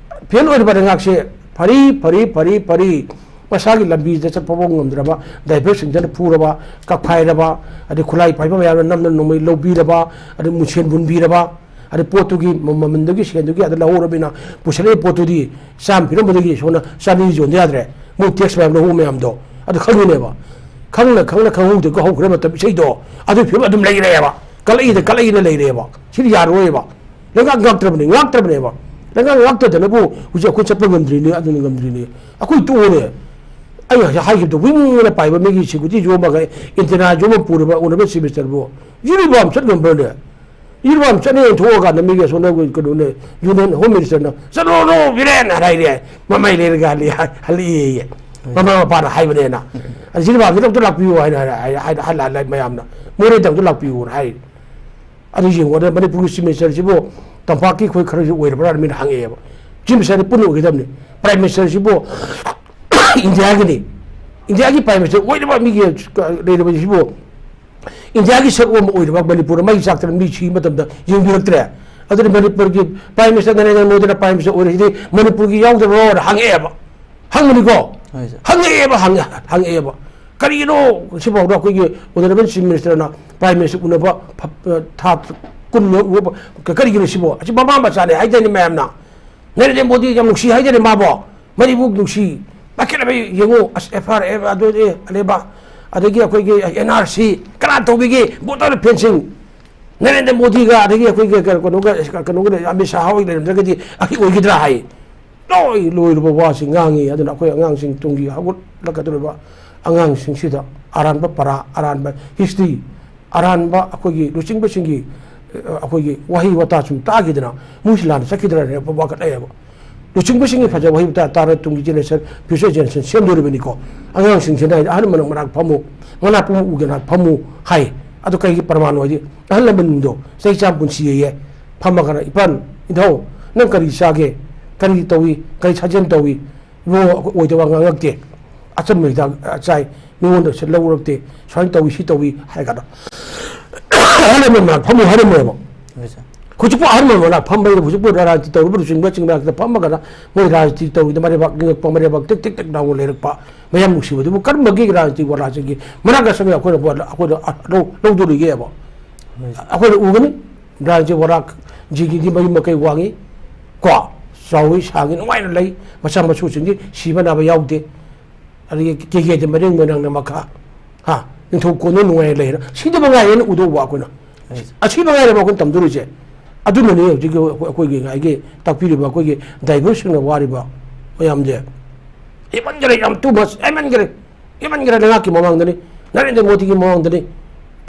ꯐꯦꯜ ꯑꯣꯏꯔꯕ ꯂꯩꯉꯥꯛꯁꯦ ꯐꯔꯤ, ꯐꯔꯤ, ꯐꯔꯤ, ꯐꯔꯤ꯫ ꯃꯁꯥꯒꯤ ꯂꯝꯕꯤꯗ ꯆꯠꯄ ꯐꯥꯎ ꯉꯝꯗ꯭ꯔꯕ, ꯗ꯭ꯔꯥꯏꯚꯔꯁꯤꯡꯗꯅ ꯐꯨꯔꯕ, ꯀꯛꯐꯥꯏꯔꯕ, ꯑꯗꯩ ꯈꯨꯠꯂꯥꯏ ꯄꯥꯏꯕ ꯃꯌꯥꯝꯅ ꯅꯝꯅ ꯅꯣꯡꯃꯩ ꯂꯧꯕꯤꯔꯕ, ꯑꯗꯩ ꯃꯨꯁꯦꯟ ꯃꯨꯟꯕꯤꯔꯕ, ꯑꯗꯩ ꯄꯣꯠꯇꯨꯒꯤ ꯃ-, ꯃꯃꯟꯗꯒꯤ ꯁꯦꯟꯗꯨꯒꯤ ꯑꯗ ꯂꯧꯍꯧꯔꯕꯅꯤꯅ ꯄꯨꯁꯜꯂꯛꯏ ꯄꯣꯠꯇꯨꯗꯤ ꯆꯥꯝꯃ ꯄꯤꯔꯝꯕꯗꯒꯤ ꯁꯣꯝꯅ ꯆꯅꯤ ꯌꯣꯟꯗ ꯌꯥꯗ꯭ꯔꯦ꯫ ꯃꯣꯏ ꯇꯦꯛꯁ ꯃꯌꯥꯝ ꯂꯧꯍꯧꯕ ꯃꯌꯥꯝꯗꯣ ꯑꯗꯨ ꯈꯪꯉꯤꯅꯦꯕ꯫ ꯈꯪꯅ, ꯈꯪꯅ ꯈꯪꯍꯧꯗ꯭ꯔꯒ ꯍꯧꯈ꯭ꯔꯦ ꯃꯇꯝ ꯏꯁꯩꯗꯣ ꯑꯗꯨꯒꯤ ꯐꯤꯕꯝ ꯑꯗꯨꯝ ꯂꯩꯔꯦꯕ꯫ ꯀꯜꯂꯛꯏꯗ ꯀꯜꯂꯛꯏꯅ ꯂꯩꯔꯦꯕ꯫ ꯁꯤꯗꯤ ꯌꯥꯔꯔꯣꯏꯕ꯫ ꯂꯩꯉꯥꯛ ꯉꯥꯛꯇ꯭ꯔꯕꯅꯤ, ꯉꯥꯛꯇ꯭ꯔꯕꯅꯦꯕ꯫ ꯂꯩꯉꯥꯛ ꯉꯥꯛꯇꯗꯅꯕꯨ ꯍꯧꯖꯤꯛ ꯑꯩꯈꯣꯏ ꯆꯠꯄ ꯉꯝꯗ꯭ꯔꯤꯅꯤ, ꯑꯗꯨꯅ ꯉꯝꯗ꯭ꯔꯤꯅꯤ꯫ ꯑꯩꯈꯣꯏ ꯇꯣꯛꯑꯣꯅꯦ꯫ ꯑꯩ ꯍꯧꯖꯤꯛ ꯍꯥꯏꯈꯤꯕꯗꯣ, ꯋꯤꯡ ꯑꯅ ꯄꯥꯏꯕ ꯃꯤꯒꯤ ꯁꯦꯀ꯭ꯌꯨꯔꯤꯇꯤ ꯌꯣꯝꯃꯒ ꯑꯦꯟꯇꯦꯅꯥ ꯌꯣꯝꯃ ꯄꯨꯔꯕ ꯑꯣꯅꯔꯦꯕꯜ ꯆꯤꯐ ꯃꯤꯅꯤꯁꯇꯔꯕꯨ ꯖꯤꯔꯤꯕꯥꯝ ꯆꯠ ꯉꯝꯕ꯭ꯔꯅꯦ? ꯖꯤꯔꯤꯕꯥꯝ ꯆꯠꯅꯦꯅ ꯊꯣꯛꯑꯀꯥꯟꯗ ꯃꯤꯒꯤ ꯑꯁꯣꯝꯗ ꯀꯩꯅꯣꯅꯦ, ꯌꯨꯅꯤꯌꯟ ꯍꯣꯝ ꯃꯤꯅꯤꯁꯇꯔꯅ "ꯆꯠꯂꯨꯔꯅꯨ ꯕꯤꯔꯦꯟ" ꯍꯥꯏꯔꯦ꯫ ꯃꯃꯩ ꯂꯩꯔꯒ ꯍꯜꯂꯛꯑꯦ, ꯍꯜꯂꯛꯑꯦꯌꯦ꯫ ꯃꯃꯥ ꯃꯄꯥꯅ ꯍꯥꯏꯕꯅꯦꯅ꯫ ꯑꯗ ꯖꯤꯔꯤꯕꯥꯝꯁꯤꯗ ꯑꯝꯇ ꯂꯥꯛꯄꯤꯌꯨ ꯍꯥꯏꯅ ꯍꯥꯏꯔꯦ, ꯍꯥꯏ-, ꯍꯥꯏ-, ꯍꯥꯏ-, ꯍꯥꯏ-, ꯃꯌꯥꯝꯅ꯫ "ꯃꯣꯔꯦꯗ ꯑꯝꯇ ꯂꯥꯛꯄꯤꯌꯨꯅ" ꯍꯥꯏꯔꯤ꯫ ꯑꯗꯨ ꯌꯦꯡꯉꯣ, ꯑꯗ ꯃꯅꯤꯄꯨꯔꯒꯤ ꯆꯤꯐ ꯃꯤꯅꯤꯁꯇꯔꯁꯤꯕꯨ ꯇꯝꯄꯥꯛꯀꯤ ꯑꯩꯈꯣꯏ ꯈꯔꯁꯨ ꯑꯣꯏꯔꯕ꯭ꯔꯥꯅ ꯃꯤꯅ ꯍꯪꯉꯛꯑꯦꯕ꯫ ꯆꯤꯐ ꯃꯤꯅꯤꯁꯇꯔꯗꯤ ꯄꯨꯟꯅ ꯑꯣꯏꯒꯗꯕꯅꯤ꯫ ꯄ꯭ꯔꯥꯏꯝ ꯃꯤꯅꯤꯁꯇꯔꯁꯤꯕꯨ ꯏꯟꯗꯤꯌꯥꯒꯤꯅꯤ꯫ ꯏꯟꯗꯤꯌꯥꯒꯤ ꯄ꯭ꯔꯥꯏꯝ ꯃꯤꯅꯤꯁꯇꯔ ꯑꯣꯏꯔꯕ ꯃꯤꯒꯤ ꯂꯩꯔꯕꯁꯤꯕꯨ ꯏꯟꯗꯤꯌꯥꯒꯤ ꯁꯔꯨꯛ ꯑꯃ ꯑꯣꯏꯔꯤꯕ ꯃꯅꯤꯄꯨꯔꯗ ꯃꯩ ꯆꯥꯛꯇꯅ ꯃꯤ ꯁꯤꯕ ꯃꯇꯝꯗ ꯌꯦꯡꯕꯤꯔꯛꯇ꯭ꯔꯦ꯫ ꯑꯗꯨꯅ ꯃꯅꯤꯄꯨꯔꯒꯤ ꯄ꯭ꯔꯥꯏꯝ ꯃꯤꯅꯤꯁꯇꯔ ꯅꯔꯦꯟꯗ꯭ꯔ ꯃꯣꯗꯤꯅ ꯄ꯭ꯔꯥꯏꯝ ꯃꯤꯅꯤꯁꯇꯔ ꯑꯣꯏꯔꯤꯁꯤꯗꯤ ꯃꯅꯤꯄꯨꯔꯒꯤ ꯌꯥꯎꯗꯕ꯭ꯔꯣꯅ ꯍꯪꯉꯛꯑꯦꯕ꯫ ꯍꯪꯕꯅꯤꯀꯣ꯫ ꯍꯣꯏ, ꯁꯥꯔ꯫ ꯍꯪꯉꯛꯑꯦꯕ ꯍꯪꯉ- ꯍꯪꯉꯛꯑꯦꯕ ꯀꯔꯤꯒꯤꯅꯣ ꯁꯤꯐꯥꯎꯗ ꯑꯩꯈꯣꯏꯒꯤ ꯑꯣꯅꯔꯦꯕꯜ ꯆꯤꯐ ꯃꯤꯅꯤꯁꯇꯔꯅ ꯄ꯭ꯔꯥꯏꯝ ꯃꯤꯅꯤꯁꯇꯔ ꯎꯅꯕ ꯐ- ꯊꯥ ꯀꯨꯟ ꯎꯕ ꯀꯔꯤꯒꯤꯅꯣ ꯁꯤꯕꯣ? ꯑꯁꯤ ꯃꯃꯥ ꯃꯆꯥꯅꯦ ꯍꯥꯏꯗꯣꯏꯅꯤ ꯃꯌꯥꯝꯅ꯫ ꯅꯔꯦꯟꯗ꯭ꯔ ꯃꯣꯗꯤ ꯌꯥꯝ ꯅꯨꯡꯁꯤ ꯍꯥꯏꯗꯣꯏꯅꯤ ꯃꯥꯕꯣ꯫ ꯃꯅꯤꯄꯨꯔ ꯅꯨꯡꯁꯤ ꯄꯥꯏꯈꯠꯅꯕ ꯌꯦꯡꯉꯨ꯫ ꯑꯁ, ꯑꯦꯐ ꯑꯥꯔ ꯑꯦꯐ ꯑꯗꯨ ꯑꯦ ꯑꯂꯦꯕ, ꯑꯗꯒꯤ ꯑꯩꯈꯣꯏꯒꯤ ꯑꯦꯟ ꯑꯥꯔ ꯁꯤ ꯀꯅꯥ ꯇꯧꯕꯤꯒꯦ? ꯚꯣꯇꯔ ꯐꯦꯟꯁꯤꯡ ꯅꯔꯦꯟꯗ꯭ꯔ ꯃꯣꯗꯤꯒ ꯑꯗꯒꯤ ꯑꯩꯈꯣꯏꯒꯤ ꯀꯩꯅꯣꯒ ꯀꯩꯅꯣꯒ ꯑꯃꯤꯠ ꯁꯥꯍ ꯍꯣꯏ ꯂꯩꯔꯝꯗ꯭ꯔꯒꯗꯤ ꯑꯩꯈꯣꯏ ꯑꯣꯏꯒꯗ꯭ꯔꯥ ꯍꯥꯏ꯫ ꯂꯣꯏ ꯂꯣꯏꯔꯕ ꯋꯥꯁꯤ ꯉꯥꯡꯉꯤ꯫ ꯑꯗꯨꯅ ꯑꯩꯈꯣꯏ ꯑꯉꯥꯡꯁꯤꯡ ꯇꯨꯡꯒꯤ ꯍꯧꯒꯠꯂꯛꯀꯗꯧꯔꯤꯕ ꯑꯉꯥꯡꯁꯤꯡꯁꯤꯗ ꯑꯔꯥꯟꯕ ꯄꯔꯥ, ꯑꯔꯥꯟꯕ ꯍꯤꯁꯇ꯭ꯔꯤ, ꯑꯔꯥꯟꯕ ꯑꯩꯈꯣꯏꯒꯤ ꯂꯨꯆꯤꯡꯕꯁꯤꯡꯒꯤ ꯑ, ꯑꯩꯈꯣꯏꯒꯤ ꯋꯥꯍꯩ ꯋꯥꯇꯥ ꯁꯨꯝ ꯇꯥꯈꯤꯗꯅ ꯃꯣꯏꯁꯤ ꯂꯥꯟꯅ ꯆꯠꯈꯤꯗ꯭ꯔꯅ ꯋꯥꯈꯠꯂꯛꯑꯦꯕ꯫ ꯂꯨꯆꯤꯡꯕꯁꯤꯡꯒꯤ ꯐꯖꯕ ꯋꯥꯍꯩ ꯋꯥꯇꯥ ꯇꯥꯔ ꯇꯨꯡꯒꯤ ꯖꯦꯅꯦꯔꯦꯁꯟ, ꯐ꯭ꯌꯨꯆꯔ ꯖꯦꯅꯦꯔꯦꯁꯟ ꯁꯦꯝꯗꯣꯔꯤꯕꯅꯤꯀꯣ꯫ ꯑꯉꯥꯡꯁꯤꯡꯁꯤꯅ ꯍꯥꯏꯗꯤ ꯑꯍꯜ ꯃꯅꯥꯛ ꯃꯅꯥꯛ ꯐꯝꯃꯨ, ꯃꯅꯥꯛ ꯄꯨꯝ ꯎꯒꯤ ꯅꯥꯛ ꯐꯝꯃꯨ ꯍꯥꯏ꯫ ꯑꯗꯨ ꯀꯩꯒꯤ ꯄ꯭ꯔꯃꯥꯟ ꯑꯣꯏꯗꯤ? ꯑꯍꯜ ꯂꯃꯟꯗꯣ ꯆꯍꯤ ꯆꯥꯝ ꯄꯨꯟꯁꯤꯌꯦ ꯐꯝꯃꯒꯅ, "ꯏꯄꯥꯟ, ꯏꯙꯧ, ꯅꯪ ꯀꯔꯤ ꯆꯥꯒꯦ? ꯀꯔꯤ ꯇꯧꯏ? ꯀꯔꯤ ꯁꯥꯖꯦꯜ ꯇꯧꯏ? ꯏꯕꯨꯡꯉꯣ, ꯑꯩꯈꯣꯏ ꯑꯣꯏꯗꯕ ꯉꯥꯡꯉꯛꯇꯦ꯫ ꯑꯆꯝꯕ ꯍꯤꯗꯥꯛ ꯆꯥꯏ꯫ ꯃꯤꯉꯣꯟꯗ ꯁꯤ ꯂꯧꯔꯛꯇꯦ꯫ ꯁꯨꯃꯥꯏꯅ ꯇꯧꯏ, ꯁꯤ ꯇꯧꯏ" ꯍꯥꯏ ꯀꯥꯟꯗ ꯑꯍꯜ ꯂꯃꯟ ꯃꯅꯥꯛ ꯐꯝꯃꯨ ꯍꯥꯏꯔꯝꯃꯣꯏꯕ꯫ ꯍꯣꯏ, ꯁꯥꯔ꯫ ꯍꯧꯖꯤꯛꯄꯨ ꯑꯍꯜ ꯂꯃꯟ ꯃꯅꯥꯛ ꯐꯝꯕ ꯍꯥꯏꯗꯤ ꯍꯧꯖꯤꯛꯄꯨ ꯔꯥꯖꯅꯤꯇꯤ ꯇꯧꯔꯤꯕ ꯂꯨꯆꯤꯡꯕꯁꯤꯡ ꯃꯔꯛꯇ ꯐꯝꯃꯒꯅ ꯃꯣꯏ ꯔꯥꯖꯅꯤꯇꯤ ꯇꯧꯔꯤꯗ ꯃꯔꯩꯕꯥꯛ ꯉꯛꯄ, ꯃꯔꯩꯕꯥꯛ ꯇꯤꯛ ꯇꯤꯛ ꯇꯤꯛ ꯂꯥꯎꯅ ꯂꯩꯔꯛꯄ ꯃꯌꯥꯝ ꯅꯨꯡꯁꯤꯕꯗꯨꯕꯨ ꯀꯔꯝꯕꯒꯤ ꯔꯥꯖꯅꯤꯇꯤ ꯋꯥꯂꯥꯁꯤꯡꯒꯤ ꯃꯅꯥꯛꯇ ꯆꯪꯉꯒ ꯑꯩꯈꯣꯏꯅ ꯚꯣꯠ ꯑꯩꯈꯣꯏꯅ ꯂꯧ-, ꯂꯧꯗꯣꯔꯤꯒꯦꯕ? ꯑꯩꯈꯣꯏꯅ ꯎꯒꯅꯤ꯫ ꯔꯥꯖꯅꯤꯇꯤ ꯋꯥꯂꯥꯁꯤꯡꯒꯤꯗꯤ ꯃꯌꯨꯝ ꯃꯀꯩ ꯋꯥꯡꯉꯤ, ꯀꯣ, ꯆꯥꯎꯋꯤ, ꯁꯥꯡꯉꯤ, ꯅꯨꯡꯉꯥꯏꯅ ꯂꯩ, ꯃꯆꯥ ꯃꯁꯨꯁꯤꯡꯗꯤ ꯁꯤꯕ ꯅꯥꯕ ꯌꯥꯎꯗꯦ꯫ ꯑꯗꯒꯤ ꯀꯦꯒꯦꯗ ꯃꯔꯦꯡ ꯃꯣꯏꯔꯥꯡꯅ ꯃꯈꯥ, ꯍꯥ, ꯅꯤꯡꯊꯧ ꯀꯣꯟꯅ ꯅꯨꯡꯉꯥꯏꯅ ꯂꯩꯔ, ꯁꯤꯗ ꯃꯉꯥꯏꯔꯦꯅ ꯎꯗꯧꯕ ꯑꯩꯈꯣꯏꯅ꯫ ꯑꯁꯤ ꯃꯉꯥꯏꯔꯦꯕ ꯑꯩꯈꯣꯏꯅ ꯇꯝꯗꯣꯔꯤꯁꯦ꯫ ꯑꯗꯨꯅꯅꯦ ꯍꯧꯖꯤꯛꯀꯤ ꯑꯩꯈꯣꯏ, ꯑꯩꯈꯣꯏꯒꯤ ꯉꯥꯏꯒꯤ ꯇꯥꯛꯄꯤꯔꯤꯕ ꯑꯩꯈꯣꯏꯒꯤ ꯗ꯭ꯔꯥꯏꯚꯔꯁꯤꯡꯅ ꯋꯥꯔꯤꯕ ꯃꯌꯥꯝꯁꯦ꯫ ꯍꯦꯟꯃꯟꯈꯔꯦ, ꯌꯥꯝ too much, ꯍꯦꯟꯃꯟꯈꯔꯦ, ꯍꯦꯟꯃꯟꯈꯔꯦ꯫ ꯂꯩꯉꯥꯛꯀꯤ ꯃꯃꯥꯡꯗꯅꯤ, ꯅꯔꯦꯟꯗ꯭ꯔ ꯃꯣꯗꯤꯒꯤ ꯃꯃꯥꯡꯗꯅꯤ,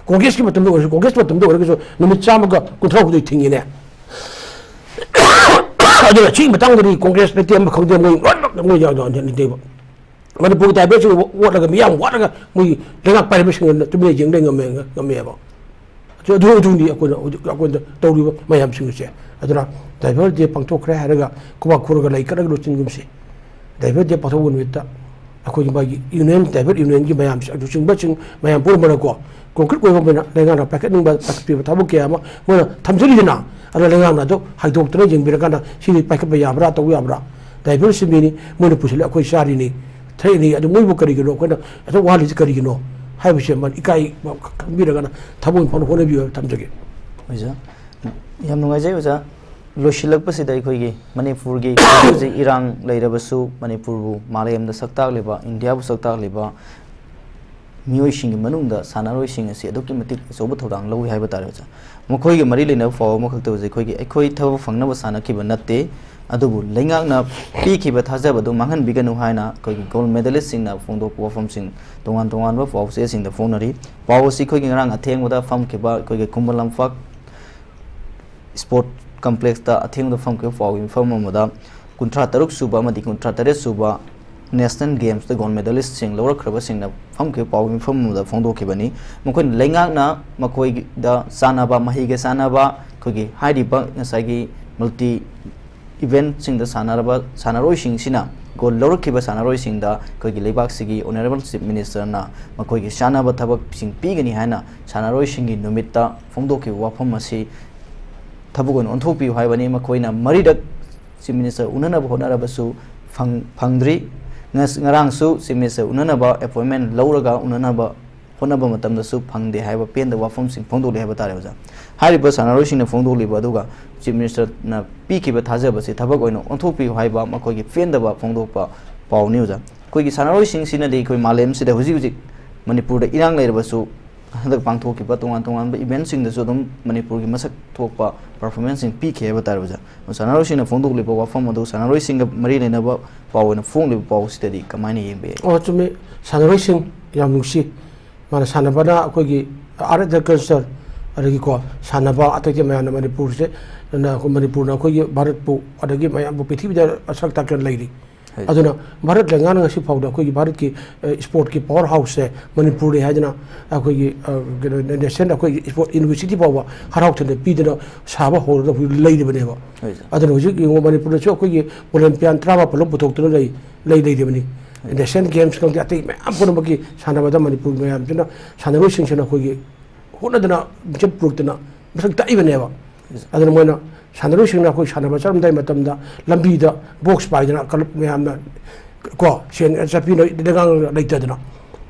ꯀꯣꯡꯒ꯭ꯔꯦꯁꯀꯤ ꯃꯇꯝꯗ ꯑꯣꯏꯔꯁꯨ, ꯀꯣꯡꯒ꯭ꯔꯦꯁꯀꯤ ꯃꯇꯝꯗ ꯑꯣꯏꯔꯒꯁꯨ ꯅꯨꯃꯤꯠ ꯆꯥꯝꯃꯒ ꯀꯨꯟꯊ꯭ꯔꯥ ꯍꯨꯝꯗꯣꯏ ꯊꯤꯡꯉꯤꯅꯦ꯫ ꯑꯗꯨꯅ ꯁꯤꯒꯤ ꯃꯇꯥꯡꯗꯗꯤ ꯀꯣꯡꯒ꯭ꯔꯦꯁ ꯅꯠꯇꯦ, ꯑꯃ ꯈꯪꯗꯦ, ꯃꯣꯏ ꯂꯣꯏꯅꯃꯛ ꯃꯣꯏ ꯌꯥꯎꯗꯕ ꯅꯠꯇꯦꯕ꯫ ꯃꯅꯤꯄꯨꯔꯒꯤ ꯗ꯭ꯔꯥꯏꯚꯔꯁꯤꯡ ꯑꯣꯠꯂꯒ, ꯃꯤꯌꯥꯝ ꯋꯥꯠꯂꯒ ꯃꯣꯏꯒꯤ ꯂꯩꯉꯥꯛ ꯄꯥꯏꯔꯤꯕꯁꯤꯡꯅ ꯇꯨꯃꯤꯟꯅ ꯌꯦꯡ ꯂꯩ ꯉꯝꯃꯦ, ꯉꯝꯃꯦꯕ꯫ ꯑꯗꯨ, ꯑꯗꯨ, ꯑꯗꯨꯅꯤ ꯑꯩꯈꯣꯏꯅ ꯍꯧꯖꯤꯛ ꯑꯩꯈꯣꯏꯗ ꯇꯧꯔꯤꯕ ꯃꯌꯥꯝꯁꯤꯡ ꯑꯁꯦ꯫ ꯑꯗꯨꯅ ꯗ꯭ꯔꯥꯏꯚꯔ ꯗꯦ ꯄꯥꯡꯊꯣꯛꯈ꯭ꯔꯦ ꯍꯥꯏꯔꯒ ꯈꯨꯕꯥꯛ ꯈꯨꯔꯒ ꯂꯩ ꯀꯠꯂꯒ ꯂꯣꯏꯁꯤꯟꯒꯨꯝꯁꯤ꯫ ꯗ꯭ꯔꯥꯏꯚꯔ ꯗꯦ ꯄꯥꯡꯊꯣꯛꯄ ꯅꯨꯃꯤꯠꯇ ꯑꯩꯈꯣꯏꯒꯤ ꯃꯥꯒꯤ ꯌꯨꯅꯤꯌꯟ, ꯗ꯭ꯔꯥꯏꯚꯔ ꯌꯨꯅꯤꯌꯟꯒꯤ ꯃꯌꯥꯝꯁꯦ, ꯂꯨꯆꯤꯡꯕꯁꯤꯡ ꯃꯌꯥꯝ ꯄꯨꯝꯕꯅꯀꯣ, ꯀꯣꯡꯀ꯭ꯔꯤꯠ ꯑꯣꯏꯕ ꯑꯣꯏꯅ ꯂꯩꯉꯥꯛꯅ ꯄꯥꯏꯈꯠꯅꯤꯡꯕ, ꯄꯥꯏꯈꯠꯄꯤꯕ ꯊꯕꯛ ꯀꯌꯥ ꯑꯃ ꯃꯣꯏꯅ ꯊꯝꯖꯔꯤꯗꯅ, ꯑꯗꯣ ꯂꯩꯉꯥꯛꯅ ꯑꯗꯨ ꯍꯥꯏꯗꯣꯛꯇꯅ ꯌꯦꯡꯕꯤꯔꯀꯥꯟꯗ ꯁꯤꯗꯤ ꯄꯥꯏꯈꯠꯄ ꯌꯥꯕ꯭ꯔꯥ, ꯇꯧꯕ ꯌꯥꯕ꯭ꯔꯥ? ꯗ꯭ꯔꯥꯏꯚꯔꯁꯤ ꯃꯤꯅꯤ, ꯃꯣꯏꯅ ꯄꯨꯁꯤꯜꯂꯦ, ꯑꯩꯈꯣꯏ ꯆꯥꯔꯤꯅꯤ, ꯊꯣꯛꯏꯅꯤ꯫ ꯑꯗꯨ ꯃꯣꯏꯕꯨ ꯀꯔꯤꯒꯤꯅꯣ ꯑꯩꯈꯣꯏꯅ ꯑꯁꯨꯛ ꯋꯥꯍꯜꯂꯤꯁꯤ ꯀꯔꯤꯒꯤꯅꯣ ꯍꯥꯏꯕꯁꯦ ꯃ-, ꯏꯀꯥꯏ ꯈꯪꯕꯤꯔꯒꯅ ꯊꯕꯛ ꯑꯣꯏꯅ ꯐꯅ ꯍꯣꯠꯅꯕꯤꯌꯨ ꯍꯥꯏꯕ ꯊꯝꯖꯒꯦ꯫ ꯑꯣꯖꯥ, ꯌꯥꯝ ꯅꯨꯡꯉꯥꯏꯖꯩ ꯑꯣꯖꯥ꯫ ꯂꯣꯏꯁꯤꯜꯂꯛꯄꯁꯤꯗ ꯑꯩꯈꯣꯏꯒꯤ ꯃꯅꯤꯄꯨꯔꯒꯤ ꯍꯧꯖꯤꯛ ꯏꯔꯥꯡ ꯂꯩꯔꯕꯁꯨ ꯃꯅꯤꯄꯨꯔꯕꯨ ꯃꯥꯂꯦꯝꯗ ꯁꯛ ꯇꯥꯛꯂꯤꯕ, ꯏꯟꯗꯤꯌꯥꯕꯨ ꯁꯛ ꯇꯥꯛꯂꯤꯕ ꯃꯤꯑꯣꯏꯁꯤꯡꯒꯤ ꯃꯅꯨꯡꯗ ꯁꯥꯟꯅꯔꯣꯏꯁꯤꯡ ꯑꯁꯤ ꯑꯗꯨꯛꯀꯤ ꯃꯇꯤꯛ ꯑꯆꯧꯕ ꯊꯧꯗꯥꯡ ꯂꯧꯏ ꯍꯥꯏꯕ ꯇꯥꯔꯦ ꯑꯣꯖꯥ꯫ ꯃꯈꯣꯏꯒ ꯃꯔꯤ ꯂꯩꯅꯕ ꯄꯥꯎ ꯑꯃꯈꯛꯇ ꯑꯣꯖꯥ, ꯑꯩꯈꯣꯏꯒꯤ, ꯑꯩꯈꯣꯏ ꯊꯕꯛ ꯐꯪꯅꯕ ꯁꯥꯟꯅꯈꯤꯕ ꯅꯠꯇꯦ, ꯑꯗꯨꯕꯨ ꯂꯩꯉꯥꯛꯅ ꯄꯤꯈꯤꯕ ꯊꯥꯖꯕ ꯑꯗꯨ ꯃꯥꯡꯍꯟꯕꯤꯒꯅꯨ ꯍꯥꯏꯅ ꯑꯩꯈꯣꯏꯒꯤ ꯒꯣꯜ ꯃꯦꯗꯥꯂꯤꯁꯁꯤꯡꯅ ꯐꯣꯡꯗꯣꯛꯄ ꯋꯥꯐꯝꯁꯤꯡ ꯇꯣꯉꯥꯟ ꯇꯣꯉꯥꯟꯕ ꯄꯥꯎ ꯆꯦꯁꯤꯡꯗ ꯐꯣꯡꯅꯔꯤ꯫ ꯄꯥꯎ ꯑꯁꯤ ꯑꯩꯈꯣꯏꯒꯤ ꯉꯔꯥꯡ ꯑꯊꯦꯡꯕꯗ ꯐꯝꯈꯤꯕ ꯑꯩꯈꯣꯏꯒꯤ ꯈꯨꯃꯟ ꯂꯝꯄꯥꯛ ꯁ꯭ꯄꯣꯔꯠ ꯀꯝꯄ꯭ꯂꯦꯛꯁꯇ ꯑꯊꯦꯡꯕꯗ ꯐꯝꯈꯤꯕ ꯄꯥꯎꯒꯤ ꯃꯤꯐꯝ ꯑꯃꯗ ꯀꯨꯟꯊ꯭ꯔꯥ ꯇꯔꯨꯛ ꯁꯨꯕ ꯑꯃꯗꯤ ꯀꯨꯟꯊ꯭ꯔꯥ ꯇꯔꯦꯠ ꯁꯨꯕ ꯅꯦꯁꯅꯦꯜ ꯒꯦꯝꯁꯇ ꯒꯣꯜ ꯃꯦꯗꯥꯂꯤꯁꯁꯤꯡ ꯂꯧꯔꯛꯈ꯭ꯔꯕꯁꯤꯡꯅ ꯐꯝꯈꯤꯕ ꯄꯥꯎꯒꯤ ꯃꯤꯐꯝ ꯑꯃꯗ ꯐꯣꯡꯗꯣꯛꯈꯤꯕꯅꯤ꯫ ꯃꯈꯣꯏꯅ ꯂꯩꯉꯥꯛꯅ ꯃꯈꯣꯏꯗ ꯆꯥꯟꯅꯕ, ꯃꯍꯩꯒ ꯆꯥꯟꯅꯕ ꯑꯩꯈꯣꯏꯒꯤ ꯍꯥꯏꯔꯤꯕ ꯉꯁꯥꯏꯒꯤ ꯃꯜꯇꯤ ꯏꯚꯦꯟꯠꯁꯤꯡꯗ ꯁꯥꯟꯅꯔꯕ ꯁꯥꯟꯅꯔꯣꯏꯁꯤꯡꯁꯤꯅ ꯒꯣꯜ ꯂꯧꯔꯛꯈꯤꯕ ꯁꯥꯟꯅꯔꯣꯏꯁꯤꯡꯗ ꯑꯩꯈꯣꯏꯒꯤ ꯂꯩꯕꯥꯛꯁꯤꯒꯤ ꯑꯣꯅꯔꯦꯕꯜ ꯆꯤꯐ ꯃꯤꯅꯤꯁꯇꯔꯅ ꯃꯈꯣꯏꯒꯤ ꯆꯥꯟꯅꯕ ꯊꯕꯛꯁꯤꯡ ꯄꯤꯒꯅꯤ ꯍꯥꯏꯅ ꯁꯥꯟꯅꯔꯣꯏꯁꯤꯡꯒꯤ ꯅꯨꯃꯤꯠꯇ ꯐꯣꯡꯗꯣꯛꯈꯤꯕ ꯋꯥꯐꯝ ꯑꯁꯤ ꯊꯕꯛ ꯑꯣꯏꯅ ꯑꯣꯟꯊꯣꯛꯄꯤꯌꯨ ꯍꯥꯏꯕꯅꯤ꯫ ꯃꯈꯣꯏꯅ ꯃꯔꯤꯔꯛ ꯆꯤꯐ ꯃꯤꯅꯤꯁꯇꯔ ꯎꯅꯅꯕ ꯍꯣꯠꯅꯔꯕꯁꯨ ꯐꯪ-, ꯐꯪꯗ꯭ꯔꯤ꯫ ꯉꯁ-, ꯉꯔꯥꯡꯁꯨ ꯆꯤꯐ ꯃꯤꯅꯤꯁꯇꯔ ꯎꯅꯅꯕ ꯑꯦꯄꯣꯏꯟꯃꯦꯟ ꯂꯧꯔꯒ ꯎꯅꯅꯕ ꯍꯣꯠꯅꯕ ꯃꯇꯝꯗꯁꯨ ꯐꯪꯗꯦ ꯍꯥꯏꯕ ꯄꯦꯟꯗꯕ ꯋꯥꯐꯝꯁꯤꯡ ꯐꯣꯡꯗꯣꯛꯂꯤ ꯍꯥꯏꯕ ꯇꯥꯔꯦ ꯑꯣꯖꯥ꯫ ꯍꯥꯏꯔꯤꯕ ꯁꯥꯟꯅꯔꯣꯏꯁꯤꯡꯅ ꯐꯣꯡꯗꯣꯛꯂꯤꯕ ꯑꯗꯨꯒ ꯆꯤꯐ ꯃꯤꯅꯤꯁꯇꯔꯅ ꯄꯤꯈꯤꯕ ꯊꯥꯖꯕꯁꯤ ꯊꯕꯛ ꯑꯣꯏꯅ ꯑꯣꯟꯊꯣꯛꯄꯤꯌꯨ ꯍꯥꯏꯕ ꯃꯈꯣꯏꯒꯤ ꯄꯦꯟꯗꯕ ꯐꯣꯡꯗꯣꯛꯄ ꯄꯥꯎꯅꯤ ꯑꯣꯖꯥ꯫ ꯑꯩꯈꯣꯏꯒꯤ ꯁꯥꯟꯅꯔꯣꯏꯁꯤꯡꯁꯤꯅꯗꯤ ꯑꯩꯈꯣꯏ ꯃꯥꯂꯦꯝꯁꯤꯗ ꯍꯧꯖꯤꯛ ꯍꯧꯖꯤꯛ ꯃꯅꯤꯄꯨꯔꯗ ꯏꯔꯥꯡ ꯂꯩꯔꯕꯁꯨ ꯍꯟꯗꯛ ꯄꯥꯡꯊꯣꯛꯈꯤꯕ ꯇꯣꯉꯥꯟ ꯇꯣꯉꯥꯟꯕ ꯏꯚꯦꯟꯠꯁꯤꯡꯗꯁꯨ ꯑꯗꯨꯝ ꯃꯅꯤꯄꯨꯔꯒꯤ ꯃꯁꯛ ꯊꯣꯛꯄ ꯄꯔꯐꯣꯔꯃꯦꯟꯁꯁꯤꯡ ꯄꯤꯈꯤ ꯍꯥꯏꯕ ꯇꯥꯔꯦ ꯑꯣꯖꯥ꯫ ꯁꯥꯟꯅꯔꯣꯏꯁꯤꯡꯅ ꯐꯣꯡꯗꯣꯛꯂꯤꯕ ꯋꯥꯐꯝ ꯑꯗꯨ ꯁꯥꯟꯅꯔꯣꯏꯁꯤꯡꯒ ꯃꯔꯤ ꯂꯩꯅꯕ ꯄꯥꯎ ꯑꯣꯏꯅ ꯐꯣꯡꯂꯤꯕ ꯄꯥꯎꯁꯤꯗꯗꯤ ꯀꯃꯥꯏꯅ ꯌꯦꯡꯕ ꯌꯥꯏ? ꯑꯣ, ꯆꯨꯝꯃꯤ꯫ ꯁꯥꯟꯅꯔꯣꯏꯁꯤꯡ ꯌꯥꯝ ꯅꯨꯡꯁꯤ꯫ ꯃꯥꯅ ꯁꯥꯟꯅꯕꯅ ꯑꯩꯈꯣꯏꯒꯤ art and culture, ꯑꯗꯒꯤꯀꯣ, ꯁꯥꯟꯅꯕ ꯑꯇꯩ ꯃꯌꯥꯝꯅ ꯃꯅꯤꯄꯨꯔꯁꯦ, ꯅ-, ꯃꯅꯤꯄꯨꯔꯅ ꯑꯩꯈꯣꯏꯒꯤ ꯚꯥꯔꯠꯄꯨ ꯑꯗꯒꯤ ꯃꯌꯥꯝꯕꯨ ꯄ꯭ꯔꯤꯊꯤꯕꯤꯗ ꯃꯁꯛ ꯇꯥꯛꯇꯅ ꯂꯩꯔꯤ꯫ ꯑꯗꯨꯅ ꯚꯥꯔꯠ ꯂꯩꯉꯥꯛꯅ ꯉꯁꯤ ꯐꯥꯎꯗ ꯑꯩꯈꯣꯏꯒꯤ ꯚꯥꯔꯠꯀꯤ, ꯑ, ꯁ꯭ꯄꯣꯔꯠꯀꯤ ꯄꯥꯋꯔ ꯍꯥꯎꯁꯁꯦ ꯃꯅꯤꯄꯨꯔꯅꯤ ꯍꯥꯏꯗꯅ ꯑꯩꯈꯣꯏꯒꯤ, ꯑ, ꯀꯩꯅꯣ, ꯅꯦꯁꯅꯦꯜ ꯑꯩꯈꯣꯏꯒꯤ ꯁ꯭ꯄꯣꯔꯠ ꯌꯨꯅꯤꯚꯔꯁꯤꯇꯤ ꯐꯥꯎꯕ ꯍꯔꯥꯎ ꯇꯌꯥꯝꯅ ꯄꯤꯗꯅ ꯁꯥꯕ ꯍꯧꯔꯒ ꯍꯧꯖꯤꯛ ꯂꯩꯔꯤꯕꯅꯦꯕ꯫ ꯍꯣꯏ, ꯁꯥꯔ꯫ ꯑꯗꯨꯅ ꯍꯧꯖꯤꯛ ꯌꯦꯡꯉꯨ, ꯃꯅꯤꯄꯨꯔꯗꯁꯨ ꯑꯩꯈꯣꯏꯒꯤ ꯑꯣꯂꯦꯝꯄꯤꯌꯥꯟ ꯇꯔꯥꯃꯥꯄꯜ ꯑꯃ ꯄꯨꯊꯣꯛꯇꯨꯅ ꯂꯩ, ꯂꯩ, ꯂꯩꯔꯤꯕꯅꯤ꯫ ꯍꯣꯏ꯫ ꯅꯦꯁꯅꯦꯜ ꯒꯦꯝꯁ ꯈꯪꯗꯦ, ꯑꯇꯩ ꯃꯌꯥꯝ ꯄꯨꯝꯅꯃꯛꯀꯤ ꯁꯥꯟꯅꯕꯗ ꯃꯅꯤꯄꯨꯔ ꯃꯌꯥꯝꯁꯤꯅ, ꯁꯥꯟꯅꯔꯣꯏꯁꯤꯡꯁꯤꯅ ꯑꯩꯈꯣꯏꯒꯤ ꯍꯣꯠꯅꯗꯅ ꯃꯤꯡꯆꯠ ꯄꯨꯔꯛꯇꯅ ꯃꯁꯛ ꯇꯥꯛꯏꯕꯅꯦꯕ꯫ ꯑꯗꯨꯅ ꯃꯣꯏꯅ, ꯁꯥꯟꯅꯔꯣꯏꯁꯤꯡꯅ ꯑꯩꯈꯣꯏ ꯁꯥꯟꯅꯕ ꯆꯠꯂꯝꯗꯥꯏ ꯃꯇꯝꯗ ꯂꯝꯕꯤꯗ ꯕꯣꯛꯁ ꯄꯥꯏꯗꯅ ꯀꯂꯞ ꯃꯌꯥꯝꯅ ꯀꯣ, ꯁꯦꯟ ꯆꯠꯄꯤꯅ ꯂꯩꯉꯥꯛꯅ ꯂꯩꯇꯗꯅ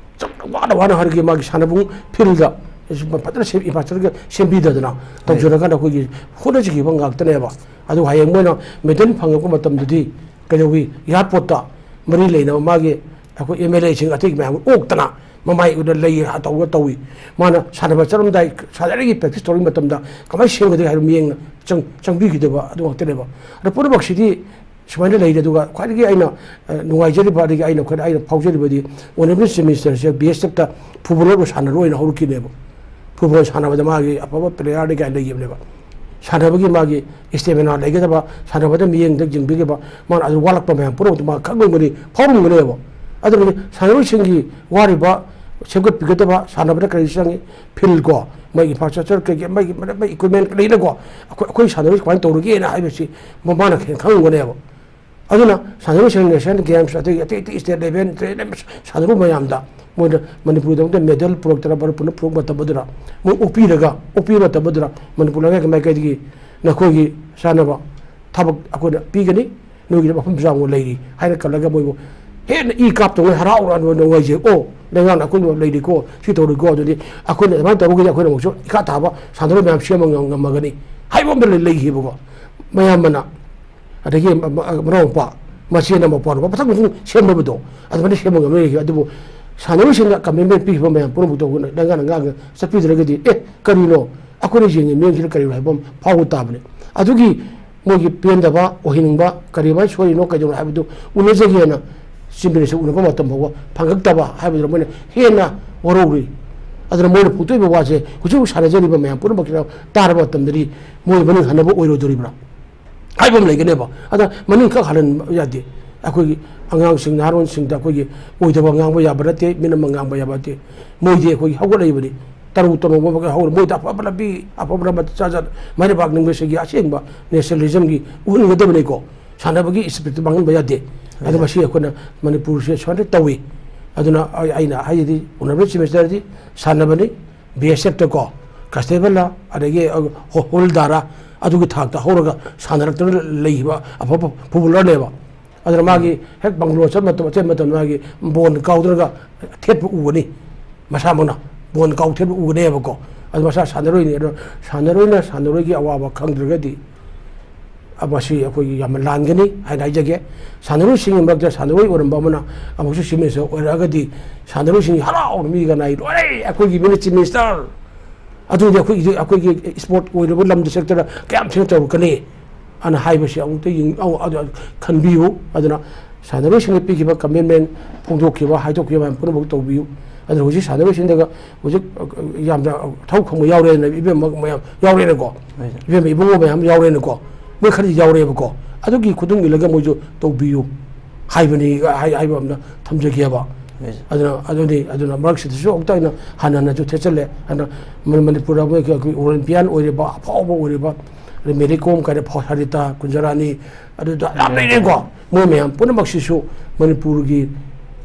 ꯋꯥꯅ ꯋꯥꯅ ꯍꯥꯏꯔꯒ ꯃꯥꯒꯤ ꯁꯥꯟꯅꯕꯨꯡ ꯐꯤꯜꯗ ꯐꯖꯅ ꯁꯦꯝ-, ꯏꯟꯐ꯭ꯔꯥꯁ꯭ꯇ꯭ꯔꯛꯆꯔ ꯁꯦꯝꯕꯤꯗꯗꯅ ꯇꯧꯖꯔꯀꯥꯟꯗ ꯑꯩꯈꯣꯏꯒꯤ ꯍꯣꯠꯅꯖꯈꯤꯕ ꯉꯥꯛꯇꯅꯦꯕ꯫ ꯑꯗꯨ ꯍꯌꯦꯡ ꯃꯣꯏꯅ ꯃꯦꯗꯜ ꯐꯪꯉꯛꯄ ꯃꯇꯝꯗꯗꯤ ꯀꯩꯗꯧꯋꯤ? ꯏꯌꯥꯔꯄꯣꯔꯠꯇ ꯃꯔꯤ ꯂꯩꯅꯕ ꯃꯥꯒꯤ ꯑꯩꯈꯣꯏ ꯑꯦꯝ ꯑꯦꯜ ꯑꯦꯁꯤꯡ ꯑꯇꯩ ꯃꯌꯥꯝ ꯑꯣꯛꯇꯅ ꯃꯃꯥꯏ ꯎꯅ ꯂꯩ ꯇꯧꯔꯒ ꯇꯧꯏ꯫ ꯃꯥꯅ ꯁꯥꯟꯅꯕ ꯆꯠꯂꯝꯗꯥꯏ, ꯁꯥꯟꯅꯔꯤꯉꯩ ꯄ꯭ꯔꯦꯛꯇꯤꯁ ꯇꯧꯔꯤꯉꯩ ꯃꯇꯝꯗ ꯀꯃꯥꯏꯅ ꯁꯦꯝꯒꯗꯒꯦ ꯍꯥꯏꯕ ꯃꯤꯠꯌꯦꯡꯅ ꯆꯪ-, ꯆꯪꯕꯤꯈꯤꯗꯕ ꯑꯗꯨ ꯉꯥꯛꯇꯅꯦꯕ꯫ ꯑꯗꯣ ꯄꯨꯝꯅꯃꯛꯁꯤꯗꯤ ꯁꯨꯃꯥꯏꯅ ꯂꯩꯔꯦ꯫ ꯑꯗꯨꯒ ꯈ꯭ꯋꯥꯏꯗꯒꯤ ꯑꯩꯅ, ꯑ, ꯅꯨꯡꯉꯥꯏꯖꯔꯤꯕ, ꯑꯗꯒꯤ ꯑꯩꯅ ꯈ꯭ꯋꯥꯏꯗꯒꯤ ꯑꯩꯅ ꯐꯥꯎꯖꯔꯤꯕꯗꯤ Honourable Chief Minister ꯁꯦ ꯕꯤ ꯑꯦꯁ ꯑꯦꯐꯇ ꯐꯨꯠꯕꯣꯂꯔ ꯁꯥꯟꯅꯔꯣꯏ ꯑꯣꯏꯅ ꯍꯧꯔꯛꯈꯤꯅꯦꯕ꯫ ꯐꯨꯠꯕꯣꯜ ꯁꯥꯟꯅꯕꯗ ꯃꯥꯒꯤ ꯑꯐꯕ ꯄ꯭ꯂꯦꯌꯥꯔꯅꯤ ꯀꯥꯏꯅ ꯂꯩꯈꯤꯕꯅꯦꯕ꯫ ꯁꯥꯟꯅꯕꯒꯤ ꯃꯥꯒꯤ ꯏꯁꯇꯦꯃꯤꯅꯥ ꯂꯩꯒꯗꯕ, ꯁꯥꯟꯅꯕꯗ ꯃꯤꯠꯌꯦꯡꯗ ꯌꯦꯡꯕꯤꯒꯗꯕ, ꯃꯥꯅ ꯑꯗꯨ ꯋꯥꯠꯂꯛꯄ ꯃꯌꯥꯝ ꯄꯨꯝꯅꯃꯛꯇ ꯃꯥ ꯈꯪꯂꯝꯒꯅꯤ, ꯐꯥꯎꯔꯝꯒꯅꯦꯕ꯫ ꯑꯗꯨꯅꯗꯤ ꯁꯥꯟꯅꯔꯣꯏꯁꯤꯡꯒꯤ ꯋꯥꯔꯤꯕ, ꯁꯦꯝꯒꯠꯄꯤꯒꯗꯕ, ꯁꯥꯟꯅꯕꯗ ꯀꯔꯤ ꯆꯪꯉꯤ, ꯐꯤꯜ ꯀꯣ, ꯃꯣꯏ ꯏꯟꯐ꯭ꯔꯥꯁ꯭ꯇ꯭ꯔꯛꯆꯔ ꯀꯩꯀꯩ, ꯃꯣꯏꯒꯤ, ꯃꯣꯏ ꯏꯀ꯭ꯋꯤꯞꯃꯦꯟ ꯂꯩꯅꯀꯣ, ꯑꯩꯈꯣꯏ, ꯑꯩꯈꯣꯏ ꯁꯥꯟꯅꯔꯣꯏꯁꯤ ꯀꯃꯥꯏꯅ ꯇꯧꯔꯒꯦꯅ ꯍꯥꯏꯕꯁꯤ ꯃꯥꯅ ꯍꯦꯟꯅ ꯈꯪꯂꯝꯒꯅꯦꯕ꯫ ꯑꯗꯨꯅ ꯁꯥꯟꯅꯔꯣꯏꯁꯤꯡ ꯅꯦꯁꯅꯦꯜ ꯒꯦꯝꯁ ꯑꯇꯩ ꯑꯇꯩ ꯑꯇꯩ ꯁ꯭ꯇꯦꯠ ꯂꯦꯚꯦꯜ ꯁꯥꯟꯅꯔꯨ ꯃꯌꯥꯝꯗ ꯃꯣꯏꯅ ꯃꯅꯤꯄꯨꯔꯒꯤꯗꯃꯛꯇ ꯃꯦꯗꯜ ꯄꯨꯔꯛꯇꯅ, ꯃꯅꯤꯄꯨꯔꯅ ꯄꯨꯔꯛꯄ ꯃꯇꯝ ꯑꯗꯨꯗ ꯃꯣꯏ ꯑꯣꯛꯄꯤꯔꯒ, ꯑꯣꯛꯄꯤꯕ ꯃꯇꯝ ꯑꯗꯨꯗ ꯃꯅꯤꯄꯨꯔ ꯂꯩꯉꯥꯛꯀꯤ ꯃꯥꯏꯀꯩꯗꯒꯤ ꯅꯈꯣꯏꯒꯤ ꯆꯥꯅꯕ ꯊꯕꯛ ꯑꯩꯈꯣꯏꯅ ꯄꯤꯒꯅꯤ, ꯅꯣꯏꯒꯤꯗꯤ ꯃꯐꯝ ꯆꯥꯎꯅ ꯂꯩꯔꯤ ꯍꯥꯏꯅ ꯀꯜꯂꯒ ꯃꯣꯏꯕꯨ ꯍꯦꯟꯅ ꯏ ꯀꯥꯞꯇꯧꯅ ꯍꯔꯥꯎꯅ ꯅꯨꯡꯉꯥꯏꯖꯩ꯫ ꯑꯣ, ꯂꯩꯉꯥꯛꯅ ꯑꯩꯈꯣꯏꯕꯨ ꯂꯩꯔꯤꯀꯣ, ꯁꯤ ꯇꯧꯔꯤꯀꯣ, ꯑꯗꯨꯗꯤ ꯑꯩꯈꯣꯏꯅ ꯑꯗꯨꯃꯥꯏꯅ ꯇꯧꯔꯒꯗꯤ ꯑꯩꯈꯣꯏꯅ ꯑꯃꯨꯛꯁꯨ ꯏꯈꯥ ꯊꯥꯕ ꯁꯥꯟꯅꯔꯣꯏ ꯃꯌꯥꯝ ꯁꯦꯝꯕ ꯉꯝ-, ꯉꯝꯃꯒꯅꯤ ꯍꯥꯏꯕ ꯑꯃ ꯂꯩ-, ꯂꯩꯈꯤꯕꯀꯣ꯫ ꯃꯌꯥꯝ ꯑꯃꯅ ꯑꯗꯒꯤ ꯃ-, ꯃ-, ꯃꯅꯥꯎꯅꯨꯄꯥ, ꯃꯆꯦꯅ ꯃꯄꯥꯅꯨꯄꯥ, ꯃꯊꯪ ꯃꯊꯪ ꯁꯦꯝꯅꯕꯗꯣ, ꯑꯗꯨꯃꯥꯏꯅ ꯁꯦꯝꯕ ꯉꯝꯂꯣꯏ꯫ ꯑꯗꯨꯕꯨ ꯁꯥꯟꯅꯔꯣꯏꯁꯤꯡꯅ ꯀꯃꯤꯠꯃꯦꯟ ꯄꯤꯈꯤꯕ ꯃꯌꯥꯝ ꯄꯨꯝꯅꯃꯛꯇ ꯑꯩꯈꯣꯏꯅ ꯂꯩꯉꯥꯛꯅ ꯉꯥꯡꯅ ꯆꯠꯄꯤꯗ꯭ꯔꯒꯗꯤ, "ꯑꯦ, ꯀꯔꯤꯅꯣ? ꯑꯩꯈꯣꯏꯅ ꯌꯦꯡꯉꯤ ꯃꯤꯠꯌꯦꯡꯁꯤꯅ ꯀꯔꯤꯅꯣ?" ꯍꯥꯏꯕ ꯑꯃ ꯐꯥꯎꯕ ꯇꯥꯕꯅꯤ꯫ ꯑꯗꯨꯒꯤ ꯃꯣꯏꯒꯤ ꯄꯦꯟꯗꯕ, ꯑꯣꯏꯍꯟꯅꯤꯡꯕ, ꯀꯔꯤꯃꯥꯏꯅ ꯁꯣꯏꯔꯤꯅꯣ, ꯀꯩꯗꯧꯅꯣ ꯍꯥꯏꯕꯗꯨ ꯎꯅꯖꯒꯦꯅ ꯆꯤꯐ ꯃꯤꯅꯤꯁꯇꯔ ꯎꯅꯕ ꯃꯇꯝ ꯐꯥꯎꯕ ꯐꯪꯉꯛꯇꯕ ꯍꯥꯏꯕꯗꯨꯅ ꯃꯣꯏꯅ ꯍꯦꯟꯅ ꯋꯥꯔꯧꯔꯤ꯫ ꯑꯗꯨꯅ ꯃꯣꯏꯅ ꯐꯣꯡꯗꯣꯛꯏꯕ ꯋꯥꯁꯦ ꯍꯧꯖꯤꯛ ꯍꯧꯖꯤꯛ ꯁꯥꯟꯅꯖꯔꯤꯕ ꯃꯌꯥꯝ ꯄꯨꯝꯅꯃꯛꯀꯤꯗꯃꯛ ꯇꯥꯔꯕ ꯃꯇꯝꯗꯗꯤ ꯃꯣꯏ ꯃꯅꯤꯡ ꯍꯟꯅꯕ ꯑꯣꯏꯔꯣꯏꯗꯧꯔꯤꯕ꯭ꯔꯥ ꯍꯥꯏꯕ ꯑꯃ ꯂꯩꯒꯅꯦꯕ꯫ ꯑꯗ ꯃꯅꯤꯡ ꯈꯛ ꯍꯜꯍꯟꯕ ꯌꯥꯗꯦ꯫ ꯑꯩꯈꯣꯏꯒꯤ ꯑꯉꯥꯡꯁꯤꯡ, ꯅꯍꯥꯔꯣꯟꯁꯤꯡꯗ ꯑꯩꯈꯣꯏꯒꯤ ꯑꯣꯏꯗꯕ ꯉꯥꯡꯕ ꯌꯥꯕ ꯅꯠꯇꯦ, ꯃꯤꯅ ꯑꯃ ꯉꯥꯡꯕ ꯌꯥꯕ ꯅꯠꯇꯦ꯫ ꯃꯣꯏꯗꯤ ꯑꯩꯈꯣꯏꯒꯤ ꯍꯧꯒꯠꯂꯛꯏꯕꯅꯤ, ꯇꯔꯨ ꯇꯔꯨ ꯃꯣꯏ ꯍꯧꯔ ꯃꯣꯏꯗ ꯑꯐꯕ ꯂꯝꯕꯤ, ꯑꯐꯕ ꯂꯝꯕꯤ ꯆꯥꯖ ꯃꯥꯏꯅ ꯄꯥꯛꯅꯤꯡꯕꯁꯤꯒꯤ ꯑꯁꯦꯡꯕ ꯅꯦꯁꯅꯦꯂꯤꯖꯝꯒꯤ ꯎꯍꯟꯒꯗꯕꯅꯤꯀꯣ꯫ ꯁꯥꯟꯅꯕꯒꯤ ꯏꯁꯄꯤꯔꯤꯠꯇꯨ ꯃꯥꯡꯍꯟꯕ ꯌꯥꯗꯦ꯫ ꯑꯗꯨ ꯃꯁꯤ ꯑꯩꯈꯣꯏꯅ ꯃꯅꯤꯄꯨꯔꯁꯦ ꯁꯨꯃꯥꯏꯅ ꯇꯧꯏ꯫ ꯑꯗꯨꯅ ꯑꯩ-, ꯑꯩꯅ ꯍꯥꯏꯖꯗꯤ ꯑꯣꯅꯔꯦꯕꯜ ꯆꯤꯐ ꯃꯤꯅꯤꯁꯇꯔꯗꯤ ꯁꯥꯟꯅꯕꯅꯤ, ꯕꯤ ꯑꯦꯁ ꯑꯦꯐꯇꯀꯣ, ꯀꯟꯁꯇꯦꯕꯜꯂ, ꯑꯗꯒꯤ ꯍꯣ-, ꯍꯣꯜꯗꯥꯔ, ꯑꯗꯨꯒꯤ ꯊꯥꯛꯇ ꯍꯧꯔꯒ ꯁꯥꯟꯅꯔꯛꯇꯨꯅ ꯂꯩꯈꯤꯕ ꯑꯐꯕ ꯐꯨꯠꯕꯣꯂꯔꯅꯦꯕ꯫ ꯑꯗꯨꯅ ꯃꯥꯒꯤ ꯍꯦꯛ ꯕꯪꯒꯂꯣ ꯆꯠꯄ ꯃꯇꯝ, ꯑꯆꯦꯟꯕ ꯃꯇꯝꯗ ꯃꯥꯒꯤ ꯕꯣꯟ ꯀꯥꯎꯗ꯭ꯔꯒ ꯊꯦꯠꯄ ꯎꯒꯅꯤ, ꯃꯁꯥꯃꯛꯅ ꯕꯣꯟ ꯀꯥꯎ ꯊꯦꯠꯄ ꯎꯒꯅꯦꯕꯀꯣ꯫ ꯑꯗꯨ ꯃꯁꯥ ꯁꯥꯟꯅꯔꯣꯏꯅꯤ꯫ ꯑꯗꯣ ꯁꯥꯟꯅꯔꯣꯏꯅ ꯁꯥꯟꯅꯔꯣꯏꯒꯤ ꯑꯋꯥꯕ ꯈꯪꯗ꯭ꯔꯒꯗꯤ, ꯑ, ꯃꯁꯤ ꯑꯩꯈꯣꯏꯒꯤ ꯌꯥꯝꯅ ꯂꯥꯟꯒꯅꯤ ꯍꯥꯏꯅ ꯍꯥꯏꯖꯒꯦ꯫ ꯁꯥꯟꯅꯔꯣꯏꯁꯤꯡꯒꯤ ꯃꯔꯛꯇ ꯁꯥꯟꯅꯔꯣꯏ ꯑꯣꯏꯔꯝꯕ ꯑꯃꯅ ꯑꯃꯨꯛꯁꯨ ꯆꯤꯐ ꯃꯤꯅꯤꯁꯇꯔ ꯑꯣꯏꯔꯛꯑꯒꯗꯤ, ꯁꯥꯟꯅꯔꯣꯏꯁꯤꯡ ꯍꯔꯥꯎꯅ ꯃꯤꯒ ꯅꯥꯏ, "ꯂꯣꯏꯔꯦ, ꯑꯩꯈꯣꯏꯒꯤ ꯃꯤꯅ ꯆꯤꯐ ꯃꯤꯅꯤꯁꯇꯔ!" ꯑꯗꯨꯗꯤ ꯑꯩꯈꯣꯏꯒꯤ, ꯑꯩꯈꯣꯏꯒꯤ ꯏꯁꯄꯣꯔꯠ ꯑꯣꯏꯔꯕ ꯂꯝꯗ ꯁꯦꯛꯇꯔꯗ ꯀꯌꯥꯝ ꯊꯤꯅ ꯇꯧꯔꯛꯀꯅꯤ ꯑꯅ ꯍꯥꯏꯕꯁꯤ ꯑꯃꯨꯛꯇ ꯌꯦꯡ-, ꯑꯧ, ꯑꯗꯨ ꯈꯟꯕꯤꯌꯨ꯫ ꯑꯗꯨꯅ ꯁꯥꯟꯅꯔꯣꯏꯁꯤꯡꯅ ꯄꯤꯈꯤꯕ ꯀꯃꯤꯠꯃꯦꯟ, ꯐꯣꯡꯗꯣꯛꯈꯤꯕ, ꯍꯥꯏꯗꯣꯛꯈꯤꯕ ꯃꯌꯥꯝ ꯄꯨꯝꯅꯃꯛ ꯇꯧꯕꯤꯌꯨ꯫ ꯑꯗꯨꯅ ꯍꯧꯖꯤꯛ ꯁꯥꯟꯅꯔꯣꯏꯁꯤꯡꯗꯒ ꯍꯧꯖꯤꯛ, ꯑ, ꯌꯥꯝꯅ ꯊꯧ ꯈꯪꯕ ꯌꯥꯎꯔꯦꯅ, ꯏꯕꯦꯝꯃ ꯃꯌꯥꯝ ꯌꯥꯎꯔꯦꯅꯀꯣ, ꯍꯣꯏ, ꯁꯥꯔ꯫ ꯏꯕꯦꯝꯃ ꯏꯕꯨꯡꯉꯣ ꯃꯌꯥꯝ ꯌꯥꯎꯔꯦꯅꯀꯣ, ꯃꯣꯏ ꯈꯔꯗꯤ ꯌꯥꯎꯔꯦꯕꯀꯣ, ꯑꯗꯨꯒꯤ ꯈꯨꯗꯨꯡ ꯏꯜꯂꯒ ꯃꯣꯏꯁꯨ ꯇꯧꯕꯤꯌꯨ ꯍꯥꯏꯕꯅꯤ, ꯍꯥꯏ-, ꯍꯥꯏꯕ ꯑꯃꯅ ꯊꯝꯖꯒꯦꯕ꯫ ꯍꯣꯏ, ꯁꯥꯔ꯫ ꯑꯗꯨꯅ, ꯑꯗꯨꯅꯤ, ꯑꯗꯨꯅ ꯃꯔꯛꯁꯤꯗꯁꯨ ꯑꯃꯨꯛꯇ ꯑꯩꯅ ꯍꯟꯅ ꯍꯟꯅꯁꯨ ꯊꯦꯠꯆꯜꯂꯦ꯫ ꯑꯗꯨꯅ ꯃ-, ꯃꯅꯤꯄꯨꯔꯗ ꯑꯩꯈꯣꯏ, ꯑꯩꯈꯣꯏ ꯑꯣꯂꯦꯝꯄꯤꯌꯥꯟ ꯑꯣꯏꯔꯤꯕ, ꯑꯐꯥꯎꯕ ꯑꯣꯏꯔꯤꯕ, ꯑꯗꯩ ꯃꯦꯔꯤ ꯀꯣꯝ ꯀꯥꯏꯅ ꯐꯥꯎ-, ꯁꯥꯔꯤꯇꯥ, ꯀꯨꯟꯖꯔꯥꯅꯤ, ꯑꯗꯨꯗ ꯌꯥꯝ ꯂꯩꯔꯦꯀꯣ꯫ ꯃꯣꯏ ꯃꯌꯥꯝ ꯄꯨꯝꯅꯃꯛꯁꯤꯁꯨ ꯃꯅꯤꯄꯨꯔꯒꯤ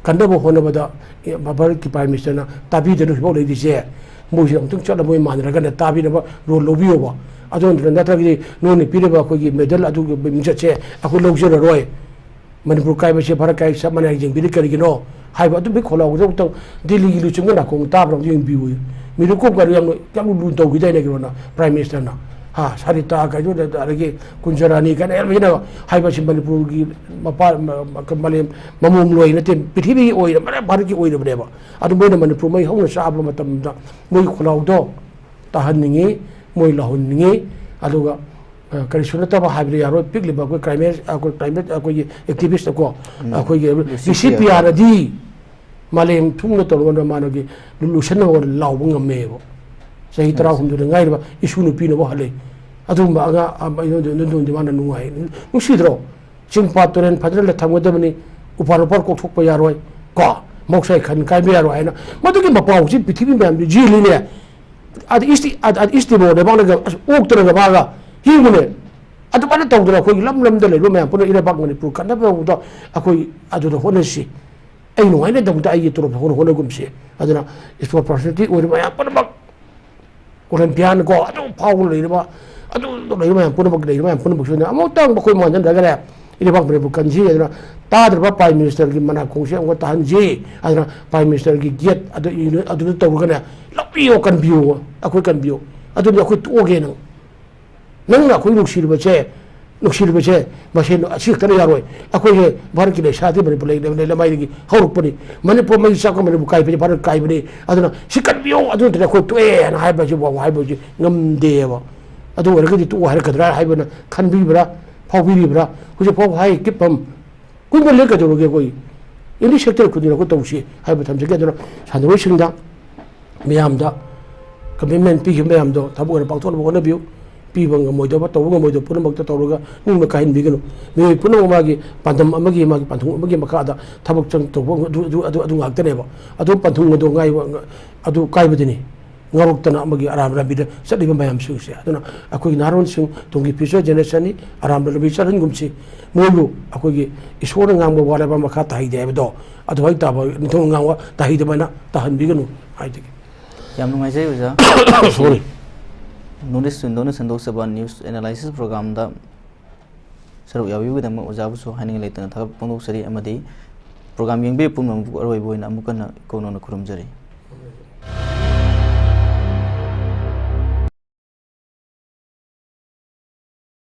ꯀꯟꯅꯕ ꯍꯣꯠꯅꯕꯗ, ꯑꯦ, ꯚꯥꯔꯠꯀꯤ ꯄ꯭ꯔꯥꯏꯝ ꯃꯤꯅꯤꯁꯇꯔꯅ ꯇꯥꯕꯤꯗꯅ ꯍꯧꯖꯤꯛꯐꯥꯎ ꯂꯩꯔꯤꯁꯦ, ꯃꯣꯏꯁꯦ ꯑꯃꯨꯛꯇꯪ ꯆꯠꯂ ꯃꯣꯏ ꯃꯥꯟꯅꯔꯒꯅꯦ ꯇꯥꯕꯤꯅꯕ ꯔꯣꯜ ꯂꯧꯕꯤꯌꯣꯕ꯫ ꯑꯗꯨ ꯅꯠꯇ꯭ꯔꯒꯗꯤ ꯅꯣꯏꯅ ꯄꯤꯔꯤꯕ ꯑꯩꯈꯣꯏꯒꯤ ꯃꯦꯗꯜ ꯑꯗꯨꯒꯤ ꯃꯤꯡꯆꯠꯁꯦ ꯑꯩꯈꯣꯏ ꯂꯧꯖꯔꯔꯣꯏ꯫ ꯃꯅꯤꯄꯨꯔ ꯀꯥꯏꯕꯁꯦ ꯚꯥꯔꯠ ꯀꯥꯏ ꯆꯞ ꯃꯥꯟꯅꯩ ꯌꯦꯡꯕꯤꯔꯤ ꯀꯔꯤꯒꯤꯅꯣ ꯍꯥꯏꯕ ꯑꯗꯨꯝꯕꯒꯤ ꯈꯣꯜꯂꯥꯎꯗ ꯑꯃꯨꯛꯇꯪ ꯗꯤꯜꯂꯤꯒꯤ ꯂꯨꯆꯤꯡꯕ ꯅꯥꯀꯣꯡ ꯇꯥꯕ꯭ꯔꯥ ꯑꯃꯨꯛꯇ ꯌꯦꯡꯕꯤꯌꯨ꯫ ꯃꯤꯔꯨ ꯀꯣꯛ ꯀꯥꯏꯗꯣ ꯌꯥꯝ, ꯌꯥꯝ ꯂꯨ ꯇꯧꯈꯤꯗꯥꯏꯅꯦ ꯀꯩꯅꯣꯅ, ꯄ꯭ꯔꯥꯏꯝ ꯃꯤꯅꯤꯁꯇꯔꯅ? ꯍꯥ, ꯁꯥꯔꯤꯇꯥ ꯀꯥꯏꯗꯣ, ꯑꯗꯒꯤ ꯀꯨꯟꯖꯔꯥꯅꯤ ꯀꯥꯏꯅ ꯌꯥꯝ ꯍꯦꯟꯅ ꯍꯥꯏꯕꯁꯤ ꯃꯅꯤꯄꯨꯔꯒꯤ ꯃꯄꯥ-, ꯃ-, ꯃ-, ꯃꯥꯂꯦꯝ ꯃꯃꯣꯝ ꯂꯣꯏ ꯅꯠꯇꯦ, ꯄ꯭ꯔꯤꯊꯤꯕꯤꯒꯤ ꯑꯣꯏꯔꯕꯅꯦ, ꯚꯥꯔꯠꯀꯤ ꯑꯣꯏꯔꯕꯅꯦꯕ꯫ ꯑꯗꯨ ꯃꯣꯏꯅ ꯃꯅꯤꯄꯨꯔ ꯃꯩ ꯍꯧꯅ ꯆꯥꯕ ꯃꯇꯝꯗ ꯃꯣꯏꯒꯤ ꯈꯣꯜꯂꯥꯎꯗꯣ ꯇꯥꯍꯟꯅꯤꯡꯉꯤ, ꯃꯣꯏ ꯂꯥꯎꯍꯟꯅꯤꯡꯉꯤ꯫ ꯑꯗꯨꯒ, ꯑ, ꯀꯔꯤꯁꯨ ꯅꯠꯇꯕ ꯍꯥꯏꯕꯗꯤ ꯌꯥꯔꯣꯏ, ꯄꯤꯛꯂꯤꯕ ꯑꯩꯈꯣꯏ ꯀ꯭ꯂꯥꯏꯃꯦꯠ, ꯑꯩꯈꯣꯏ ꯀ꯭ꯂꯥꯏꯃꯦꯠ, ꯑꯩꯈꯣꯏꯒꯤ ꯑꯦꯛꯇꯤꯚꯤꯁ꯭ꯠ ꯀꯣ, ꯎꯝ꯫ ꯑꯩꯈꯣꯏꯒꯤ ꯂꯨꯁꯤ ꯂꯨꯁꯤ ꯄꯤꯌꯥꯅ꯫ ꯄꯤꯌꯥꯅꯗꯤ ꯃꯥꯂꯦꯝ ꯊꯨꯡꯅ ꯇꯧꯔꯒ ꯃꯥꯅꯒꯤ ꯂꯨ-, ꯂꯨꯁꯟꯅꯕ ꯂꯥꯎꯕ ꯉꯝꯃꯦꯕ꯫ ꯆꯍꯤ ꯎꯝ꯫ ꯇꯔꯥꯍꯨꯝꯗꯣꯏꯗ ꯉꯥꯏꯔꯤꯕ ꯏꯁꯨ ꯅꯨꯄꯤꯅꯕꯨ ꯍꯜꯂꯦ꯫ ꯑꯗꯨꯒꯨꯝꯕ ꯑꯉꯥꯡ ꯑꯃ ꯑꯩꯉꯣꯟꯗ ꯑꯗꯨꯝꯗꯤ ꯃꯥꯅ ꯅꯨꯡꯉꯥꯏ꯫ ꯅꯨꯡꯁꯤꯗ꯭ꯔꯣ? ꯆꯤꯡ ꯄꯥꯠ ꯇꯨꯔꯦꯟ ꯐꯖꯅ ꯊꯝꯒꯗꯕꯅꯤ, ꯎꯄꯥꯜ ꯋꯥꯄꯥꯜ ꯀꯣꯛꯊꯣꯛꯄ ꯌꯥꯔꯣꯏ ꯀꯣ, ꯃꯍꯧꯁꯥꯒꯤ ꯈꯟ ꯀꯥꯏꯕ ꯌꯥꯔꯣꯏ ꯍꯥꯏꯅ ꯃꯗꯨꯒꯤ ꯃꯄꯥꯎꯁꯤ ꯄ꯭ꯔꯤꯊꯤꯕꯤ ꯃꯌꯥꯝꯗ ꯌꯦꯜꯂꯤꯅꯦ꯫ ꯑꯗ ꯏꯁ ꯇꯤ-, ꯑꯗ, ꯑꯗ ꯏꯁ ꯇꯤꯃꯣꯔ ꯂꯩꯕꯥꯛꯅꯒ ꯑꯁ ꯑꯣꯛꯇꯅꯒ ꯃꯥꯒ ꯌꯦꯡꯉꯨꯅꯦ꯫ ꯑꯗꯨꯃꯥꯏꯅ ꯇꯧꯗꯅ ꯑꯩꯈꯣꯏꯒꯤ ꯂꯝ ꯂꯝꯗ ꯂꯩꯕ ꯃꯌꯥꯝ ꯄꯨꯟꯅ ꯏꯔꯩꯕꯥꯛ ꯃꯅꯤꯄꯨꯔ ꯀꯟꯅꯕ ꯇꯧꯕꯗ ꯑꯩꯈꯣꯏ ꯑꯗꯨꯗ ꯍꯣꯠꯅꯁꯤ꯫ ꯑꯩ ꯅꯨꯡꯉꯥꯏꯅꯗꯕꯗ ꯑꯩꯒꯤ ꯇꯣꯂꯣꯞꯇ ꯍꯣꯠꯅ-, ꯍꯣꯠꯅꯒꯨꯝꯁꯤ꯫ ꯑꯗꯨꯅ ꯏꯁꯄꯣꯔꯠ ꯄꯥꯔꯁꯣꯅꯦꯂꯤꯇꯤ ꯑꯣꯏꯔꯤꯕ ꯃꯌꯥꯝ ꯄꯨꯝꯅꯃꯛ, ꯑꯣꯂꯦꯝꯄꯤꯌꯥꯟ ꯀꯣ, ꯑꯗꯨ ꯐꯥꯎꯕ ꯂꯩꯔꯤꯕ, ꯑꯗꯨ ꯂꯩꯔꯤꯕ ꯃꯌꯥꯝ ꯄꯨꯝꯅꯃꯛ, ꯂꯩꯔꯤꯕ ꯃꯌꯥꯝ ꯄꯨꯝꯅꯃꯛꯁꯤꯅ ꯑꯃꯨꯛꯇꯪ ꯃꯈꯣꯏ ꯃꯥꯟꯁꯤꯟꯅꯔꯒꯅꯦ, ꯏꯔꯩꯕꯥꯛ ꯃꯅꯤꯄꯨꯔ ꯀꯟꯁꯤ ꯍꯥꯏꯗꯅ ꯇꯥꯗ꯭ꯔꯕ Prime Ministerꯒꯤ ꯃꯅꯥꯀꯣꯡꯁꯦ ꯑꯃꯨꯛꯀ ꯇꯥꯍꯟꯁꯤ ꯍꯥꯏꯗꯅ Prime Ministerꯒꯤ gate ꯑꯗꯨ, ꯑꯗꯨꯗ ꯇꯧꯔꯒꯅꯦ, ꯂꯧꯕꯤꯌꯣ, ꯀꯟꯕꯤꯌꯣ, ꯑꯩꯈꯣꯏ ꯀꯟꯕꯤꯌꯣ꯫ ꯑꯗꯨꯗꯤ ꯑꯩꯈꯣꯏ ꯇꯣꯛꯑꯒꯦ ꯅꯪ꯫ ꯅꯪꯅ ꯑꯩꯈꯣꯏ ꯅꯨꯡꯁꯤꯔꯤꯕꯁꯦ, ꯅꯨꯡꯁꯤꯔꯤꯕꯁꯦ ꯃꯁꯦ ꯑꯁꯤ ꯈꯛꯇꯅ ꯌꯥꯔꯣꯏ꯫ ꯑꯩꯈꯣꯏꯁꯦ ꯚꯥꯔꯠꯀꯤ ꯂꯩꯁꯥꯗꯤ ꯃꯅꯤꯄꯨꯔ ꯂꯩ, ꯂꯩ, ꯂꯩꯃꯥꯏꯗꯒꯤ ꯍꯧꯔꯛꯄꯅꯤ꯫ ꯃꯅꯤꯄꯨꯔ ꯃꯩ ꯆꯥꯛꯄ ꯃꯅꯤꯄꯨꯔ ꯀꯥꯏꯕꯅꯤ, ꯚꯥꯔꯠ ꯀꯥꯏꯕꯅꯤ꯫ ꯑꯗꯨꯅ ꯁꯤ ꯀꯟꯕꯤꯌꯣ, ꯑꯗꯨ ꯅꯠꯇ꯭ꯔꯗꯤ ꯑꯩꯈꯣꯏ ꯇꯣꯛꯑꯦ ꯍꯥꯏꯅ ꯍꯥꯏꯕꯁꯤ ꯐꯥꯎ ꯍꯥꯏꯕꯁꯤ ꯉꯝꯗꯦꯕ꯫ ꯑꯗꯨ ꯑꯣꯏꯔꯒꯗꯤ ꯇꯣꯛꯑꯣ ꯍꯥꯏꯔꯛꯀꯗ꯭ꯔꯥ ꯍꯥꯏꯕꯅ ꯈꯟꯕꯤꯕ꯭ꯔꯥ, ꯐꯥꯎꯕꯤꯔꯤꯕ꯭ꯔꯥ? ꯍꯧꯖꯤꯛ ꯐꯥꯎꯕ ꯍꯥꯏ ꯀꯤꯞꯐꯝ ꯀꯨꯏꯃꯜꯂꯦ, ꯀꯩꯗꯧꯔꯒꯦ? ꯑꯩꯈꯣꯏ ꯑꯦꯅꯤ ꯁꯦꯛꯇꯔ ꯈꯨꯗꯤꯡꯃꯛ ꯑꯩꯈꯣꯏ ꯇꯧꯁꯤ ꯍꯥꯏꯕ ꯊꯝꯖꯒꯦ꯫ ꯑꯗꯨꯅ ꯁꯥꯟꯅꯔꯣꯏꯁꯤꯡꯗ, ꯃꯌꯥꯝꯗ, ꯀꯃꯤꯠꯃꯦꯟ ꯄꯤꯈꯤꯕ ꯃꯌꯥꯝꯗꯣ ꯊꯕꯛ ꯑꯣꯏꯅ ꯄꯥꯡꯊꯣꯛꯅꯕ ꯍꯣꯠꯅꯕꯤꯌꯨ꯫ ꯄꯤꯕ ꯉꯝꯃꯣꯏꯗꯕ, ꯇꯧꯕ ꯉꯝꯃꯣꯏꯗꯕ ꯄꯨꯝꯅꯃꯛꯇ ꯇꯧꯔꯒ ꯅꯤꯡꯕ ꯀꯥꯏꯍꯟꯕꯤꯒꯅꯨ꯫ ꯃꯤꯑꯣꯏ ꯄꯨꯝꯅꯃꯛ ꯃꯥꯒꯤ ꯄꯥꯟꯗꯝ ꯑꯃꯒꯤ, ꯃꯥꯒꯤ ꯄꯥꯟꯊꯨꯡ ꯑꯃꯒꯤ ꯃꯈꯥꯗ ꯊꯕꯛ ꯆꯪ ꯇꯧꯕ ꯑꯗꯨ, ꯑꯗꯨ, ꯑꯗꯨ, ꯑꯗꯨ ꯉꯥꯛꯇꯅꯦꯕ꯫ ꯑꯗꯨ ꯄꯥꯟꯊꯨꯡ ꯑꯗꯨ ꯉꯥꯏꯕ, ꯑꯗꯨ ꯀꯥꯏꯕꯗꯨꯅꯤ ꯉꯥꯎꯔꯛꯇꯅ ꯑꯃꯒꯤ ꯑꯔꯥꯟꯕ ꯂꯝꯕꯤꯗ ꯆꯠꯂꯤꯕ ꯃꯌꯥꯝꯁꯤꯡꯁꯦ꯫ ꯑꯗꯨꯅ ꯑꯩꯈꯣꯏꯒꯤ ꯅꯍꯥꯔꯣꯟꯁꯤꯡ, ꯇꯨꯡꯒꯤ future generationꯅꯤ, ꯑꯔꯥꯟꯕ ꯂꯝꯕꯤ ꯆꯠꯍꯟꯒꯨꯝꯁꯤ꯫ ꯃꯣꯏꯕꯨ ꯑꯩꯈꯣꯏꯒꯤ ꯏꯁꯣꯔꯅ ꯉꯥꯡꯕ ꯋꯥꯔꯕ ꯃꯈꯥ ꯇꯥꯍꯩꯗꯦ ꯍꯥꯏꯕꯗꯣ, ꯑꯗꯨꯃꯥꯏꯅ ꯇꯥꯕ, ꯅꯤꯡꯊꯧꯅ ꯉꯥꯡꯕ ꯇꯥꯍꯩꯗꯕꯅ ꯇꯥꯍꯟꯕꯤꯒꯅꯨ ꯍꯥꯏꯖꯒꯦ꯫ ꯌꯥꯝ ꯅꯨꯡꯉꯥꯏꯖꯩ ꯑꯣꯖꯥ꯫ Sorry꯫ North East Windowꯅ ꯁꯟꯗꯣꯛꯆꯕ news analysis programꯗ ꯁꯔꯨꯛ ꯌꯥꯕꯤꯕꯒꯤꯗꯃꯛ ꯑꯣꯖꯥꯕꯨꯁꯨ ꯍꯥꯏꯅꯤꯡꯉꯥꯏ ꯂꯩꯇꯅ ꯊꯥꯒꯠꯄ ꯐꯣꯡꯗꯣꯛꯆꯔꯤ, ꯑꯃꯗꯤ program ꯌꯦꯡꯕꯤꯔꯤꯕ ꯄꯨꯝꯅꯃꯛꯄꯨ ꯑꯔꯣꯏꯕ ꯑꯣꯏꯅ ꯑꯃꯨꯛ ꯍꯟꯅ ꯏꯀꯧ ꯅꯧꯅ ꯈꯨꯔꯨꯝꯖꯔꯤ꯫